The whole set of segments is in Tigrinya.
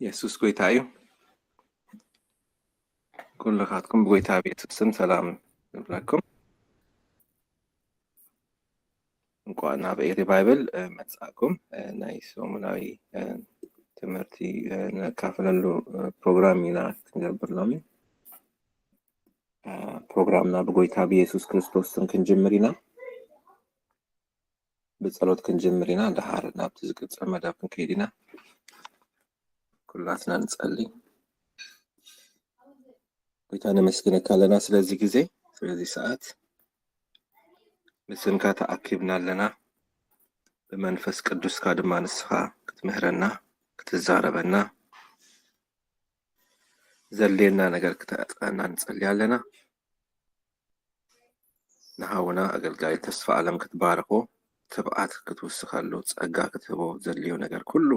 የሱስ ጎይታ እዩ። ኩልኻትኩም ብጎይታ ቤት ስም ሰላም ንብለኩም። እንኳዕ ናብ ኤሪ ባይብል መጻእኩም። ናይ ሰሙናዊ ትምህርቲ ነካፍለሉ ፕሮግራም ኢና ክንገብር ሎሚ። ፕሮግራምና ብጎይታ ብየሱስ ክርስቶስ ስም ክንጅምር ኢና። ብጸሎት ክንጅምር ኢና። ደሓር ናብቲ ዝቅጽል መደብ ክንከይድ ኢና። ኩላትና ንጸሊ። ጎይታ ነመስግነካ ኣለና ስለዚ ግዜ፣ ስለዚ ሰዓት። ብስምካ ተኣኪብና ኣለና። ብመንፈስ ቅዱስካ ድማ ንስኻ ክትምህረና፣ ክትዛረበና፣ ዘድልየና ነገር ክተዕጥቐና ንጸሊ ኣለና። ንሃውና ኣገልጋሊ ተስፋ ኣለም ክትባርኮ፣ ትብዓት ክትውስኸሉ፣ ጸጋ ክትህቦ፣ ዘድልዮ ነገር ኩሉ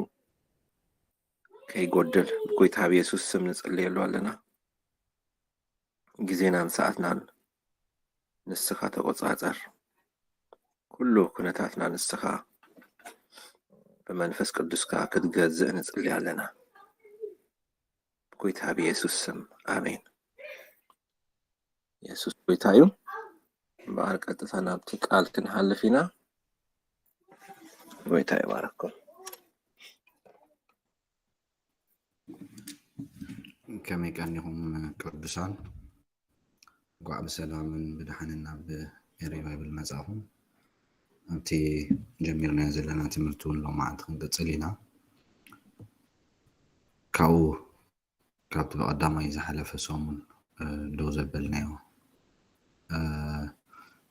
ከይጎድል ብጎይታ ብየሱስ ስም ንጽልየሉ ኣለና። ግዜናን ሰዓትናን ንስኻ ተቆጻጸር። ኩሉ ኩነታትና ንስኻ ብመንፈስ ቅዱስካ ክትገዝእ ንጽሊ ኣለና። ብጎይታ ብየሱስ ስም ኣሜን። የሱስ ጎይታ እዩ። እምበኣር ቀጥታ ናብቲ ቃል ክንሓልፍ ኢና። ጎይታ ይባረኩም። ከመይ ቀኒኹም ቅዱሳን? እንኳዕ ብሰላምን ብድሓንን ናብ ኤሪ ባይብል መጻኹም። ኣብቲ ጀሚርናዮ ዘለና ትምህርቲ እውን ሎማዓንቲ ክንቅጽል ኢና። ካብኡ ካብቲ ብቐዳማይ ዝሓለፈ ሰሙን ደው ዘበልናዮ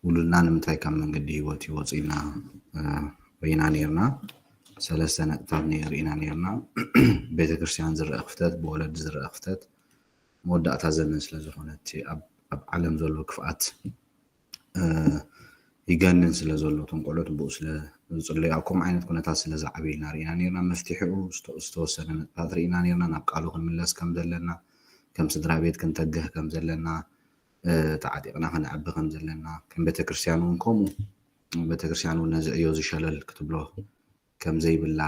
ውሉድና ንምንታይ ካብ መንገዲ ህይወት ይወፅ ኢልና ርኢና ነርና። ሰለስተ ነጥብታት ርኢና ነርና። ቤተክርስትያን ዝረአ ክፍተት፣ ብወለዲ ዝረአ ክፍተት፣ መወዳእታ ዘመን ስለዝኾነ እቲ ኣብ ዓለም ዘሎ ክፍኣት ይገንን ስለ ዘሎ፣ እቶም ቆልዑት ብኡ ስለ ዝጽለዩ፣ ኣብ ከምኡ ዓይነት ኩነታት ስለ ዝዓብዩ ኢልና ርኢና ነርና። መፍትሒኡ ዝተወሰነ ነጥብታት ርኢና ነርና። ናብ ቃሉ ክንምለስ ከም ዘለና፣ ከም ስድራ ቤት ክንተግህ ከም ዘለና፣ ተዓጢቕና ክንዕቢ ከም ዘለና፣ ከም ቤተክርስትያን እውን ከምኡ፣ ቤተክርስትያን እውን ነዚ ዕዮ ዝሸለል ክትብሎ ከም ዘይብላ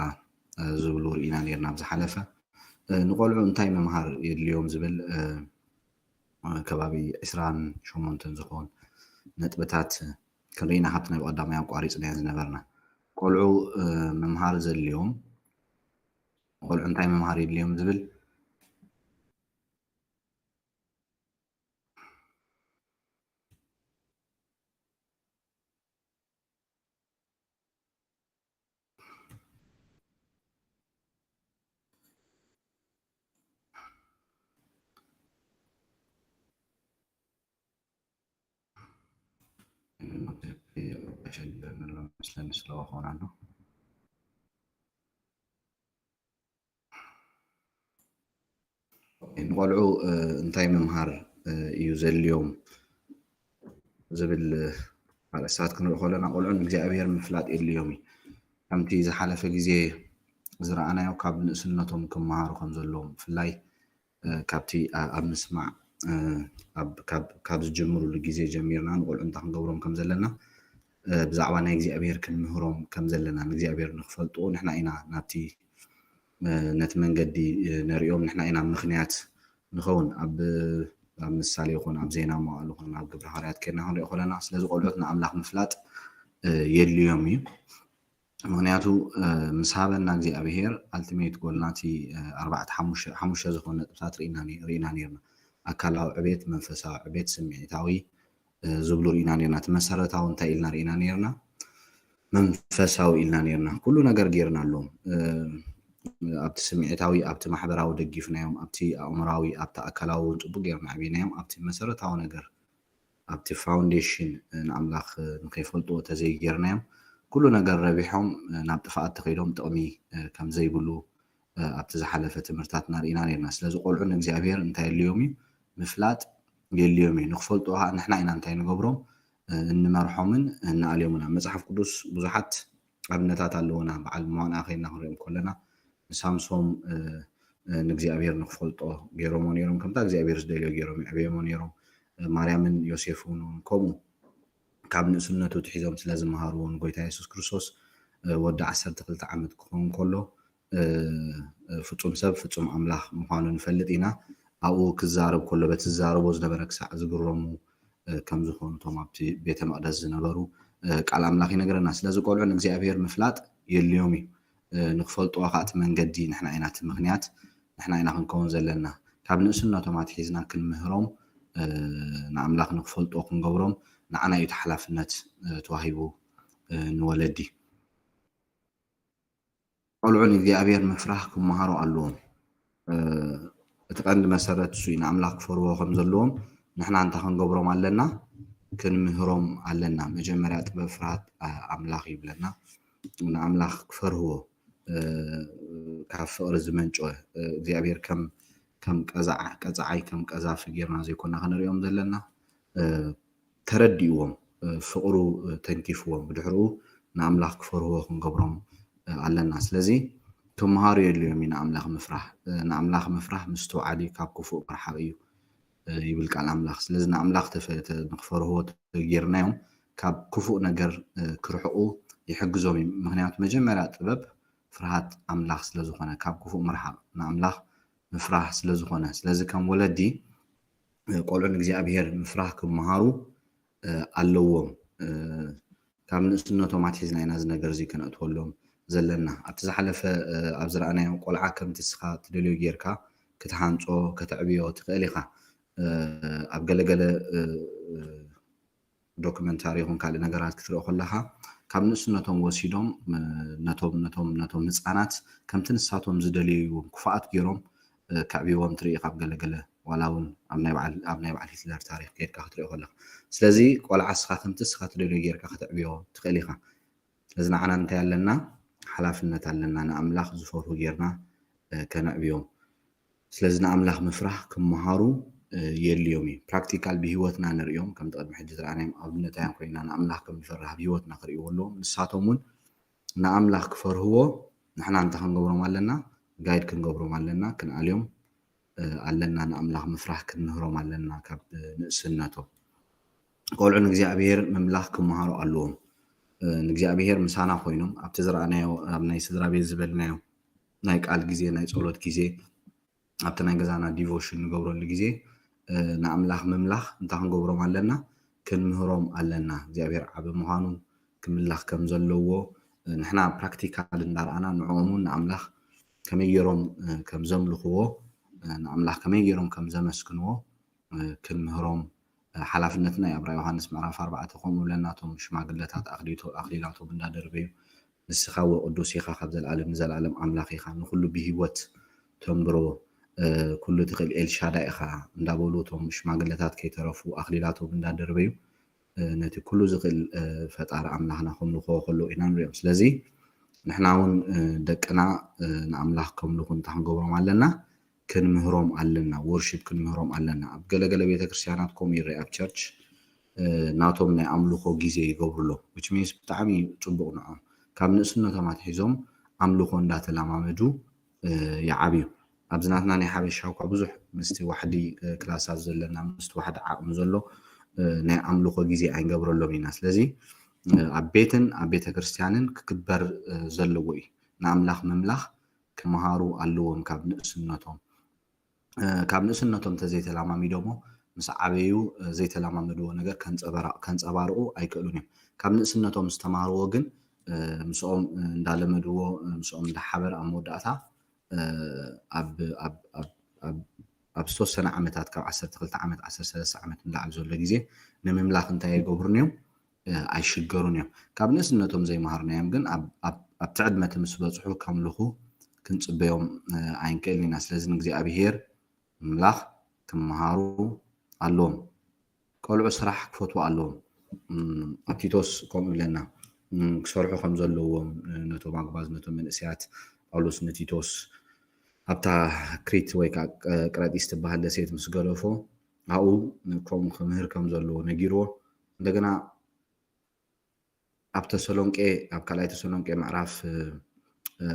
ዝብሉ ርኢና ነርና። ኣብ ዝሓለፈ ንቆልዑ እንታይ ምምሃር የድልዮም ዝብል ከባቢ ዕስራን ሸሞንተን ዝኾን ነጥብታት ክንርኢና ካብቲ ናይ ብቐዳማይ ኣቋሪፅናዮ ዝነበርና። ቆልዑ ምምሃር ዘድልዮም፣ ቆልዑ እንታይ ምምሃር የድልዮም ዝብል ንቆልዑ እንታይ ምምሃር እዩ ዘድልዮም ዝብል ኣርእስታት ክንርኢ ከለና፣ ቆልዑ ንእግዚኣብሔር ምፍላጥ የድልዮም እዩ። ከምቲ ዝሓለፈ ግዜ ዝረኣናዮ፣ ካብ ንእስነቶም ክመሃሩ ከም ዘለዎም፣ ብፍላይ ካብቲ ኣብ ምስማዕ ካብ ዝጀምሩሉ ግዜ ጀሚርና ንቆልዑ እንታይ ክንገብሮም ከም ዘለና፣ ብዛዕባ ናይ እግዚኣብሔር ክንምህሮም ከም ዘለና፣ ንእግዚኣብሔር ንክፈልጡ ንሕና ኢና ናብቲ ነቲ መንገዲ ነርእዮም፣ ንሕና ኢና ምኽንያት ንኸውን። ኣብ ኣብ ምሳሌ ይኹን ኣብ ዜና መዋዕል ይኹን ኣብ ግብረ ሃዋርያት ኬድና ክንሪኦ ከለና፣ ስለዚ ቆልዑት ንኣምላኽ ምፍላጥ የድልዮም እዩ። ምኽንያቱ ምስ ሃበና እግዚኣብሔር ኣልቲሜት ጎል ናቲ ኣርባዕተ ሓሙሽተ ዝኾኑ ነጥብታት ርኢና ኔርና። ኣካላዊ ዕቤት፣ መንፈሳዊ ዕቤት፣ ስምዒታዊ ዝብሉ ርኢና ኔርና። እቲ መሰረታዊ እንታይ ኢልና ርኢና ኔርና? መንፈሳዊ ኢልና ኔርና። ኩሉ ነገር ጌርናሎም። ኣብቲ ስምዒታዊ፣ ኣብቲ ማሕበራዊ ደጊፍናዮም፣ ኣብቲ ኣእምራዊ፣ ኣብቲ ኣካላዊ እውን ጽቡቅ ጌርና ኣዕቢናዮም። ኣብቲ መሰረታዊ ነገር፣ ኣብቲ ፋውንዴሽን ንኣምላኽ ንኸይፈልጥዎ ተዘይጌርናዮም፣ ኩሉ ነገር ረቢሖም ናብ ጥፍኣት ተኸይዶም ጥቕሚ ከም ዘይብሉ ኣብቲ ዝሓለፈ ትምህርትታትና ርኢና ኔርና። ስለዚ ቆልዑ ንእግዚኣብሔር እንታይ የድልዮም እዩ? ምፍላጥ የድልዮም እዩ። ንክፈልጥዎ ከዓ ንሕና ኢና እንታይ ንገብሮም? እንመርሖምን እንኣልዮምን። ኣብ መጽሓፍ ቅዱስ ብዙሓት ኣብነታት ኣለዉና። በዓል መዋንኣ ከይና ክንሪኦም ከለና ንሳምሶም ንእግዚኣብሔር ንክፈልጦ ገይሮሞ ነይሮም። ከምታ እግዚኣብሔር ዝደልዮ ገይሮም የዕብዮሞ ነይሮም። ማርያምን ዮሴፍ እውን ከምኡ ካብ ንእስነቱ ትሒዞም ስለ ዝመሃርዎ ንጎይታ የሱስ ክርስቶስ ወዲ ዓሰርተ ክልተ ዓመት ክኸውን ከሎ ፍጹም ሰብ ፍጹም ኣምላኽ ምዃኑ ንፈልጥ ኢና። ኣብኡ ክዛረብ ከሎ በቲ ዝዛረቦ ዝነበረ ክሳዕ ዝግረሙ ከም ዝኾኑ እቶም ኣብቲ ቤተ መቕደስ ዝነበሩ ቃል ኣምላኽ ይነግረና። ስለዚ ቆልዑ ንእግዚኣብሔር ምፍላጥ የድልዮም እዩ። ንክፈልጥዎ ከዓ እቲ መንገዲ ንሕና ኢና፣ እቲ ምኽንያት ንሕና ኢና ክንከውን ዘለና። ካብ ንእስነቶም ኣትሒዝና ክንምህሮም፣ ንኣምላኽ ንክፈልጥዎ ክንገብሮም ንዓና እዩ እቲ ሓላፍነት ተዋሂቡ ንወለዲ። ቆልዑ ንእግዚኣብሔር ምፍራህ ክመሃሩ ኣለዎም። እቲ ቀንዲ መሰረት እሱ እዩ። ንኣምላኽ ክፈርዎ ከም ዘለዎም ንሕና እንታይ ክንገብሮም ኣለና? ክንምህሮም ኣለና። መጀመርያ ጥበብ ፍርሃት ኣምላኽ ይብለና። ንኣምላኽ ክፈርህዎ ካብ ፍቕሪ ዝመንጨወ እግዚኣብሔር ከም ከም ቀዛዓ ቀዛዓይ ከም ቀዛፊ ጌርና ዘይኮና ክንሪኦም ዘለና። ተረዲእዎም፣ ፍቕሩ ተንኪፍዎም፣ ብድሕርኡ ንኣምላኽ ክፈርህዎ ክንገብሮም ኣለና። ስለዚ ክመሃሩ የድልዮም እዩ ንኣምላኽ ምፍራህ። ንኣምላኽ ምፍራህ ምስትውዓል እዩ፣ ካብ ክፉእ ምርሓቕ እዩ ይብል ቃል ኣምላኽ። ስለዚ ንኣምላኽ ንክፈርህዎ ተጌርናዮም ካብ ክፉእ ነገር ክርሕቑ ይሕግዞም እዩ። ምክንያቱ መጀመርያ ጥበብ ፍርሃት ኣምላኽ ስለዝኾነ፣ ካብ ክፉእ ምርሓቕ ንኣምላኽ ምፍራህ ስለዝኾነ። ስለዚ ከም ወለዲ ቆልዑ ንእግዚኣብሔር ምፍራህ ክመሃሩ ኣለዎም። ካብ ንእስነቶም ኣትሒዝና ኢና እዚ ነገር እዚ ከነእትወሎም ዘለና። ኣብቲ ዝሓለፈ ኣብ ዝረኣናዮ ቆልዓ ከምቲ እስኻ ትደልዮ ጌርካ ክትሃንጾ ከተዕብዮ ትኽእል ኢኻ። ኣብ ገለገለ ዶክመንታሪ ይኹን ካልእ ነገራት ክትርኢ ከለኻ ካብ ንእስነቶም ወሲዶም ነቶም ነቶም ነቶም ህፃናት ከምቲ ንሳቶም ዝደልይዎም ክፉኣት ገይሮም ከዕብይዎም ትርኢ። ካብ ገለገለ ዋላ እውን ኣብ ናይ በዓል ኣብ ናይ በዓል ሂትለር ታሪክ ከይድካ ክትሪኦ ከለካ ስለዚ ቆልዓ እስኻ ከምቲ እስኻ ትደልዮ ጌርካ ከተዕብዮ ትኽእል ኢኻ። ስለዚ ንዓና እንታይ ኣለና? ሓላፍነት ኣለና። ንኣምላኽ ዝፈርሁ ጌርና ከነዕብዮም። ስለዚ ንኣምላኽ ምፍራህ ክመሃሩ የድልዮም እዩ። ፕራክቲካል ብህይወትና ንርእዮም ከምቲ ቅድሚ ሕጂ ዝረኣናዮም ኣብነት ኣዮም ኮይና ንኣምላኽ ከም ንፈርህ ኣብ ህይወትና ክርእይዎ ኣለዎም። ንሳቶም እውን ንኣምላኽ ክፈርህዎ ንሕና እንታይ ክንገብሮም ኣለና? ጋይድ ክንገብሮም ኣለና፣ ክንኣልዮም ኣለና፣ ንኣምላኽ ምፍራህ ክንምህሮም ኣለና ካብ ንእስነቶም። ቆልዑ ንእግዚኣብሔር ምምላኽ ክመሃሩ ኣለዎም። ንእግዚኣብሔር ምሳና ኮይኖም ኣብቲ ዝረኣናዮ ኣብ ናይ ስድራ ቤት ዝበልናዮ ናይ ቃል ግዜ ናይ ጸሎት ግዜ ኣብቲ ናይ ገዛና ዲቮሽን ንገብረሉ ግዜ ንኣምላኽ ምምላኽ እንታይ ክንገብሮም ኣለና? ክንምህሮም ኣለና። እግዚኣብሔር ዓቢ ምዃኑ ክምላኽ ከም ዘለዎ ንሕና ፕራክቲካል እንዳረኣና ንዕኦም እውን ንኣምላኽ ከመይ ገይሮም ከም ዘምልኽዎ ንኣምላኽ ከመይ ገይሮም ከም ዘመስግንዎ ክንምህሮም ሓላፍነትና እዩ። ኣብራ ዮሃንስ ምዕራፍ ኣርባዕተ ከምኡ ብለና እቶም ሽማግለታት ኣክሊላቶም እንዳደርበዩ ንስኻ ወቅዱስ ኢኻ፣ ካብ ዘለኣለም ንዘለኣለም ኣምላኽ ኢኻ፣ ንኩሉ ብህይወት ተንብሮ ኩሉ ትኽእል ኤልሻዳይ ኢኻ እንዳበሉ እቶም ሽማግለታት ከይተረፉ ኣክሊላቶም እንዳደርበዩ ነቲ ኩሉ ዝኽእል ፈጣሪ ኣምላኽና ከምልኽዎ ከለዉ ኢና ንሪኦም። ስለዚ ንሕና እውን ደቅና ንኣምላኽ ከምልኹ እንታይ ክንገብሮም ኣለና? ክንምህሮም ኣለና፣ ወርሺፕ ክንምህሮም ኣለና። ኣብ ገለገለ ቤተክርስትያናት ከምኡ ይረአ፣ ኣብ ቸርች ናቶም ናይ ኣምልኾ ግዜ ይገብሩ ኣለዉ። ዊች ሚንስ ብጣዕሚ ጽቡቕ ንዕኦም። ካብ ንእስነቶም ኣትሒዞም ኣምልኾ እንዳተለማመዱ ይዓብዩ። ኣብዚ ናትና ናይ ሓበሻ እኳ ብዙሕ ምስቲ ዋሕዲ ክላሳት ዘለና ምስቲ ዋሕዲ ዓቕሚ ዘሎ ናይ ኣምልኾ ግዜ ኣይንገብረሎም ኢና። ስለዚ ኣብ ቤትን ኣብ ቤተክርስትያንን ክግበር ዘለዎ እዩ። ንኣምላኽ ምምላኽ ክመሃሩ ኣለዎም ካብ ንእስነቶም። ካብ ንእስነቶም እንተዘይተለማሚዶሞ ምስ ዓበዩ ዘይተለማመድዎ ነገር ከንፀባርቑ ኣይክእሉን እዮም። ካብ ንእስነቶም ዝተማሃርዎ ግን ምስኦም እንዳለመድዎ ምስኦም እንዳሓበረ ኣብ መወዳእታ ኣብ ዝተወሰነ ዓመታት ካብ ዓሰርተ ክልተ ዓመት ዓሰርተ ሰለስተ ዓመት ንላዕሊ ዘሎ ግዜ ንምምላኽ እንታይ የገብሩን እዮም? ኣይሽገሩን እዮም። ካብ ንእስነቶም ዘይመሃርናዮም ግን ኣብቲ ዕድመ እቲ ምስ በፅሑ ከምልኹ ክንፅበዮም ኣይንክእልን ኢና። ስለዚ ንእግዚኣብሄር ምምላኽ ክመሃሩ ኣለዎም። ቆልዑ ስራሕ ክፈትዉ ኣለዎም። ኣብ ቲቶስ ከምኡ ኢለና ክሰርሑ ከም ዘለዎም ነቶም ኣግባዝ ነቶም መንእሰያት ጳውሎስ ንቲቶስ ኣብታ ክሪት ወይ ከዓ ቅረጢስ ትበሃል ደሴት ምስ ገደፎ ኣብኡ ከምኡ ክምህር ከም ዘለዎ ነጊርዎ። እንደገና ኣብ ተሰሎንቄ ኣብ ካልኣይ ተሰሎንቄ ምዕራፍ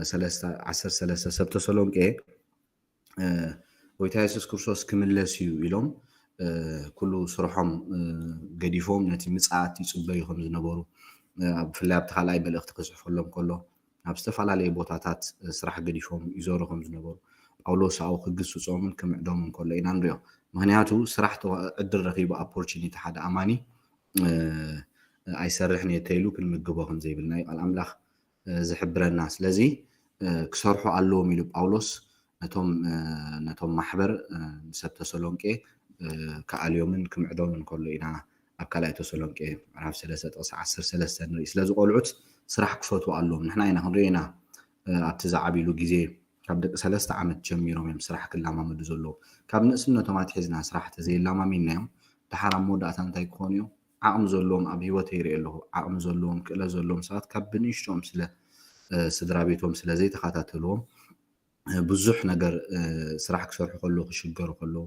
ሰለስተ ዓሰርተ ሰለስተ ሰብ ተሰሎንቄ ጎይታ የሱስ ክርስቶስ ክምለስ እዩ ኢሎም ኩሉ ስርሖም ገዲፎም ነቲ ምጽኣት ይጽበዩ ከም ዝነበሩ ብፍላይ ኣብቲ ካልኣይ መልእኽቲ ክጽሕፈሎም ከሎ ኣብ ዝተፈላለየ ቦታታት ስራሕ ገዲፎም ይዞሩ ከም ዝነበሩ፣ ጳውሎስ ኣብኡ ክግስጾምን ክምዕዶምን ከሎ ኢና ንሪኦ። ምክንያቱ ስራሕ ዕድል ረኺቡ፣ ኦፖርቹኒቲ፣ ሓደ ኣማኒ ኣይሰርሕን እየ ተይሉ ክንምግቦ ከም ዘይብልና እዩ ቃል ኣምላኽ ዝሕብረና። ስለዚ ክሰርሑ ኣለዎም ኢሉ ጳውሎስ ነቶም ነቶም ማሕበር ንሰብ ተሰሎንቄ ክኣልዮምን ክምዕዶምን ከሎ ኢና ኣብ ካልኣይ ተሰሎንቄ ምዕራፍ ሰለስተ ጥቕሲ ዓሰርተ ሰለስተ ንርኢ። ስለዚ ቆልዑት ስራሕ ክፈትዉ ኣለዎም። ንሕና ኢና ክንሪኦ ኢና ኣብቲ ዝዓብሉ ግዜ ካብ ደቂ ሰለስተ ዓመት ጀሚሮም እዮም ስራሕ ክላማመዱ ዘለዎም። ካብ ንእስነቶም ኣትሒዝና ስራሕ ተዘይላማሚናዮም ደሓር ኣብ መወዳእታ እንታይ ክኾኑ እዮም? ዓቕሚ ዘለዎም ኣብ ህይወተይ ይርኢ ኣለኹ። ዓቕሚ ዘለዎም ክእለት ዘለዎም ሰባት ካብ ብንእሽቶም ስለ ስድራ ቤቶም ስለ ዘይተኸታተልዎም ብዙሕ ነገር ስራሕ ክሰርሑ ከለዉ ክሽገሩ ከለዉ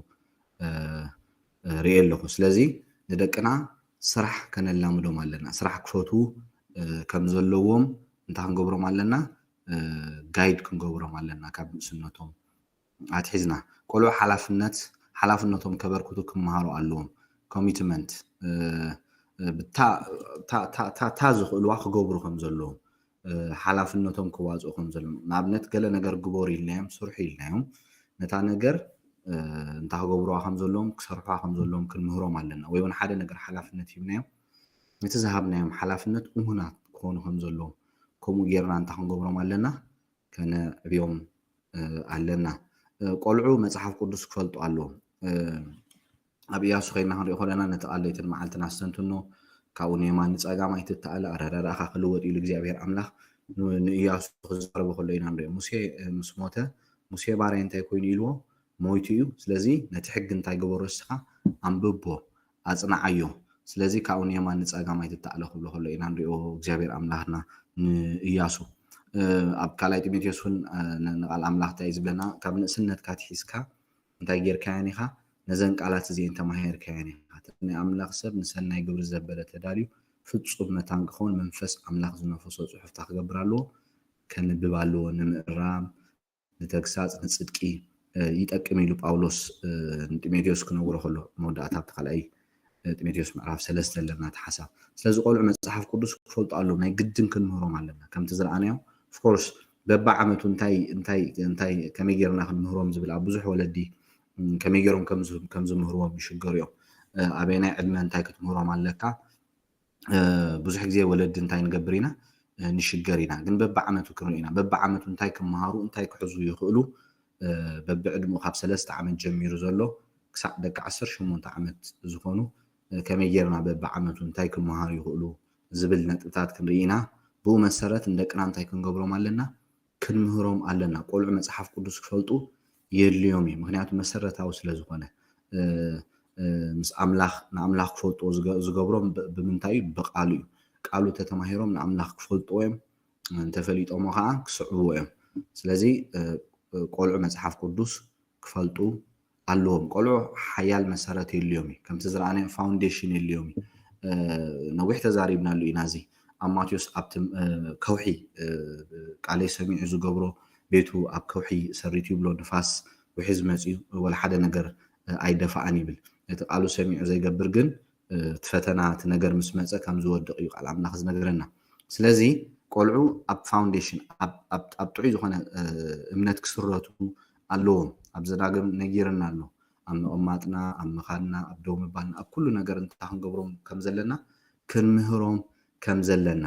ርኢ ኣለኹ። ስለዚ ንደቅና ስራሕ ከነላምዶም ኣለና። ስራሕ ክፈትዉ ከም ዘለዎም እንታይ ክንገብሮም ኣለና? ጋይድ ክንገብሮም ኣለና ካብ ንእስነቶም ኣትሒዝና። ቆልዑ ሓላፍነት ሓላፍነቶም ከበርክቱ ክመሃሩ ኣለዎም። ኮሚትመንት ብታ ዝኽእልዋ ክገብሩ ከም ዘለዎም ሓላፍነቶም ክዋፅኡ ከም ዘለዎም። ንኣብነት ገለ ነገር ግበሩ ኢልናዮም፣ ስርሑ ኢልናዮም፣ ነታ ነገር እንታይ ክገብሩዋ ከም ዘለዎም፣ ክሰርሑዋ ከም ዘለዎም ክንምህሮም ኣለና። ወይ እውን ሓደ ነገር ሓላፍነት ሂብናዮም ነቲ ዝሃብናዮም ሓላፍነት እሙናት ክኾኑ ከም ዘለዎም ከምኡ ጌርና እንታይ ክንገብሮም ኣለና? ከነዕብዮም ኣለና። ቆልዑ መፅሓፍ ቅዱስ ክፈልጡ ኣለዎም። ኣብ እያሱ ከይና ክንሪኦ ከለና ነቲ ቃል ለይትን መዓልትን ኣስተንትኖ፣ ካብኡ ንየማን ንፀጋም ኣይትተኣለ፣ ኣረዳድኣኻ ክልወጥ ኢሉ እግዚኣብሔር ኣምላኽ ንእያሱ ክዛረቦ ከሎ ኢና ንሪኦ። ሙሴ ምስ ሞተ ሙሴ ባርያ እንታይ ኮይኑ ኢልዎ? ሞይቱ እዩ። ስለዚ ነቲ ሕጊ እንታይ ገበሮ እስኻ? ኣንብቦ፣ ኣጽንዓዮ። ስለዚ ካብኡ ንየማን ንጸጋም ኣይትተኣለ ክብሎ ከሎ ኢና ንሪኦ እግዚኣብሔር ኣምላኽና ንእያሱ። ኣብ ካልኣይ ጢሞቴዎስ እውን ንቃል ኣምላኽ እንታይ እዩ ዝብለና? ካብ ንእስነትካ ኣትሒዝካ እንታይ ጌርካየን ኢኻ? ነዘን ቃላት እዚኤን ተማሂርካየን ኢኻ። ናይ ኣምላኽ ሰብ ንሰናይ ግብሪ ዘበለ ተዳልዩ ፍጹም መታን ክኸውን መንፈስ ኣምላኽ ዝነፈሶ ጽሑፍታ ክገብር ኣለዎ፣ ከንብብ ኣለዎ፣ ንምእራም፣ ንተግሳጽ፣ ንጽድቂ ይጠቅም ኢሉ ጳውሎስ ንጢሞቴዎስ ክነግሮ ከሎ መወዳእታ ኣብቲ ካልኣይ ጢሞቴዎስ ምዕራፍ ሰለስተ ኣለና እቲ ሓሳብ። ስለዚ ቆልዑ መጽሓፍ ቅዱስ ክፈልጡ ኣለዎም፣ ናይ ግድን ክንምህሮም ኣለና። ከምቲ ዝረኣናዮ ኦፍኮርስ በብዓመቱ እንታይ እንታይ እንታይ ከመይ ጌርና ክንምህሮም ዝብል ኣብ ብዙሕ ወለዲ ከመይ ጌሮም ከም ዝምህርዎም ይሽገሩ እዮም። ኣበየናይ ዕድመ እንታይ ክትምህሮም ኣለካ? ብዙሕ ግዜ ወለዲ እንታይ ንገብር ኢና ንሽገር ኢና። ግን በብዓመቱ ክንርኢ ኢና። በብዓመቱ እንታይ ክመሃሩ እንታይ ክሕዙ ይኽእሉ በብዕድሚኡ ካብ ሰለስተ ዓመት ጀሚሩ ዘሎ ክሳዕ ደቂ ዓሰርተ ሸሞንተ ዓመት ዝኾኑ ከመይ ጌርና በብዓመቱ እንታይ ክመሃሩ ይኽእሉ ዝብል ነጥብታት ክንርኢ ኢና። ብኡ መሰረት ንደቅና እንታይ ክንገብሮም ኣለና? ክንምህሮም ኣለና። ቆልዑ መጽሓፍ ቅዱስ ክፈልጡ የድልዮም እዩ። ምክንያቱ መሰረታዊ ስለ ዝኾነ ምስ ኣምላኽ ንኣምላኽ ክፈልጥዎ ዝገብሮም ብምንታይ እዩ? ብቃሉ እዩ። ቃሉ ተተማሂሮም ንኣምላኽ ክፈልጥዎ እዮም። እንተፈሊጦሞ ከዓ ክስዕብዎ እዮም። ስለዚ ቆልዑ መጽሓፍ ቅዱስ ክፈልጡ ኣለዎም። ቆልዑ ሓያል መሰረት የድልዮም እዩ። ከምቲ ዝረኣናዮ ፋውንዴሽን የድልዮም እዩ። ነዊሕ ተዛሪብናሉ ኢና። እዚ ኣብ ማቴዎስ ኣብቲ ከውሒ ቃለይ ሰሚዑ ዝገብሮ ቤቱ ኣብ ከውሒ ሰሪቱ ይብሎ። ንፋስ ውሒ ዝመፅኡ ወላ ሓደ ነገር ኣይደፋኣን ይብል። እቲ ቃሉ ሰሚዑ ዘይገብር ግን እቲ ፈተና እቲ ነገር ምስ መፀ ከም ዝወድቕ እዩ ቃል ኣምላኽ ዝነግረና። ስለዚ ቆልዑ ኣብ ፋውንዴሽን ኣብ ጥዑይ ዝኾነ እምነት ክስረቱ ኣለዎም። ኣብዚ ዳግም ነጊርና ኣሎ። ኣብ ምቕማጥና፣ ኣብ ምኻድና፣ ኣብ ደው ምባልና፣ ኣብ ኩሉ ነገር እንታይ ክንገብሮም ከም ዘለና ክንምህሮም ከም ዘለና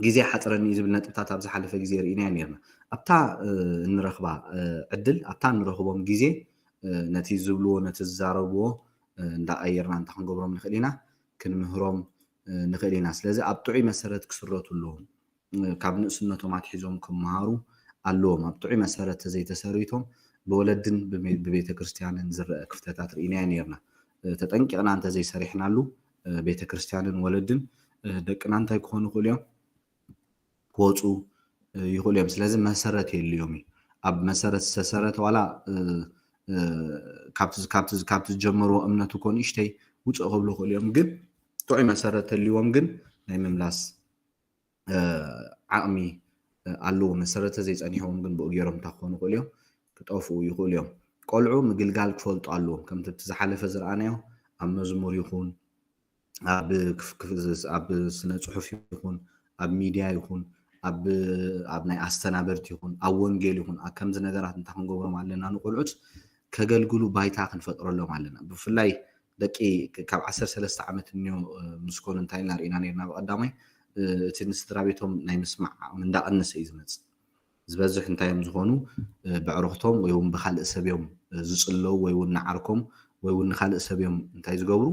ግዜ ሓፅረኒ እዩ ዝብል ነጥብታት ኣብ ዝሓለፈ ግዜ ርኢናዮ ነርና። ኣብታ እንረኽባ ዕድል ኣብታ እንረኽቦም ግዜ ነቲ ዝብልዎ ነቲ ዝዛረብዎ እንዳቐየርና እንታይ ክንገብሮም ንኽእል ኢና? ክንምህሮም ንኽእል ኢና። ስለዚ ኣብ ጥዑይ መሰረት ክስረቱ ኣለዎም። ካብ ንእስነቶም ኣትሒዞም ክመሃሩ ኣለዎም። ኣብ ጥዑይ መሰረት ተዘይተሰሪቶም ብወለድን ብቤተ ክርስቲያንን ዝረአ ክፍተታት ርኢናዮ ነርና። ተጠንቂቕና እንተዘይሰሪሕናሉ ቤተ ክርስቲያንን ወለድን ደቅና እንታይ ክኾኑ ይኽእሉ እዮም? ክወፁ ይኽእሉ እዮም። ስለዚ መሰረት የድልዮም እዩ። ኣብ መሰረት ዝተሰረተ ዋላ ካብቲ ዝጀመርዎ እምነት እኮ ንእሽተይ ውፅእ ክብሉ ይኽእሉ እዮም። ግን ጥዑይ መሰረት ተልዎም ግን ናይ ምምላስ ዓቕሚ ኣለዎ። መሰረት ተዘይፀኒሕዎም ግን ብኡ ገይሮም እንታይ ክኾኑ ይኽእሉ እዮም? ክጠፍኡ ይኽእሉ እዮም። ቆልዑ ምግልጋል ክፈልጡ ኣለዎም። ከምቲ ዝሓለፈ ዝረኣናዮ ኣብ መዝሙር ይኹን ኣብ ስነ ፅሑፍ ይኹን ኣብ ሚድያ ይኹን ኣብ ኣብ ናይ ኣስተናበርቲ ይኹን ኣብ ወንጌል ይኹን ኣብ ከምዚ ነገራት እንታይ ክንገብሮም ኣለና ንቆልዑት ከገልግሉ ባይታ ክንፈጥረሎም ኣለና። ብፍላይ ደቂ ካብ ዓሰርተ ሰለስተ ዓመት እንዮ ምስ ኮኑ እንታይ ኢልና ርኢና ነርና ብቀዳማይ እቲ ንስድራ ቤቶም ናይ ምስማዕ እንዳቀነሰ እዩ ዝመጽእ። ዝበዝሕ እንታይ እዮም ዝኾኑ ብዕርኽቶም ወይ እውን ብካልእ ሰብ እዮም ዝጽለው ወይ እውን ንዓርኮም ወይ እውን ንካልእ ሰብ እዮም እንታይ ዝገብሩ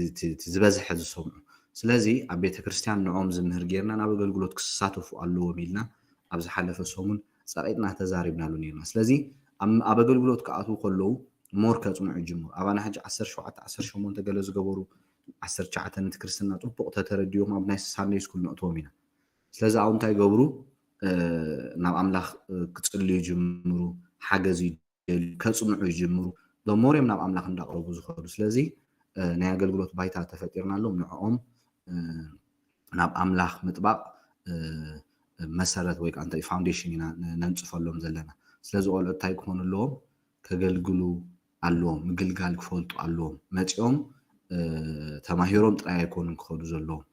እቲ ዝበዝሐ ዝሰምዑ። ስለዚ ኣብ ቤተ ክርስቲያን ንዕኦም ዝምህር ጌርና ናብ ኣገልግሎት ክሳተፉ ኣለዎም ኢልና ኣብ ዝሓለፈ ሰሙን ጸቂጥና ተዛሪብናሉ ኔርና። ስለዚ ኣብ ኣገልግሎት ክኣትዉ ከለዉ ሞር ከጽንዑ ይጅምሩ። ኣባና ሕጂ ዓሰርተ ሸውዓተ ዓሰርተ ሸሞንተ ገለ ዝገበሩ ዓሰርተ ትሽዓተ ነቲ ክርስትና ጽቡቕ ተተረድዮም ኣብ ናይ ሳንደይ ስኩል ነእትዎም ኢና። ስለዚ ኣብኡ እንታይ ይገብሩ? ናብ ኣምላኽ ክጽልዩ ይጅምሩ፣ ሓገዝ ይደልዩ፣ ከጽንዑ ይጅምሩ። ሞር እዮም ናብ ኣምላኽ እንዳቕረቡ ዝኸዱ። ስለዚ ናይ ኣገልግሎት ባይታ ተፈጢርናሎም ንዕኦም ናብ ኣምላኽ ምጥባቕ መሰረት ወይ ከዓ እንታይ ፋውንዴሽን ኢና ነንጽፈሎም ዘለና። ስለዚ ቆልዑ እንታይ ክኾኑ ኣለዎም? ከገልግሉ ኣለዎም፣ ምግልጋል ክፈልጡ ኣለዎም። መጺኦም ተማሂሮም ጥራይ ኣይኮኑን ክኸዱ ዘለዎም።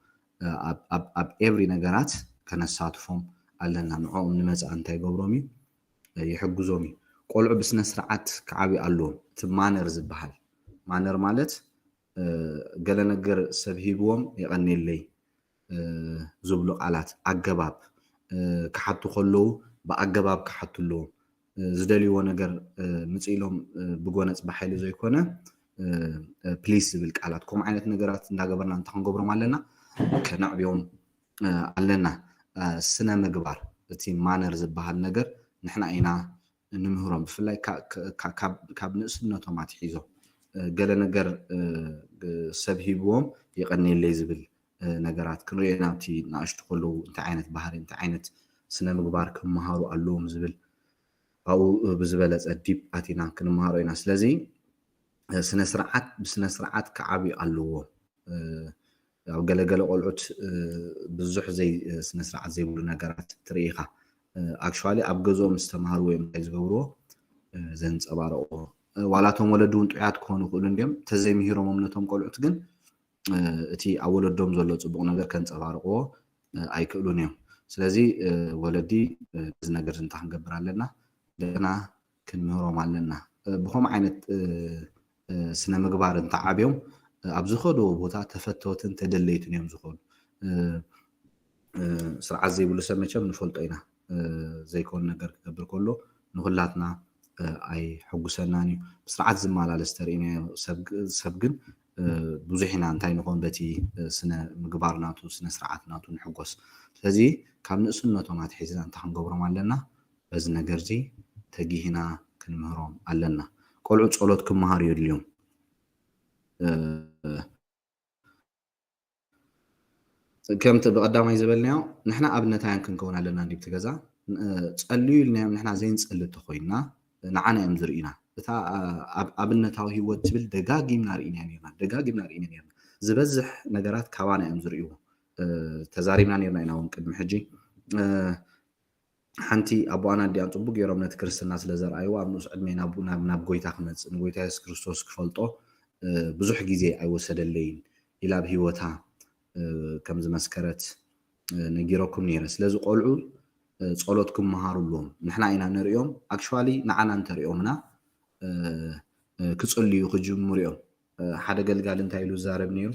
ኣብ ኤቭሪ ነገራት ከነሳትፎም ኣለና። ንዕኦም ንመጻኢ እንታይ ይገብሮም እዩ? ይሕግዞም እዩ። ቆልዑ ብስነ ስርዓት ክዓብዩ ኣለዎም። እቲ ማነር ዝበሃል ማነር ማለት ገለ ነገር ሰብ ሂብዎም የቐንየለይ ዝብሉ ቃላት ኣገባብ ክሓቱ ከለዉ ብኣገባብ ክሓቱ ኣለዎም። ዝደልይዎ ነገር ምጽእ ኢሎም ብጎነጽ ብሓይሊ ዘይኮነ ፕሊስ ዝብል ቃላት ከምኡ ዓይነት ነገራት እንዳገበርና እንታይ ክንገብሮም ኣለና ከነዕብዮም ኣለና። ስነ ምግባር እቲ ማነር ዝበሃል ነገር ንሕና ኢና ንምህሮም ብፍላይ ካብ ንእስነቶም ኣትሒዞም ገለ ነገር ሰብ ሂብዎም የቐንየለይ ዝብል ነገራት ክንሪኦ ኢና። ኣብቲ ንኣሽቱ ከለዉ እንታይ ዓይነት ባህሪ እንታይ ዓይነት ስነ ምግባር ክመሃሩ ኣለዎም ዝብል ኣብኡ ብዝበለፀ ዲፕ ኣቲና ክንመሃሮ ኢና። ስለዚ ስነ ስርዓት ብስነ ስርዓት ክዓብዩ ኣለዎም። ኣብ ገለገለ ቆልዑት ብዙሕ ዘይ ስነ ስርዓት ዘይብሉ ነገራት ትርኢ ኢኻ። ኣክቹዋሊ ኣብ ገዝኦም ዝተማሃርዎ እዮም እንታይ ዝገብርዎ ዘንፀባረቕዎ። ዋላ እቶም ወለዲ እውን ጥዑያት ክኾኑ ይኽእሉ እንዲዮም፣ ተዘይምሂሮሞም ነቶም ቆልዑት ግን እቲ ኣብ ወለዶም ዘሎ ፅቡቕ ነገር ከንፀባርቕዎ ኣይክእሉን እዮም። ስለዚ ወለዲ እዚ ነገር እንታይ ክንገብር ኣለና? ደቅና ክንምህሮም ኣለና። ብኸምኡ ዓይነት ስነ ምግባር እንተዓብዮም ኣብ ዝኸድዎ ቦታ ተፈተውትን ተደለይትን እዮም ዝኾኑ። ስርዓት ዘይብሉ ሰብ መቸም ንፈልጦ ኢና። ዘይኮን ነገር ክገብር ከሎ ንኹላትና ኣይሕጉሰናን እዩ። ብስርዓት ዝመላለስ ተርእናዮ ሰብ ግን ብዙሕ ኢና እንታይ ንኾን በቲ ስነ ምግባር ናቱ ስነ ስርዓት ናቱ ንሕጎስ። ስለዚ ካብ ንእስነቶም ኣትሒዝና እንታይ ክንገብሮም ኣለና? በዚ ነገር እዚ ተጊህና ክንምህሮም ኣለና። ቆልዑ ጸሎት ክመሃሩ የድልዮም። ከምቲ ብቐዳማይ ዝበልናዮ ንሕና ኣብነታውያን ክንከውን ኣለና። እንዲብቲ ገዛ ጸልዩ ኢልናዮም ንሕና ዘይንጸሊ እንተኾይንና ንዓና እዮም ዝርእዩና። እታ ኣብነታዊ ህይወት ትብል ደጋጊምና ርኢና ነርና፣ ደጋጊምና ርኢና ነርና። ዝበዝሕ ነገራት ካባና እዮም ዝርእይዎ። ተዛሪብና ነርና ኢና እውን ቅድሚ ሕጂ ሓንቲ ኣቦኣን ኣዲኣን ጽቡቅ ገይሮም ነቲ ክርስትና ስለ ዘርኣይዎ ኣብ ንኡስ ዕድመ ናብ ጎይታ ክመጽእ ንጎይታ የሱስ ክርስቶስ ክፈልጦ ብዙሕ ግዜ ኣይወሰደለይን ኢላ ኣብ ህይወታ ከም ዝመስከረት ነጊረኩም ነይረ። ስለዚ ቆልዑ ጸሎት ክመሃሩ ኣለዎም። ንሕና ኢና ንርእዮም። ኣክቹዋሊ ንዓና እንተርእዮምና ክጽልዩ ክጅምሩ እዮም። ሓደ ገልጋሊ እንታይ ኢሉ ዝዛረብ ነይሩ?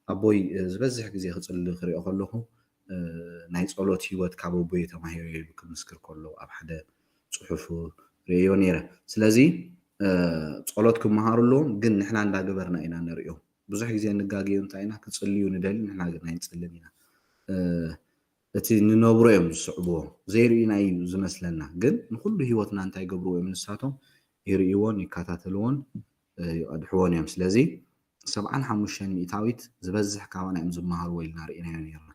ኣቦይ ዝበዝሕ ግዜ ክጽሊ ክሪኦ ከለኹ ናይ ጸሎት ህይወት ካብ ኣቦይ ተማሂረ ኢሉ ክምስክር ከሎ ኣብ ሓደ ጽሑፉ ርእዮ ነይረ። ስለዚ ጸሎት ክመሃሩ ኣለዎም፣ ግን ንሕና እንዳገበርና ኢና ንርእዮም። ብዙሕ ግዜ እንጋገዮ እንታይ ኢና? ክጽልዩ ንደሊ፣ ንሕና ግን ኣይንጽልን ኢና። እቲ ንነብሮ እዮም ዝስዕብዎ። ዘይርእዩና እዩ ዝመስለና፣ ግን ንኹሉ ህይወትና እንታይ ይገብርዎ እዮም ንሳቶም? ይርእይዎን ይከታተልዎን ይቐድሕዎን እዮም። ስለዚ ሰብዓን ሓሙሽተን ሚእታዊት ዝበዝሕ ካባና እዮም ዝመሃርዎ ኢልና ርኢናዮ ነርና።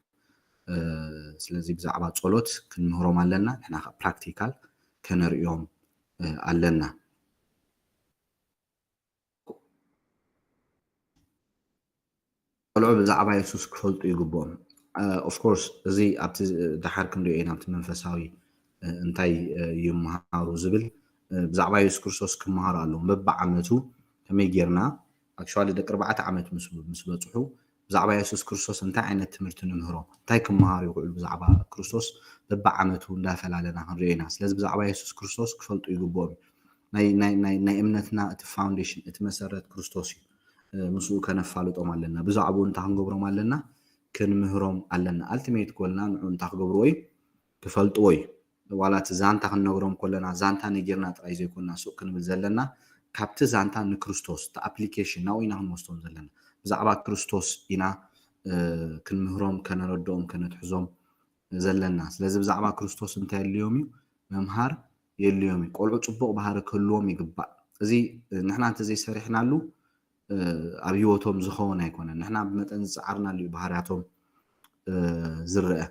ስለዚ ብዛዕባ ጸሎት ክንምህሮም ኣለና፣ ንሕና ኸ ፕራክቲካል ከነርእዮም ኣለና። ቆልዑ ብዛዕባ የሱስ ክፈልጡ ይግብኦም። ኦፍኮርስ እዚ ኣብቲ ደሓር ክንሪኦ ኢና ኣብቲ መንፈሳዊ እንታይ ይመሃሩ ዝብል ብዛዕባ የሱስ ክርስቶስ ክመሃሩ ኣለዎም። በብዓመቱ ከመይ ጌርና ኣክቹዋሊ ደቂ ኣርባዕተ ዓመት ምስ በፅሑ ብዛዕባ የሱስ ክርስቶስ እንታይ ዓይነት ትምህርቲ ንምህሮም፣ እንታይ ክመሃሩ ይኽእሉ፣ ብዛዕባ ክርስቶስ በብዓመቱ እንዳፈላለና ክንሪኦ ኢና። ስለዚ ብዛዕባ የሱስ ክርስቶስ ክፈልጡ ይግብኦም። ናይ እምነትና እቲ ፋውንዴሽን፣ እቲ መሰረት ክርስቶስ እዩ። ምስኡ ከነፋልጦም ኣለና። ብዛዕባኡ እንታይ ክንገብሮም ኣለና? ክንምህሮም ኣለና። ኣልቲሜት ጎልና ንዑ እንታይ ክገብርዎ እዩ? ክፈልጥዎ እዩ። ዋላ እቲ ዛንታ ክንነግሮም ከለና ዛንታ ነጊርና ጥራይ ዘይኮንና ሱቕ ክንብል ዘለና፣ ካብቲ ዛንታ ንክርስቶስ እቲ ኣፕሊኬሽን ናብኡ ኢና ክንወስዶም ዘለና። ብዛዕባ ክርስቶስ ኢና ክንምህሮም፣ ከነረድኦም፣ ከነትሕዞም ዘለና። ስለዚ ብዛዕባ ክርስቶስ እንታይ የድልዮም እዩ? ምምሃር የድልዮም እዩ። ቆልዑ ጽቡቕ ባህሪ ክህልዎም ይግባእ። እዚ ንሕና እንተዘይሰሪሕናሉ ኣብ ህይወቶም ዝኸውን ኣይኮነን። ንሕና ብመጠን ዝጸዓርናሉ እዩ ባህርያቶም ዝረአ።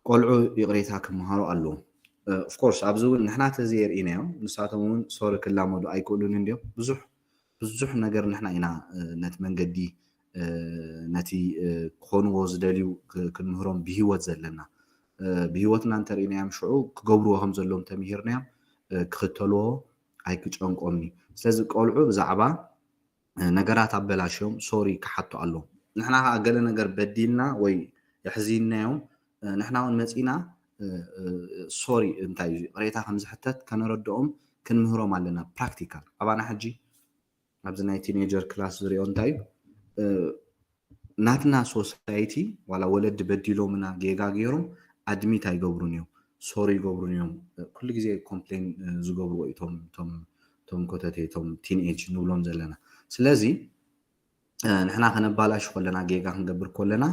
ቆልዑ ይቕሬታ ክመሃሩ ኣለዎም። ኦፍኮርስ ኣብዚ እውን ንሕና ተዘየርኢናዮም ንሳቶም እውን ሶሪ ክላመዱ ኣይክእሉን እንዲዮም። ብዙሕ ብዙሕ ነገር ንሕና ኢና ነቲ መንገዲ ነቲ ክኾንዎ ዝደልዩ ክንምህሮም ብህይወት ዘለና ብህይወትና እንተርኢናዮም ሽዑ ክገብርዎ ከም ዘለዎም ተምሂርናዮም ክኽተልዎ ኣይክጨንቆምኒ። ስለዚ ቆልዑ ብዛዕባ ነገራት ኣበላሽዮም ሶሪ ክሓቱ ኣለዎም። ንሕና ከዓ ገለ ነገር በዲልና ወይ የሕዚናዮም ንሕና እውን መፂና ሶሪ እንታይ እዩ ቅሬታ ከም ዝሕተት ከነረድኦም ክንምህሮም ኣለና። ፕራክቲካል ኣባና ሕጂ ኣብዚ ናይ ቲኔጀር ክላስ ዝሪኦ እንታይ እዩ ናትና ሶሳይቲ ዋላ ወለዲ በዲሎምና ጌጋ ገይሮም ኣድሚት ኣይገብሩን እዮም፣ ሶሪ ይገብሩን እዮም። ኩሉ ግዜ ኮምፕሌን ዝገብርዎ እዩ እቶም ኮተቴ እቶም ቲንኤጅ ንብሎም ዘለና። ስለዚ ንሕና ከነባላሹ ከለና ጌጋ ክንገብር ከለና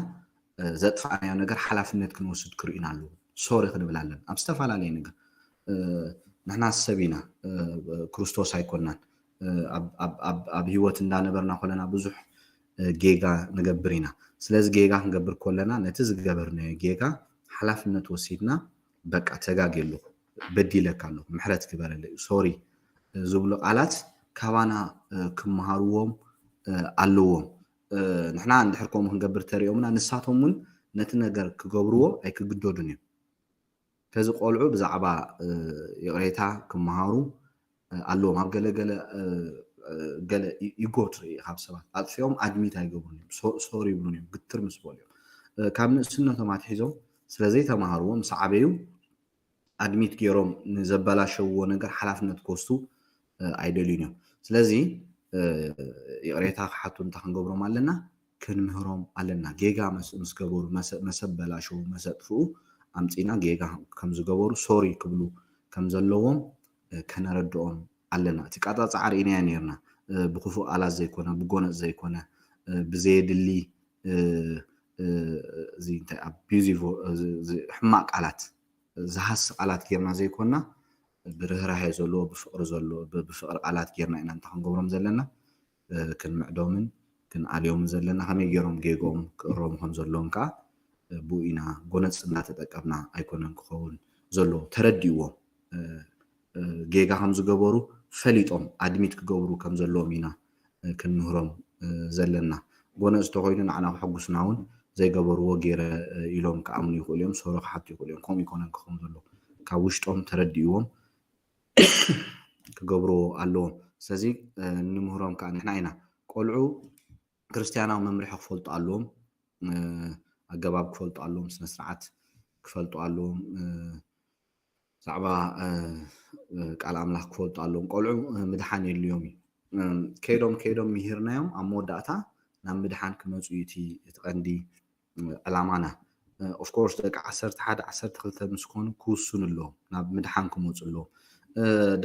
ዘጥፋእናዮ ነገር ሓላፍነት ክንወስድ ክርእዩና ኣለዎ። ሶሪ ክንብል ኣለና ኣብ ዝተፈላለየ ነገር። ንሕና ሰብ ኢና፣ ክርስቶስ ኣይኮናን። ኣብ ህይወት እንዳነበርና ከለና ብዙሕ ጌጋ ንገብር ኢና። ስለዚ ጌጋ ክንገብር ከለና ነቲ ዝገበርናዮ ጌጋ ሓላፍነት ወሲድና በቃ ተጋግየ ኣለኹ፣ በዲለካ ኣለኹ፣ ምሕረት ግበረለይ፣ ሶሪ ዝብሉ ቃላት ካባና ክመሃርዎም ኣለዎም። ንሕና እንድሕር ከምኡ ክንገብር ተሪኦምና ንሳቶም እውን ነቲ ነገር ክገብርዎ ኣይክግደዱን እዮም። ከዚ ቆልዑ ብዛዕባ ይቕሬታ ክመሃሩ ኣለዎም። ኣብ ገለ ገለ ገለ ኢጎ ትርኢ ካብ ሰባት ኣጥፊኦም ኣድሚት ኣይገብሩን እዮም፣ ሶሪ ይብሉን እዮም፣ ግትር ምስ በሉ እዮም። ካብ ንእስነቶም ኣትሒዞም ስለዘይተማሃርዎ ምስ ዓበዩ ኣድሚት ገይሮም ንዘበላሸውዎ ነገር ሓላፍነት ክወስዱ ኣይደልዩን እዮም። ስለዚ ይቕሬታ ክሓቱ እንታይ ክንገብሮም ኣለና? ክንምህሮም ኣለና። ጌጋ ምስ ገበሩ መሰበላሸው መሰጥፍኡ ኣምፂና ጌጋ ከም ዝገበሩ ሶሪ ክብሉ ከም ዘለዎም ከነረድኦም ኣለና። እቲ ቃጣ ፃዕሪ ኢናያ ነርና ብክፉእ ቃላት ዘይኮነ ብጎነፅ ዘይኮነ ብዘየድሊ እዚ እንታይ ኣቢዩዚቭ ሕማቅ ቃላት ዝሃሲ ቃላት ጌርና ዘይኮና ብርህራሄ ዘለዎ ብፍቅሪ ዘለዎ ብፍቅሪ ቃላት ጌርና ኢና እንተ ክንገብሮም ዘለና ክንምዕዶምን ክንኣልዮምን ዘለና ከመይ ገይሮም ጌግኦም ክእረሙ ከም ዘለዎም ከዓ ብኡ ኢና ጎነፅ እናተጠቀምና ኣይኮነን ክኸውን ዘለዎ ተረዲእዎም ጌጋ ከም ዝገበሩ ፈሊጦም ኣድሚት ክገብሩ ከም ዘለዎም ኢና ክንምህሮም ዘለና። ጎነፅ ተኮይኑ ንዓና ከሐጉስና እውን ዘይገበርዎ ገይረ ኢሎም ክኣምኑ ይኽእሉ እዮም፣ ሶሪ ክሓቱ ይኽእሉ እዮም። ከምኡ ይኮነን ክኸውን ዘሎ ካብ ውሽጦም ተረዲእዎም ክገብርዎ ኣለዎም። ስለዚ ንምህሮም ከዓ ንሕና ኢና ቆልዑ ክርስትያናዊ መምርሒ ክፈልጡ ኣለዎም፣ ኣገባብ ክፈልጡ ኣለዎም፣ ስነስርዓት ክፈልጡ ኣለዎም። ብዛዕባ ቃል ኣምላኽ ክፈልጡ ኣለዎም። ቆልዑ ምድሓን የድልዮም እዩ። ከይዶም ከይዶም ምሂርናዮም ኣብ መወዳእታ ናብ ምድሓን ክመፁ እዩ እቲ ቀንዲ ዕላማና። ኦፍኮርስ ደቂ ዓሰርተ ሓደ ዓሰርተ ክልተ ምስ ኮኑ ክውስኑ ኣለዎም፣ ናብ ምድሓን ክመፁ ኣለዎም።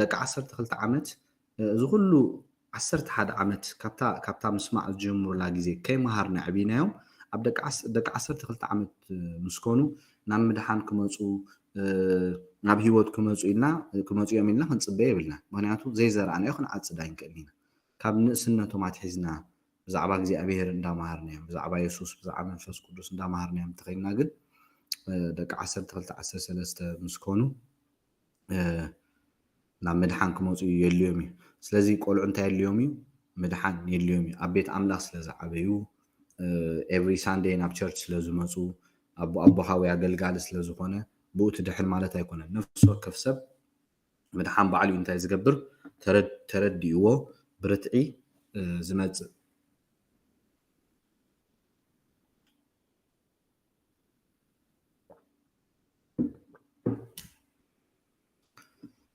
ደቂ ዓሰርተ ክልተ ዓመት እዚ ኩሉ ዓሰርተ ሓደ ዓመት ካብታ ምስማዕ ዝጀምሩላ ግዜ ከይመሃርና ኣዕቢናዮም ኣብ ደቂ ዓሰርተ ክልተ ዓመት ምስ ኮኑ ናብ ምድሓን ክመፁ ናብ ህይወት ክመፁ ኢልና ክመፁ እዮም ኢልና ክንፅበ የብልና። ምክንያቱ ዘይዘራእናዮ ክንዓፅድ ኣይንክእልን ኢና። ካብ ንእስነቶም ኣትሒዝና ብዛዕባ እግዚኣብሄር እንዳመሃርናዮም፣ ብዛዕባ የሱስ፣ ብዛዕባ መንፈስ ቅዱስ እንዳመሃርናዮም እንተኸይድና ግን ደቂ ዓሰርተ ክልተ ዓሰርተ ሰለስተ ምስ ኮኑ ናብ ምድሓን ክመፁ የድልዮም እዩ። ስለዚ ቆልዑ እንታይ የድልዮም እዩ? ምድሓን የድልዮም እዩ። ኣብ ቤት ኣምላኽ ስለ ዝዓበዩ፣ ኤቭሪ ሳንደይ ናብ ቸርች ስለ ዝመፁ፣ ኣቦ ኣቦኻዊ ኣገልጋሊ ስለ ዝኾነ ብኡ ትድሕን ማለት ኣይኮነን። ነፍሲ ወከፍ ሰብ ምድሓን ባዕሉ እዩ እንታይ ዝገብር ተረዲእዎ ብርትዒ ዝመፅእ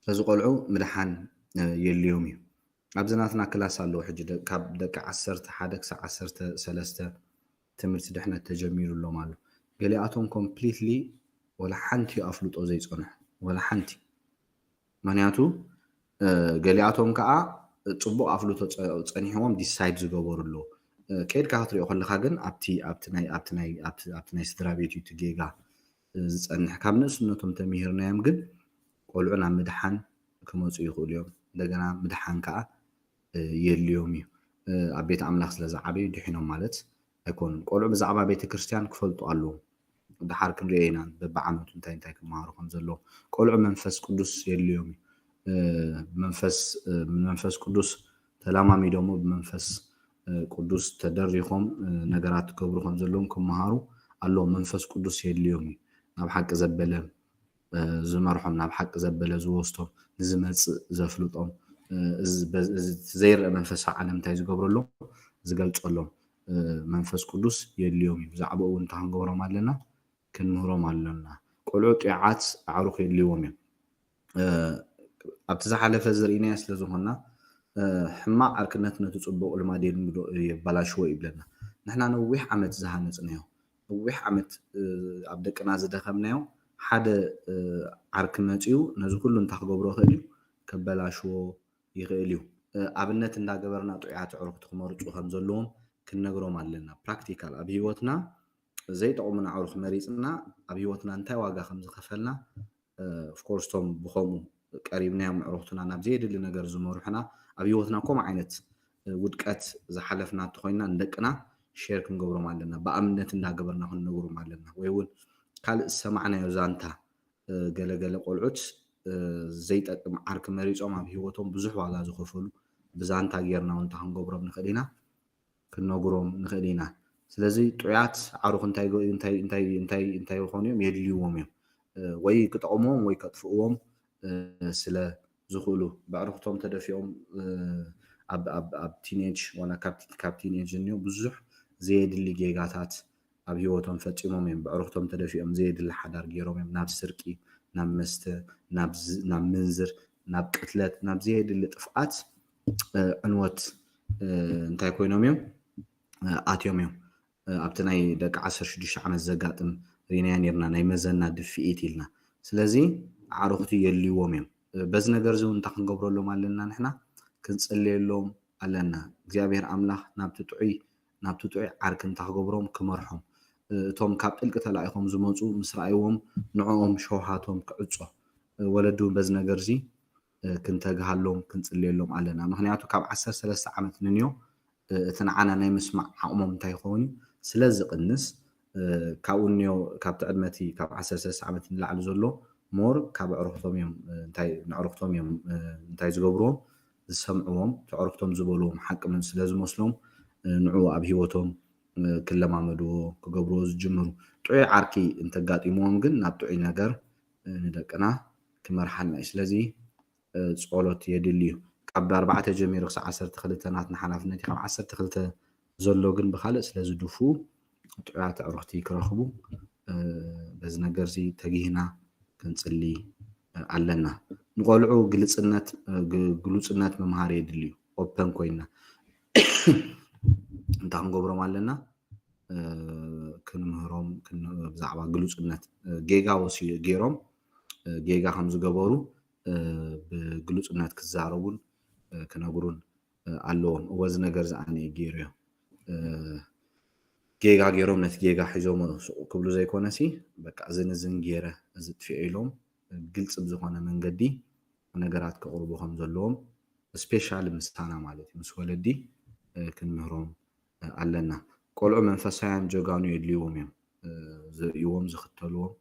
ስለዚ ቆልዑ ምድሓን የድልዮም እዩ። ኣብዚ ናትና ክላስ ኣለዉ ሕጂ ካብ ደቂ ዓሰርተ ሓደ ክሳብ ዓሰርተ ሰለስተ ትምህርቲ ድሕነት ተጀሚሩ ኣሎም ኣሎ። ገሊኣቶም ኮምፕሊትሊ ወላ ሓንቲ ኣፍልጦ ዘይፀንሑ፣ ወላ ሓንቲ። ምክንያቱ ገሊኣቶም ከዓ ፅቡቅ ኣፍልጦ ፀኒሕዎም ዲሳይድ ዝገበሩ ኣለዉ። ከይድካ ክትሪኦ ከለካ ግን ኣብቲ ናይ ስድራ ቤት እዩ እቲ ጌጋ ዝፀንሕ። ካብ ንእስነቶም ተሚሂርናዮም ግን ቆልዑ ናብ ምድሓን ክመፁ ይኽእሉ እዮም። እንደገና ምድሓን ከዓ የድልዮም እዩ። ኣብ ቤት ኣምላኽ ስለ ዝዓበዩ ድሒኖም ማለት ኣይኮኑን። ቆልዑ ብዛዕባ ቤተ ክርስቲያን ክፈልጡ ኣለዎም። ድሓር ክንሪኦ ኢና በብዓመቱ እንታይ እንታይ ክመሃሩ ከም ዘለዎም። ቆልዑ መንፈስ ቅዱስ የድልዮም እዩ። መንፈስ መንፈስ ቅዱስ ተላማሚዶሞ ብመንፈስ ቅዱስ ተደሪኾም ነገራት ክገብሩ ከም ዘለዎም ክመሃሩ ኣለዎም። መንፈስ ቅዱስ የድልዮም እዩ ናብ ሓቂ ዘበለ ዝመርሖም፣ ናብ ሓቂ ዘበለ ዝወስዶም፣ ንዝመፅእ ዘፍልጦም፣ ዘይረአ መንፈሳዊ ዓለም እንታይ ዝገብረሎም ዝገልፀሎም መንፈስ ቅዱስ የድልዮም እዩ። ብዛዕባኡ እውን እንታይ ክንገብሮም ኣለና? ክንምህሮም ኣለና። ቆልዑ ጥዑያት ኣዕሩኽ የድልይዎም እዮም። ኣብቲ ዝሓለፈ ዝርኢናዮ ስለ ዝኾንና ሕማቕ ዓርክነት ነቲ ፅቡቕ ልማድ የልምዶ የበላሽዎ ይብለና። ንሕና ነዊሕ ዓመት ዝሃነፅናዮ ነዊሕ ዓመት ኣብ ደቅና ዝደኸምናዮ ሓደ ዓርኪ መፂኡ ነዚ ኩሉ እንታይ ክገብሮ ይኽእል እዩ? ከበላሽዎ ይኽእል እዩ። ኣብነት እንዳገበርና ጥዑያት ኣዕሩኽቲ ክመርፁ ከም ዘለዎም ክንነግሮም ኣለና። ፕራክቲካል ኣብ ህይወትና ዘይጠቕሙና ኣዕሩኽ መሪፅና ኣብ ህይወትና እንታይ ዋጋ ከም ዝኸፈልና ኦፍኮርስ እቶም ብኸምኡ ቀሪብናዮም ኣዕሩኽትና ናብ ዘየድሊ ነገር ዝመርሑና ኣብ ህይወትና ከምኡ ዓይነት ውድቀት ዝሓለፍና እንተኾይንና ንደቅና ሼር ክንገብሮም ኣለና። ብኣብነት እንዳገበርና ክንነግሮም ኣለና። ወይ እውን ካልእ ዝሰማዕናዮ ዛንታ ገለገለ ቆልዑት ዘይጠቅም ዓርኪ መሪፆም ኣብ ህይወቶም ብዙሕ ዋጋ ዝኸፈሉ ብዛንታ ጌርና እውን እንታይ ክንገብሮም ንኽእል ኢና? ክንነግሮም ንኽእል ኢና። ስለዚ ጥዑያት ኣዕሩኽ እንታይ እንታይ እንታይ እንታይ ይኾኑ እዮም? የድልይዎም እዮም። ወይ ክጠቕምዎም ወይ ከጥፍእዎም ስለ ዝኽእሉ ብዕሩኽቶም ተደፊኦም ኣብ ቲኔጅ ዋላ ካብ ቲኔጅ እኒኦ ብዙሕ ዘየድሊ ጌጋታት ኣብ ህይወቶም ፈፂሞም እዮም። ብዕሩኽቶም ተደፊኦም ዘየድሊ ሓዳር ገይሮም እዮም። ናብ ስርቂ፣ ናብ መስተ፣ ናብ ምንዝር፣ ናብ ቅትለት፣ ናብ ዘየድሊ ጥፍኣት ዕንወት እንታይ ኮይኖም እዮም ኣትዮም እዮም። ኣብቲ ናይ ደቂ ዓሰርተ ሽዱሽተ ዓመት ዘጋጥም ሪናያ ነርና ናይ መዘና ድፍኢት ኢልና። ስለዚ ኣዕሩኽቲ የድልይዎም እዮም። በዚ ነገር እዚ እውን እንታይ ክንገብረሎም ኣለና? ንሕና ክንፅልየሎም ኣለና። እግዚኣብሔር ኣምላኽ ናብቲ ጥዑይ ናብቲ ጥዑይ ዓርኪ እንታይ ክገብሮም ክመርሖም እቶም ካብ ጥልቂ ተላኢኾም ዝመፁ ምስ ረኣይዎም ንዕኦም ሸውሃቶም ክዕፆ ወለዲ እውን በዚ ነገር እዚ ክንተግሃሎም ክንፅልየሎም ኣለና። ምክንያቱ ካብ ዓሰርተ ሰለስተ ዓመት ንንዮ እቲ ንዓና ናይ ምስማዕ ዓቕሞም እንታይ ይኸውን እዩ ስለ ዝቕንስ ካብኡ እኒኦ ካብቲ ዕድመ እቲ ካብ ዓሰርተ ሰለስተ ዓመት ንላዕሊ ዘሎ ሞር ካብ ኣዕሩኽቶም እዮም እንታይ ንዕሩኽቶም እዮም እንታይ ዝገብርዎም ዝሰምዕዎም እቲ ኣዕሩኽቶም ዝበልዎም ሓቂ ስለ ዝመስሎም ንዕኡ ኣብ ህይወቶም ክለማመድዎ ክገብርዎ ዝጅምሩ ጥዑይ ዓርኪ እንተጋጢምዎም ግን ናብ ጥዑይ ነገር ንደቅና ክመርሓና እዩ። ስለዚ ጸሎት የድሊ እዩ። ካብ ኣርባዕተ ጀሚሩ ክሳብ ዓሰርተ ክልተ ናትና ሓላፍነት እዩ። ካብ ዓሰርተ ክልተ ዘሎ ግን ብኻልእ ስለ ዝድፍኡ ጥዑያት ኣዕሩኽቲ ክረኽቡ በዚ ነገር እዚ ተጊህና ክንጽሊ ኣለና። ንቆልዑ ግልጽነት ግሉጽነት ምምሃር የድሊ እዩ። ኦፐን ኮይና እንታይ ክንገብሮም ኣለና? ክንምህሮም ብዛዕባ ግሉጽነት ጌጋ ወሲ ገይሮም ጌጋ ከም ዝገበሩ ብግሉጽነት ክዛረቡን ክነግሩን ኣለዎም። እወ እዚ ነገር እዚ ኣነ እየ ገይረዮ። ጌጋ ገይሮም ነቲ ጌጋ ሒዞሞ ስቕ ክብሉ ዘይኮነሲ በቃ እዝን እዝን ገይረ እዚ ጥፊኦ ኢሎም ግልፂ ብዝኾነ መንገዲ ነገራት ከቕርቡ ከም ዘለዎም ስፔሻሊ ምሳና ማለት እዩ ምስ ወለዲ ክንምህሮም ኣለና። ቆልዑ መንፈሳውያን ጀጋኑ የድልይዎም እዮም። ዝርእይዎም ዝኽተልዎም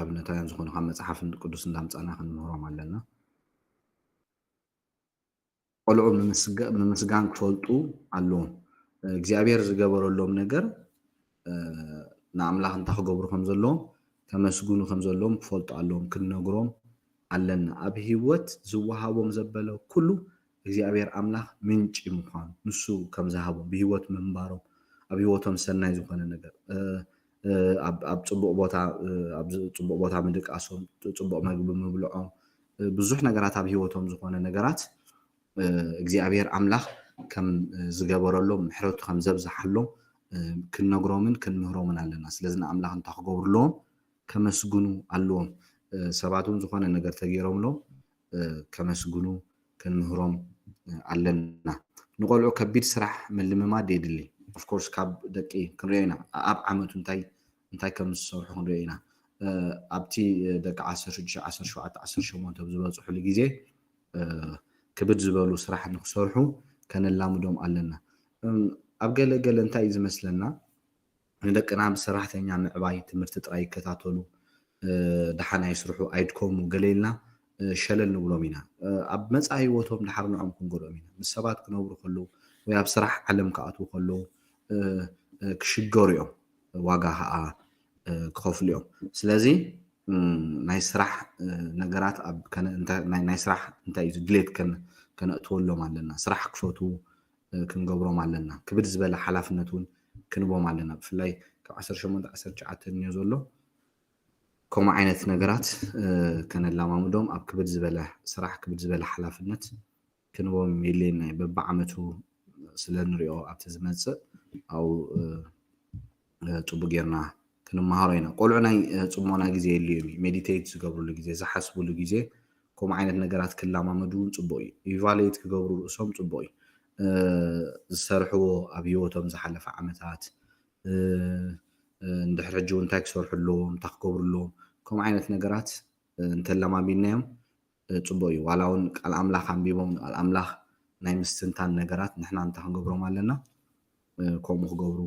ኣብነታውያን ዝኾኑ ካብ መፅሓፍ ቅዱስ እንዳምፃና ክንምህሮም ኣለና። ቆልዑ ምምስጋን ክፈልጡ ኣለዎም። እግዚኣብሔር ዝገበረሎም ነገር ንኣምላኽ እንታይ ክገብሩ ከም ዘለዎም ከመስግኑ ከም ዘለዎም ክፈልጡ ኣለዎም። ክንነግሮም ኣለና። ኣብ ህይወት ዝወሃቦም ዘበለ ኩሉ እግዚኣብሔር ኣምላኽ ምንጪ ምዃኑ ንሱ ከም ዝሃቦም ብህይወት ምንባሮም ኣብ ህይወቶም ሰናይ ዝኾነ ነገር ኣብ ፅቡቅ ቦታ ኣብ ፅቡቅ ቦታ ምድቃሶም፣ ፅቡቅ መግቢ ምብልዖም፣ ብዙሕ ነገራት ኣብ ሂወቶም ዝኾነ ነገራት እግዚኣብሔር ኣምላኽ ከም ዝገበረሎም፣ ምሕረቱ ከም ዘብዝሓሎም ክንነግሮምን ክንምህሮምን ኣለና። ስለዚ ንኣምላኽ እንታይ ክገብሩ ኣለዎም? ከመስግኑ ኣለዎም። ሰባት እውን ዝኾነ ነገር ተገይሮምሎም ከመስግኑ ክንምህሮም ኣለና። ንቆልዑ ከቢድ ስራሕ ምልምማድ የድሊ። ኦፍኮርስ ካብ ደቂ ክንሪኦ ኢና። ኣብ ዓመቱ እንታይ እንታይ ከም ዝሰርሑ ክንሪኦ ኢና። ኣብቲ ደቂ ዓሰርተ ሽዱሽተ፣ ዓሰርተ ሸውዓተ፣ ዓሰርተ ሸሞንተ ኣብ ዝበፅሕሉ ግዜ ክብድ ዝበሉ ስራሕ ንክሰርሑ ከነላምዶም ኣለና። ኣብ ገለ ገለ እንታይ እዩ ዝመስለና፣ ንደቅና ብሰራሕተኛ ምዕባይ፣ ትምህርቲ ጥራይ ይከታተሉ፣ ደሓን ኣይስርሑ፣ ኣይድከሙ፣ ገለ ኢልና ሸለል ንብሎም ኢና። ኣብ መፃኢ ህይወቶም ድሓር ንዖም ክንጎድኦም ኢና። ምስ ሰባት ክነብሩ ከለዉ ወይ ኣብ ስራሕ ዓለም ክኣትዉ ከለዉ ክሽገሩ እዮም፣ ዋጋ ከዓ ክኸፍሉ እዮም። ስለዚ ናይ ስራሕ ነገራት ናይ ስራሕ እንታይ እዩ ድሌት ከነእትወሎም ኣለና። ስራሕ ክፈትዉ ክንገብሮም ኣለና። ክብድ ዝበለ ሓላፍነት እውን ክንቦም ኣለና። ብፍላይ ካብ ዓሰርተ ሸሞንተ ዓሰርተ ትሽዓተ እኒኦ ዘሎ ከምኡ ዓይነት ነገራት ከነላማምዶም ኣብ ክብድ ዝበለ ስራሕ ክብድ ዝበለ ሓላፍነት ክንቦም የድልየና እዩ። በብዓመቱ ስለ ንሪኦ ኣብቲ ዝመፅእ ኣብኡ ፅቡቅ ጌርና ክንመሃሮ ኢና። ቆልዑ ናይ ፅሞና ግዜ የድልዮም እዩ። ሜዲቴት ዝገብርሉ ግዜ፣ ዝሓስብሉ ግዜ፣ ከምኡ ዓይነት ነገራት ክላማመዱ እውን ፅቡቅ እዩ። ኢቫሉዌት ክገብሩ ርእሶም ፅቡቅ እዩ። ዝሰርሕዎ ኣብ ህይወቶም ዝሓለፈ ዓመታት እንድሕር ሕጂ እውን እንታይ ክሰርሑ ኣለዎም፣ እንታይ ክገብሩ ኣለዎም፣ ከምኡ ዓይነት ነገራት እንተለማሚድናዮም ፅቡቅ እዩ። ዋላ እውን ቃል ኣምላኽ ኣንቢቦም ንቃል ኣምላኽ ናይ ምስትንታን ነገራት ንሕና እንታይ ክንገብሮም ኣለና? ከምኡ ክገብሩ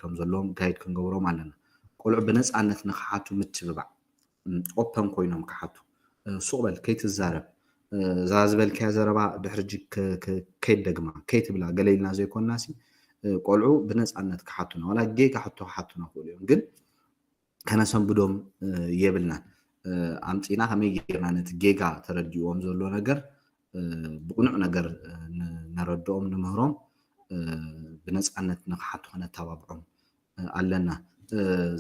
ከም ዘለዎም ጋይድ ክንገብሮም ኣለና። ቆልዑ ብነፃነት ንክሓቱ ምትብባዕ፣ ኦፐን ኮይኖም ክሓቱ። ሱቅ በል፣ ከይትዛረብ፣ እዛ ዝበልካያ ዘረባ ድሕሪ ሕጂ ከይትደግማ፣ ከይትብላ ገለ ኢልና ዘይኮንና ሲ፣ ቆልዑ ብነፃነት ክሓቱና፣ ዋላ ጌጋ ሕቶ ክሓቱና ክእሉ እዮም፣ ግን ከነሰንብዶም የብልናን። ኣምፂና ከመይ ጌርና ነቲ ጌጋ ተረዲእዎም ዘሎ ነገር ብቕኑዕ ነገር ነረድኦም፣ ንምህሮም፣ ብነፃነት ንክሓቱ ከነተባብዖም ኣለና።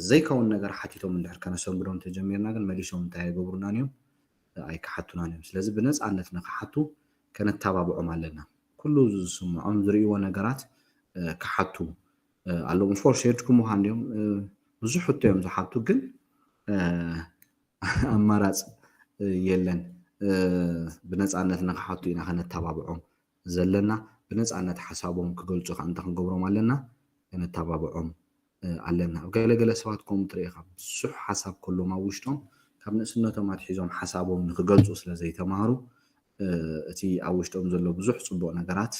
ዘይከውን ነገር ሓቲቶም እንድሕር ከነሰንብዶም ተጀሚርና ግን መሊሶም እንታይ ኣይገብሩናን እዮም፣ ኣይክሓቱናን እዮም። ስለዚ ብነፃነት ንክሓቱ ከነተባብዖም ኣለና። ኩሉ ዝስምዖም ዝርእይዎ ነገራት ክሓቱ ኣለዎም። ኦፍኮርስ የድክሙኻ እንዲዮም፣ ብዙሕ ሕቶ እዮም ዝሓቱ፣ ግን ኣማራፂ የለን። ብነፃነት ንክሓቱ ኢና ከነተባብዖም ዘለና። ብነፃነት ሓሳቦም ክገልፁ ከዓ እንታይ ክንገብሮም ኣለና? ከነተባብዖም ኣለና። ኣብ ገለገለ ሰባት ከምኡ ትርኢ ኢኻ፣ ብዙሕ ሓሳብ ከሎም ኣብ ውሽጦም ካብ ንእስነቶም ኣትሒዞም ሓሳቦም ንክገልፁ ስለ ዘይተማሃሩ እቲ ኣብ ውሽጦም ዘሎ ብዙሕ ፅቡቅ ነገራት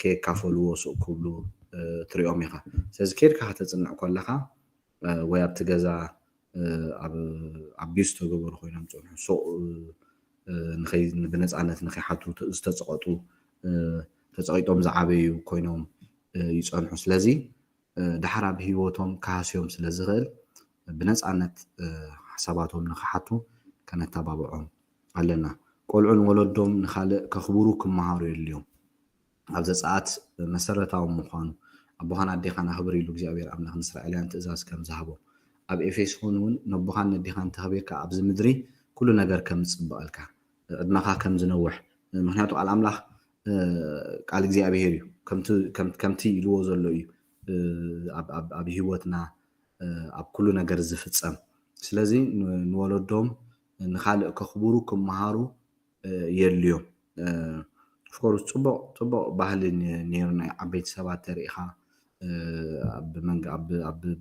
ከየካፈልዎ ስቕ ክብሉ ትሪኦም ኢኻ። ስለዚ ከይድካ ከተፅንዕ ከለኻ ወይ ኣብቲ ገዛ ኣቢዩዝ ተገበሩ ኮይኖም ፅንሑ፣ ሱቕ ብነፃነት ንከይሓቱ ዝተፀቐጡ፣ ተፀቒጦም ዝዓበዩ ኮይኖም ይፀንሑ። ስለዚ ድሓር ኣብ ህይወቶም ክሃስዮም ስለ ዝኽእል ብነፃነት ሓሳባቶም ንክሓቱ ከነተባብዖም ኣለና። ቆልዑ ንወለዶም ንኻልእ ከኽብሩ ክመሃሩ የድልዮም። ኣብ ዘፀኣት መሰረታዊ ምዃኑ ኣቦኻን ኣዴኻን ኣኽብር ኢሉ እግዚኣብሔር ኣምላኽ ንእስራኤላውያን ትእዛዝ ከም ዝሃቦም ኣብ ኤፌሶን እውን ነቦኻን ነዴኻን እንተኽቢርካ ኣብዚ ምድሪ ኩሉ ነገር ከም ዝፅበቐልካ ዕድመኻ ከም ዝነውሕ ምክንያቱ ቃል ኣምላኽ ቃል እግዚኣብሔር እዩ ከምቲ ኢልዎ ዘሎ እዩ ኣብ ህይወትና ኣብ ኩሉ ነገር ዝፍፀም ስለዚ ንወለዶም ንካልእ ከኽብሩ ክመሃሩ የድልዮም ኦፍኮርስ ፅቡቅ ፅቡቅ ባህሊ ነይሩ ናይ ዓበይቲ ሰባት ተሪኢኻ ኣብ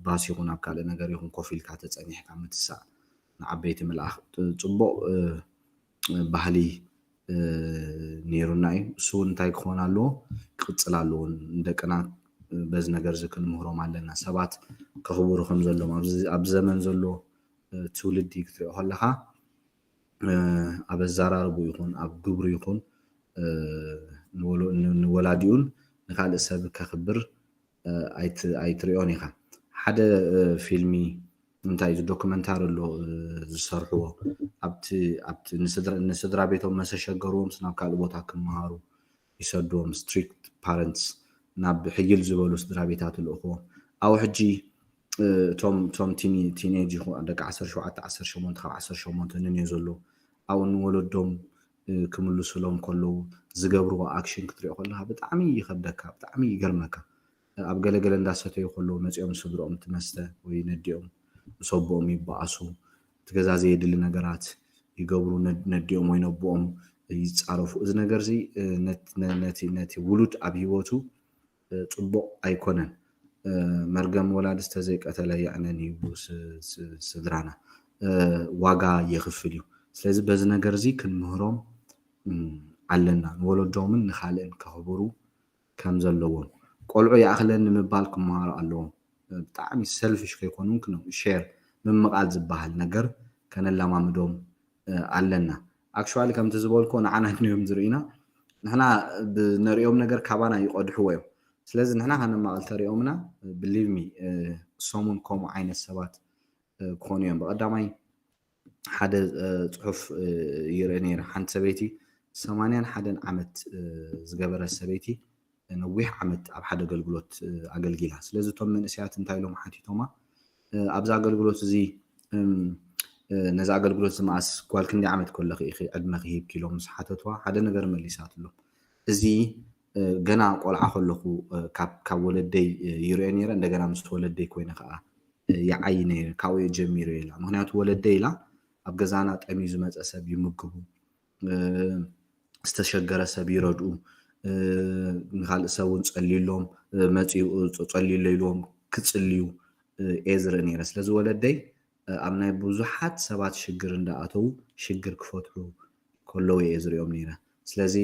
ባስ ይኹን ኣብ ካልእ ነገር ይኹን ኮፍ ኢልካ ተፀኒሕካ ምትሳእ ንዓበይቲ ምልኣኽ ፅቡቅ ባህሊ ነይሩና እዩ። እሱ እውን እንታይ ክኾን ኣለዎ ክቅፅል ኣለዎ። ንደቅና በዚ ነገር እዚ ክንምህሮም ኣለና። ሰባት ከኽብሩ ከም ዘለዎም ኣብዚ ዘመን ዘሎ ትውልዲ ክትሪኦ ከለኻ ኣብ ኣዘራርቡ ይኹን ኣብ ግብሩ ይኹን ንወላዲኡን ንካልእ ሰብ ከኽብር ኣይትሪኦን ኢኻ። ሓደ ፊልሚ እንታይ እዚ ዶክመንታሪ ኣሎ ዝሰርሕዎ ኣብቲ ኣብቲ ንስድራ ቤቶም መሰሸገርዎም ናብ ካልእ ቦታ ክመሃሩ ይሰድዎም ስትሪክት ፓረንትስ ናብ ሕይል ዝበሉ ስድራ ቤታት ልእኽዎም ኣብኡ ሕጂ እቶም እቶም ቲኔጅ ይኹ ደቂ ዓሰርተ ሸውዓተ ዓሰርተ ሸሞንተ ካብ ዓሰርተ ሸሞንተ ንንዮ ዘለዉ ኣብኡ ንወለዶም ክምልሱሎም ከለዉ ዝገብርዎ ኣክሽን ክትሪኦ ከለካ ብጣዕሚ ይኸብደካ፣ ብጣዕሚ ይገርመካ። ኣብ ገለገለ እንዳሰተዩ ከለዉ መፂኦም ስድርኦም እቲ መስተ ወይ ነዲኦም ምስ ኣቦኦም ይበኣሱ። እቲ ገዛ ዘየድሊ ነገራት ይገብሩ፣ ነዲኦም ወይ ነቦኦም ይፃረፉ። እዚ ነገር እዚ ነቲ ውሉድ ኣብ ሂወቱ ፅቡቕ ኣይኮነን። መርገም ወላዲ ዝተዘይቀተለ የዕነን ይብሉ ስድራና። ዋጋ የኽፍል እዩ። ስለዚ በዚ ነገር እዚ ክንምህሮም ኣለና። ንወለዶምን ንኻልእን ከኽብሩ ከም ዘለዎም። ቆልዑ ይኣኽለኒ ምባል ክመሃሩ ኣለዎም። ብጣዕሚ ሰልፊሽ ከይኮኑ ሼር ምምቓል ዝበሃል ነገር ከነላማምዶም ኣለና። ኣክሽዋሊ ከምቲ ዝበልኮ ንዓና ድንዮም ዝርእና ንሕና ብነሪኦም ነገር ካባና ይቐድሕዎ እዮም። ስለዚ ንሕና ከነማቐል ተሪኦምና ብሊቭ ሚ እሶምን ከምኡ ዓይነት ሰባት ክኾኑ እዮም። ብቐዳማይ ሓደ ፅሑፍ ይርኢ ነይረ። ሓንቲ ሰበይቲ ሰማንያን ሓደን ዓመት ዝገበረት ሰበይቲ ነዊሕ ዓመት ኣብ ሓደ ኣገልግሎት ኣገልጊላ። ስለዚ እቶም መንእሰያት እንታይ ኢሎም ሓቲቶማ? ኣብዚ ኣገልግሎት እዚ ነዚ ኣገልግሎት እዚ መኣስ ጓል ክንደይ ዓመት ከለኺ ኢኺ ዕድመ ክሂብኪ ኢሎም ምስ ሓተትዋ ሓደ ነገር መሊሳትሎም። እዚ ገና ቆልዓ ከለኹ ካብ ወለደይ ይሪኦ ነይረ፣ እንደገና ምስ ወለደይ ኮይነ ከዓ ይዓይ ነይረ፣ ካብኡ ጀሚሩ ኢላ። ምክንያቱ ወለደይ ኢላ ኣብ ገዛና ጠምዩ ዝመፀ ሰብ ይምግቡ፣ ዝተሸገረ ሰብ ይረድኡ፣ ንካልእ ሰብ እውን ፀልዩሎም መፂኡ ፀልዩሎ ኢልዎም ክፅልዩ እየ ዝርኢ ነይረ። ስለዚ ወለደይ ኣብ ናይ ብዙሓት ሰባት ሽግር እንዳኣተዉ ሽግር ክፈትሑ ከለዉ እየ ዝሪኦም ነይረ። ስለዚ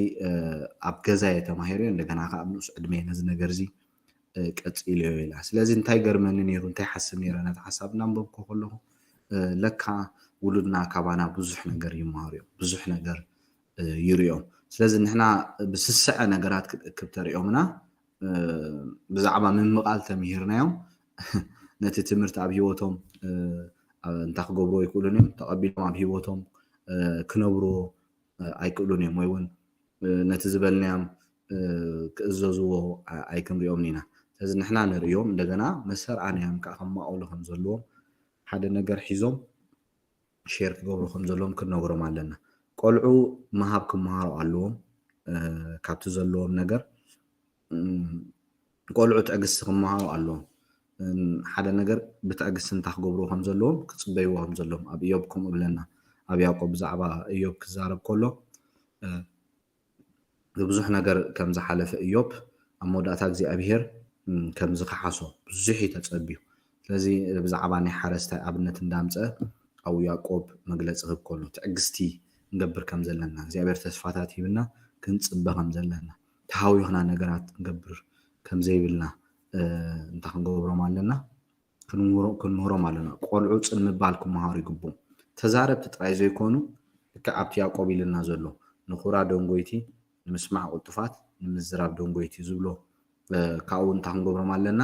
ኣብ ገዛ እየ ተማሂረዮ፣ እንደገና ከዓ ኣብ ንኡስ ዕድመ ነዚ ነገር እዚ ቀፂለዮ ኢላ። ስለዚ እንታይ ገርመኒ ነይሩ፣ እንታይ ሓስብ ነይረ፣ ነቲ ሓሳብ እናንበብኩ ከለኹ ለካ ውሉድና ካባና ብዙሕ ነገር ይመሃሩ እዮም፣ ብዙሕ ነገር ይርእዮም። ስለዚ ንሕና ብስስዐ ነገራት ክንእክብ ተሪኦምና ብዛዕባ ምምቓል ተምሂርናዮም ነቲ ትምህርቲ ኣብ ሂወቶም እንታይ ክገብርዎ ኣይክእሉን እዮም፣ ተቐቢሎም ኣብ ሂወቶም ክነብርዎ ኣይክእሉን እዮም፣ ወይ እውን ነቲ ዝበልናዮም ክእዘዝዎ ኣይክንሪኦምን ኢና። ስለዚ ንሕና ንርእዮም እንደገና መሰርኣናዮም ከዓ ከማቐሉ ከም ዘለዎም ሓደ ነገር ሒዞም ሼር ክገብሩ ከም ዘለዎም ክንነግሮም ኣለና። ቆልዑ ምሃብ ክመሃሩ ኣለዎም። ካብቲ ዘለዎም ነገር ቆልዑ ትዕግስቲ ክመሃሩ ኣለዎም። ሓደ ነገር ብትዕግስቲ እንታይ ክገብርዎ ከም ዘለዎም ክፅበይዎ ከም ዘለዎም ኣብ እዮብ ከምኡ ብለና። ኣብ ያዕቆብ ብዛዕባ እዮብ ክዛረብ ከሎ ብብዙሕ ነገር ከም ዝሓለፈ እዮብ ኣብ መወዳእታ እግዚኣብሄር ከም ዝከሓሶ ብዙሕ እዩ ተጸብዩ። ስለዚ ብዛዕባ ናይ ሓረስታይ ኣብነት እንዳምጸ ኣብኡ ያዕቆብ መግለጺ ክህብ ከሎ ትዕግስቲ ክንገብር ከም ዘለና እግዚኣብሄር ተስፋታት ሂብና ክንጽበ ከም ዘለና ተሃዊኽና ነገራት ክንገብር ከም ዘይብልና እንታይ ክንገብሮም ኣለና? ክንምህሮም ኣለና። ቆልዑ ጽን ምባል ክመሃሩ ይግብኦም። ተዛረብቲ ጥራይ ዘይኮኑ ልክዕ ኣብቲ ያዕቆብ ኢሉና ዘሎ ንኹራ ደንጎይቲ ንምስማዕ ቅልጡፋት ንምዝራብ ደንጎይቲ ዝብሎ ካብኡ እንታይ ክንገብሮም ኣለና?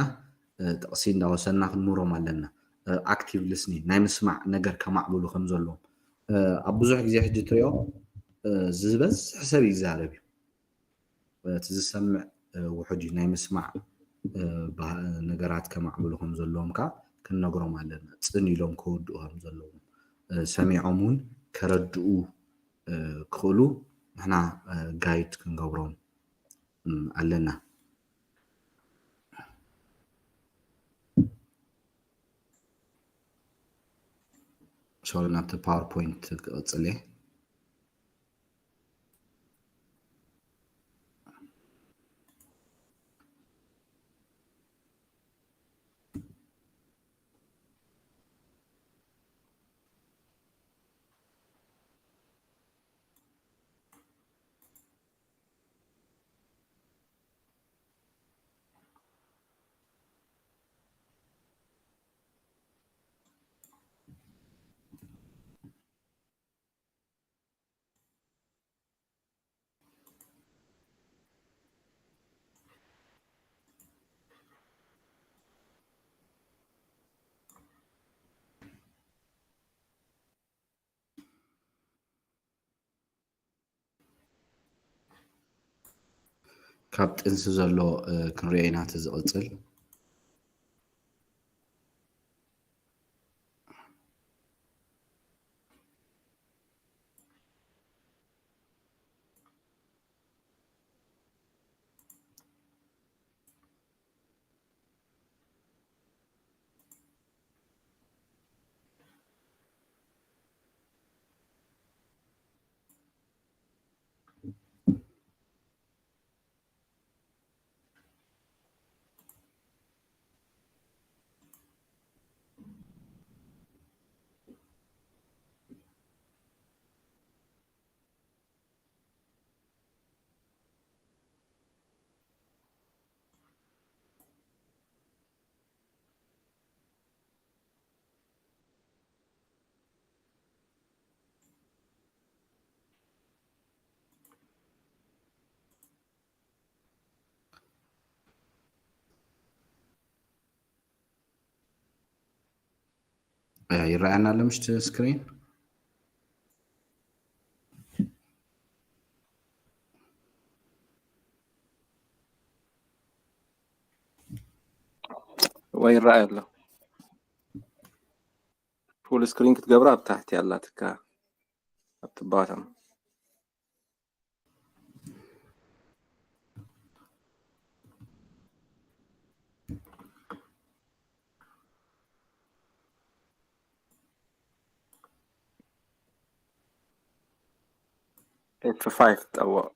ጥቕሲ እንዳወሰና ክንምህሮም ኣለና። ኣክቲቭ ሊስኒንግ ናይ ምስማዕ ነገር ከማዕብሉ ከም ዘለዎም ኣብ ብዙሕ ግዜ ሕጂ ትሪኦ ዝበዝሕ ሰብ ይዛረብ እዩ። እቲ ዝሰምዕ ውሑድ እዩ። ናይ ምስማዕ ነገራት ከማዕብሉ ከም ዘለዎም ከዓ ክንነግሮም ኣለና። ፅን ኢሎም ከወድኡ ከም ዘለዎም ሰሚዖም እውን ከረድኡ ክኽእሉ ንሕና ጋይድ ክንገብሮም ኣለና። ሶሪ ናብቲ ፓወርፖይንት ክቕፅል እየ። ካብ ጥንሲ ዘሎ ክንሪኦ ኢና እቲ ዝቕፅል። ይረኣየና ኣሎ ምሽቲ ስክሪን? ወይ ይረኣይ ኣሎ። ፉል ስክሪን ክትገብራ ኣብ ታሕቲ ኣላትካ ኣብቲ ባተም። F five ጠወቕ።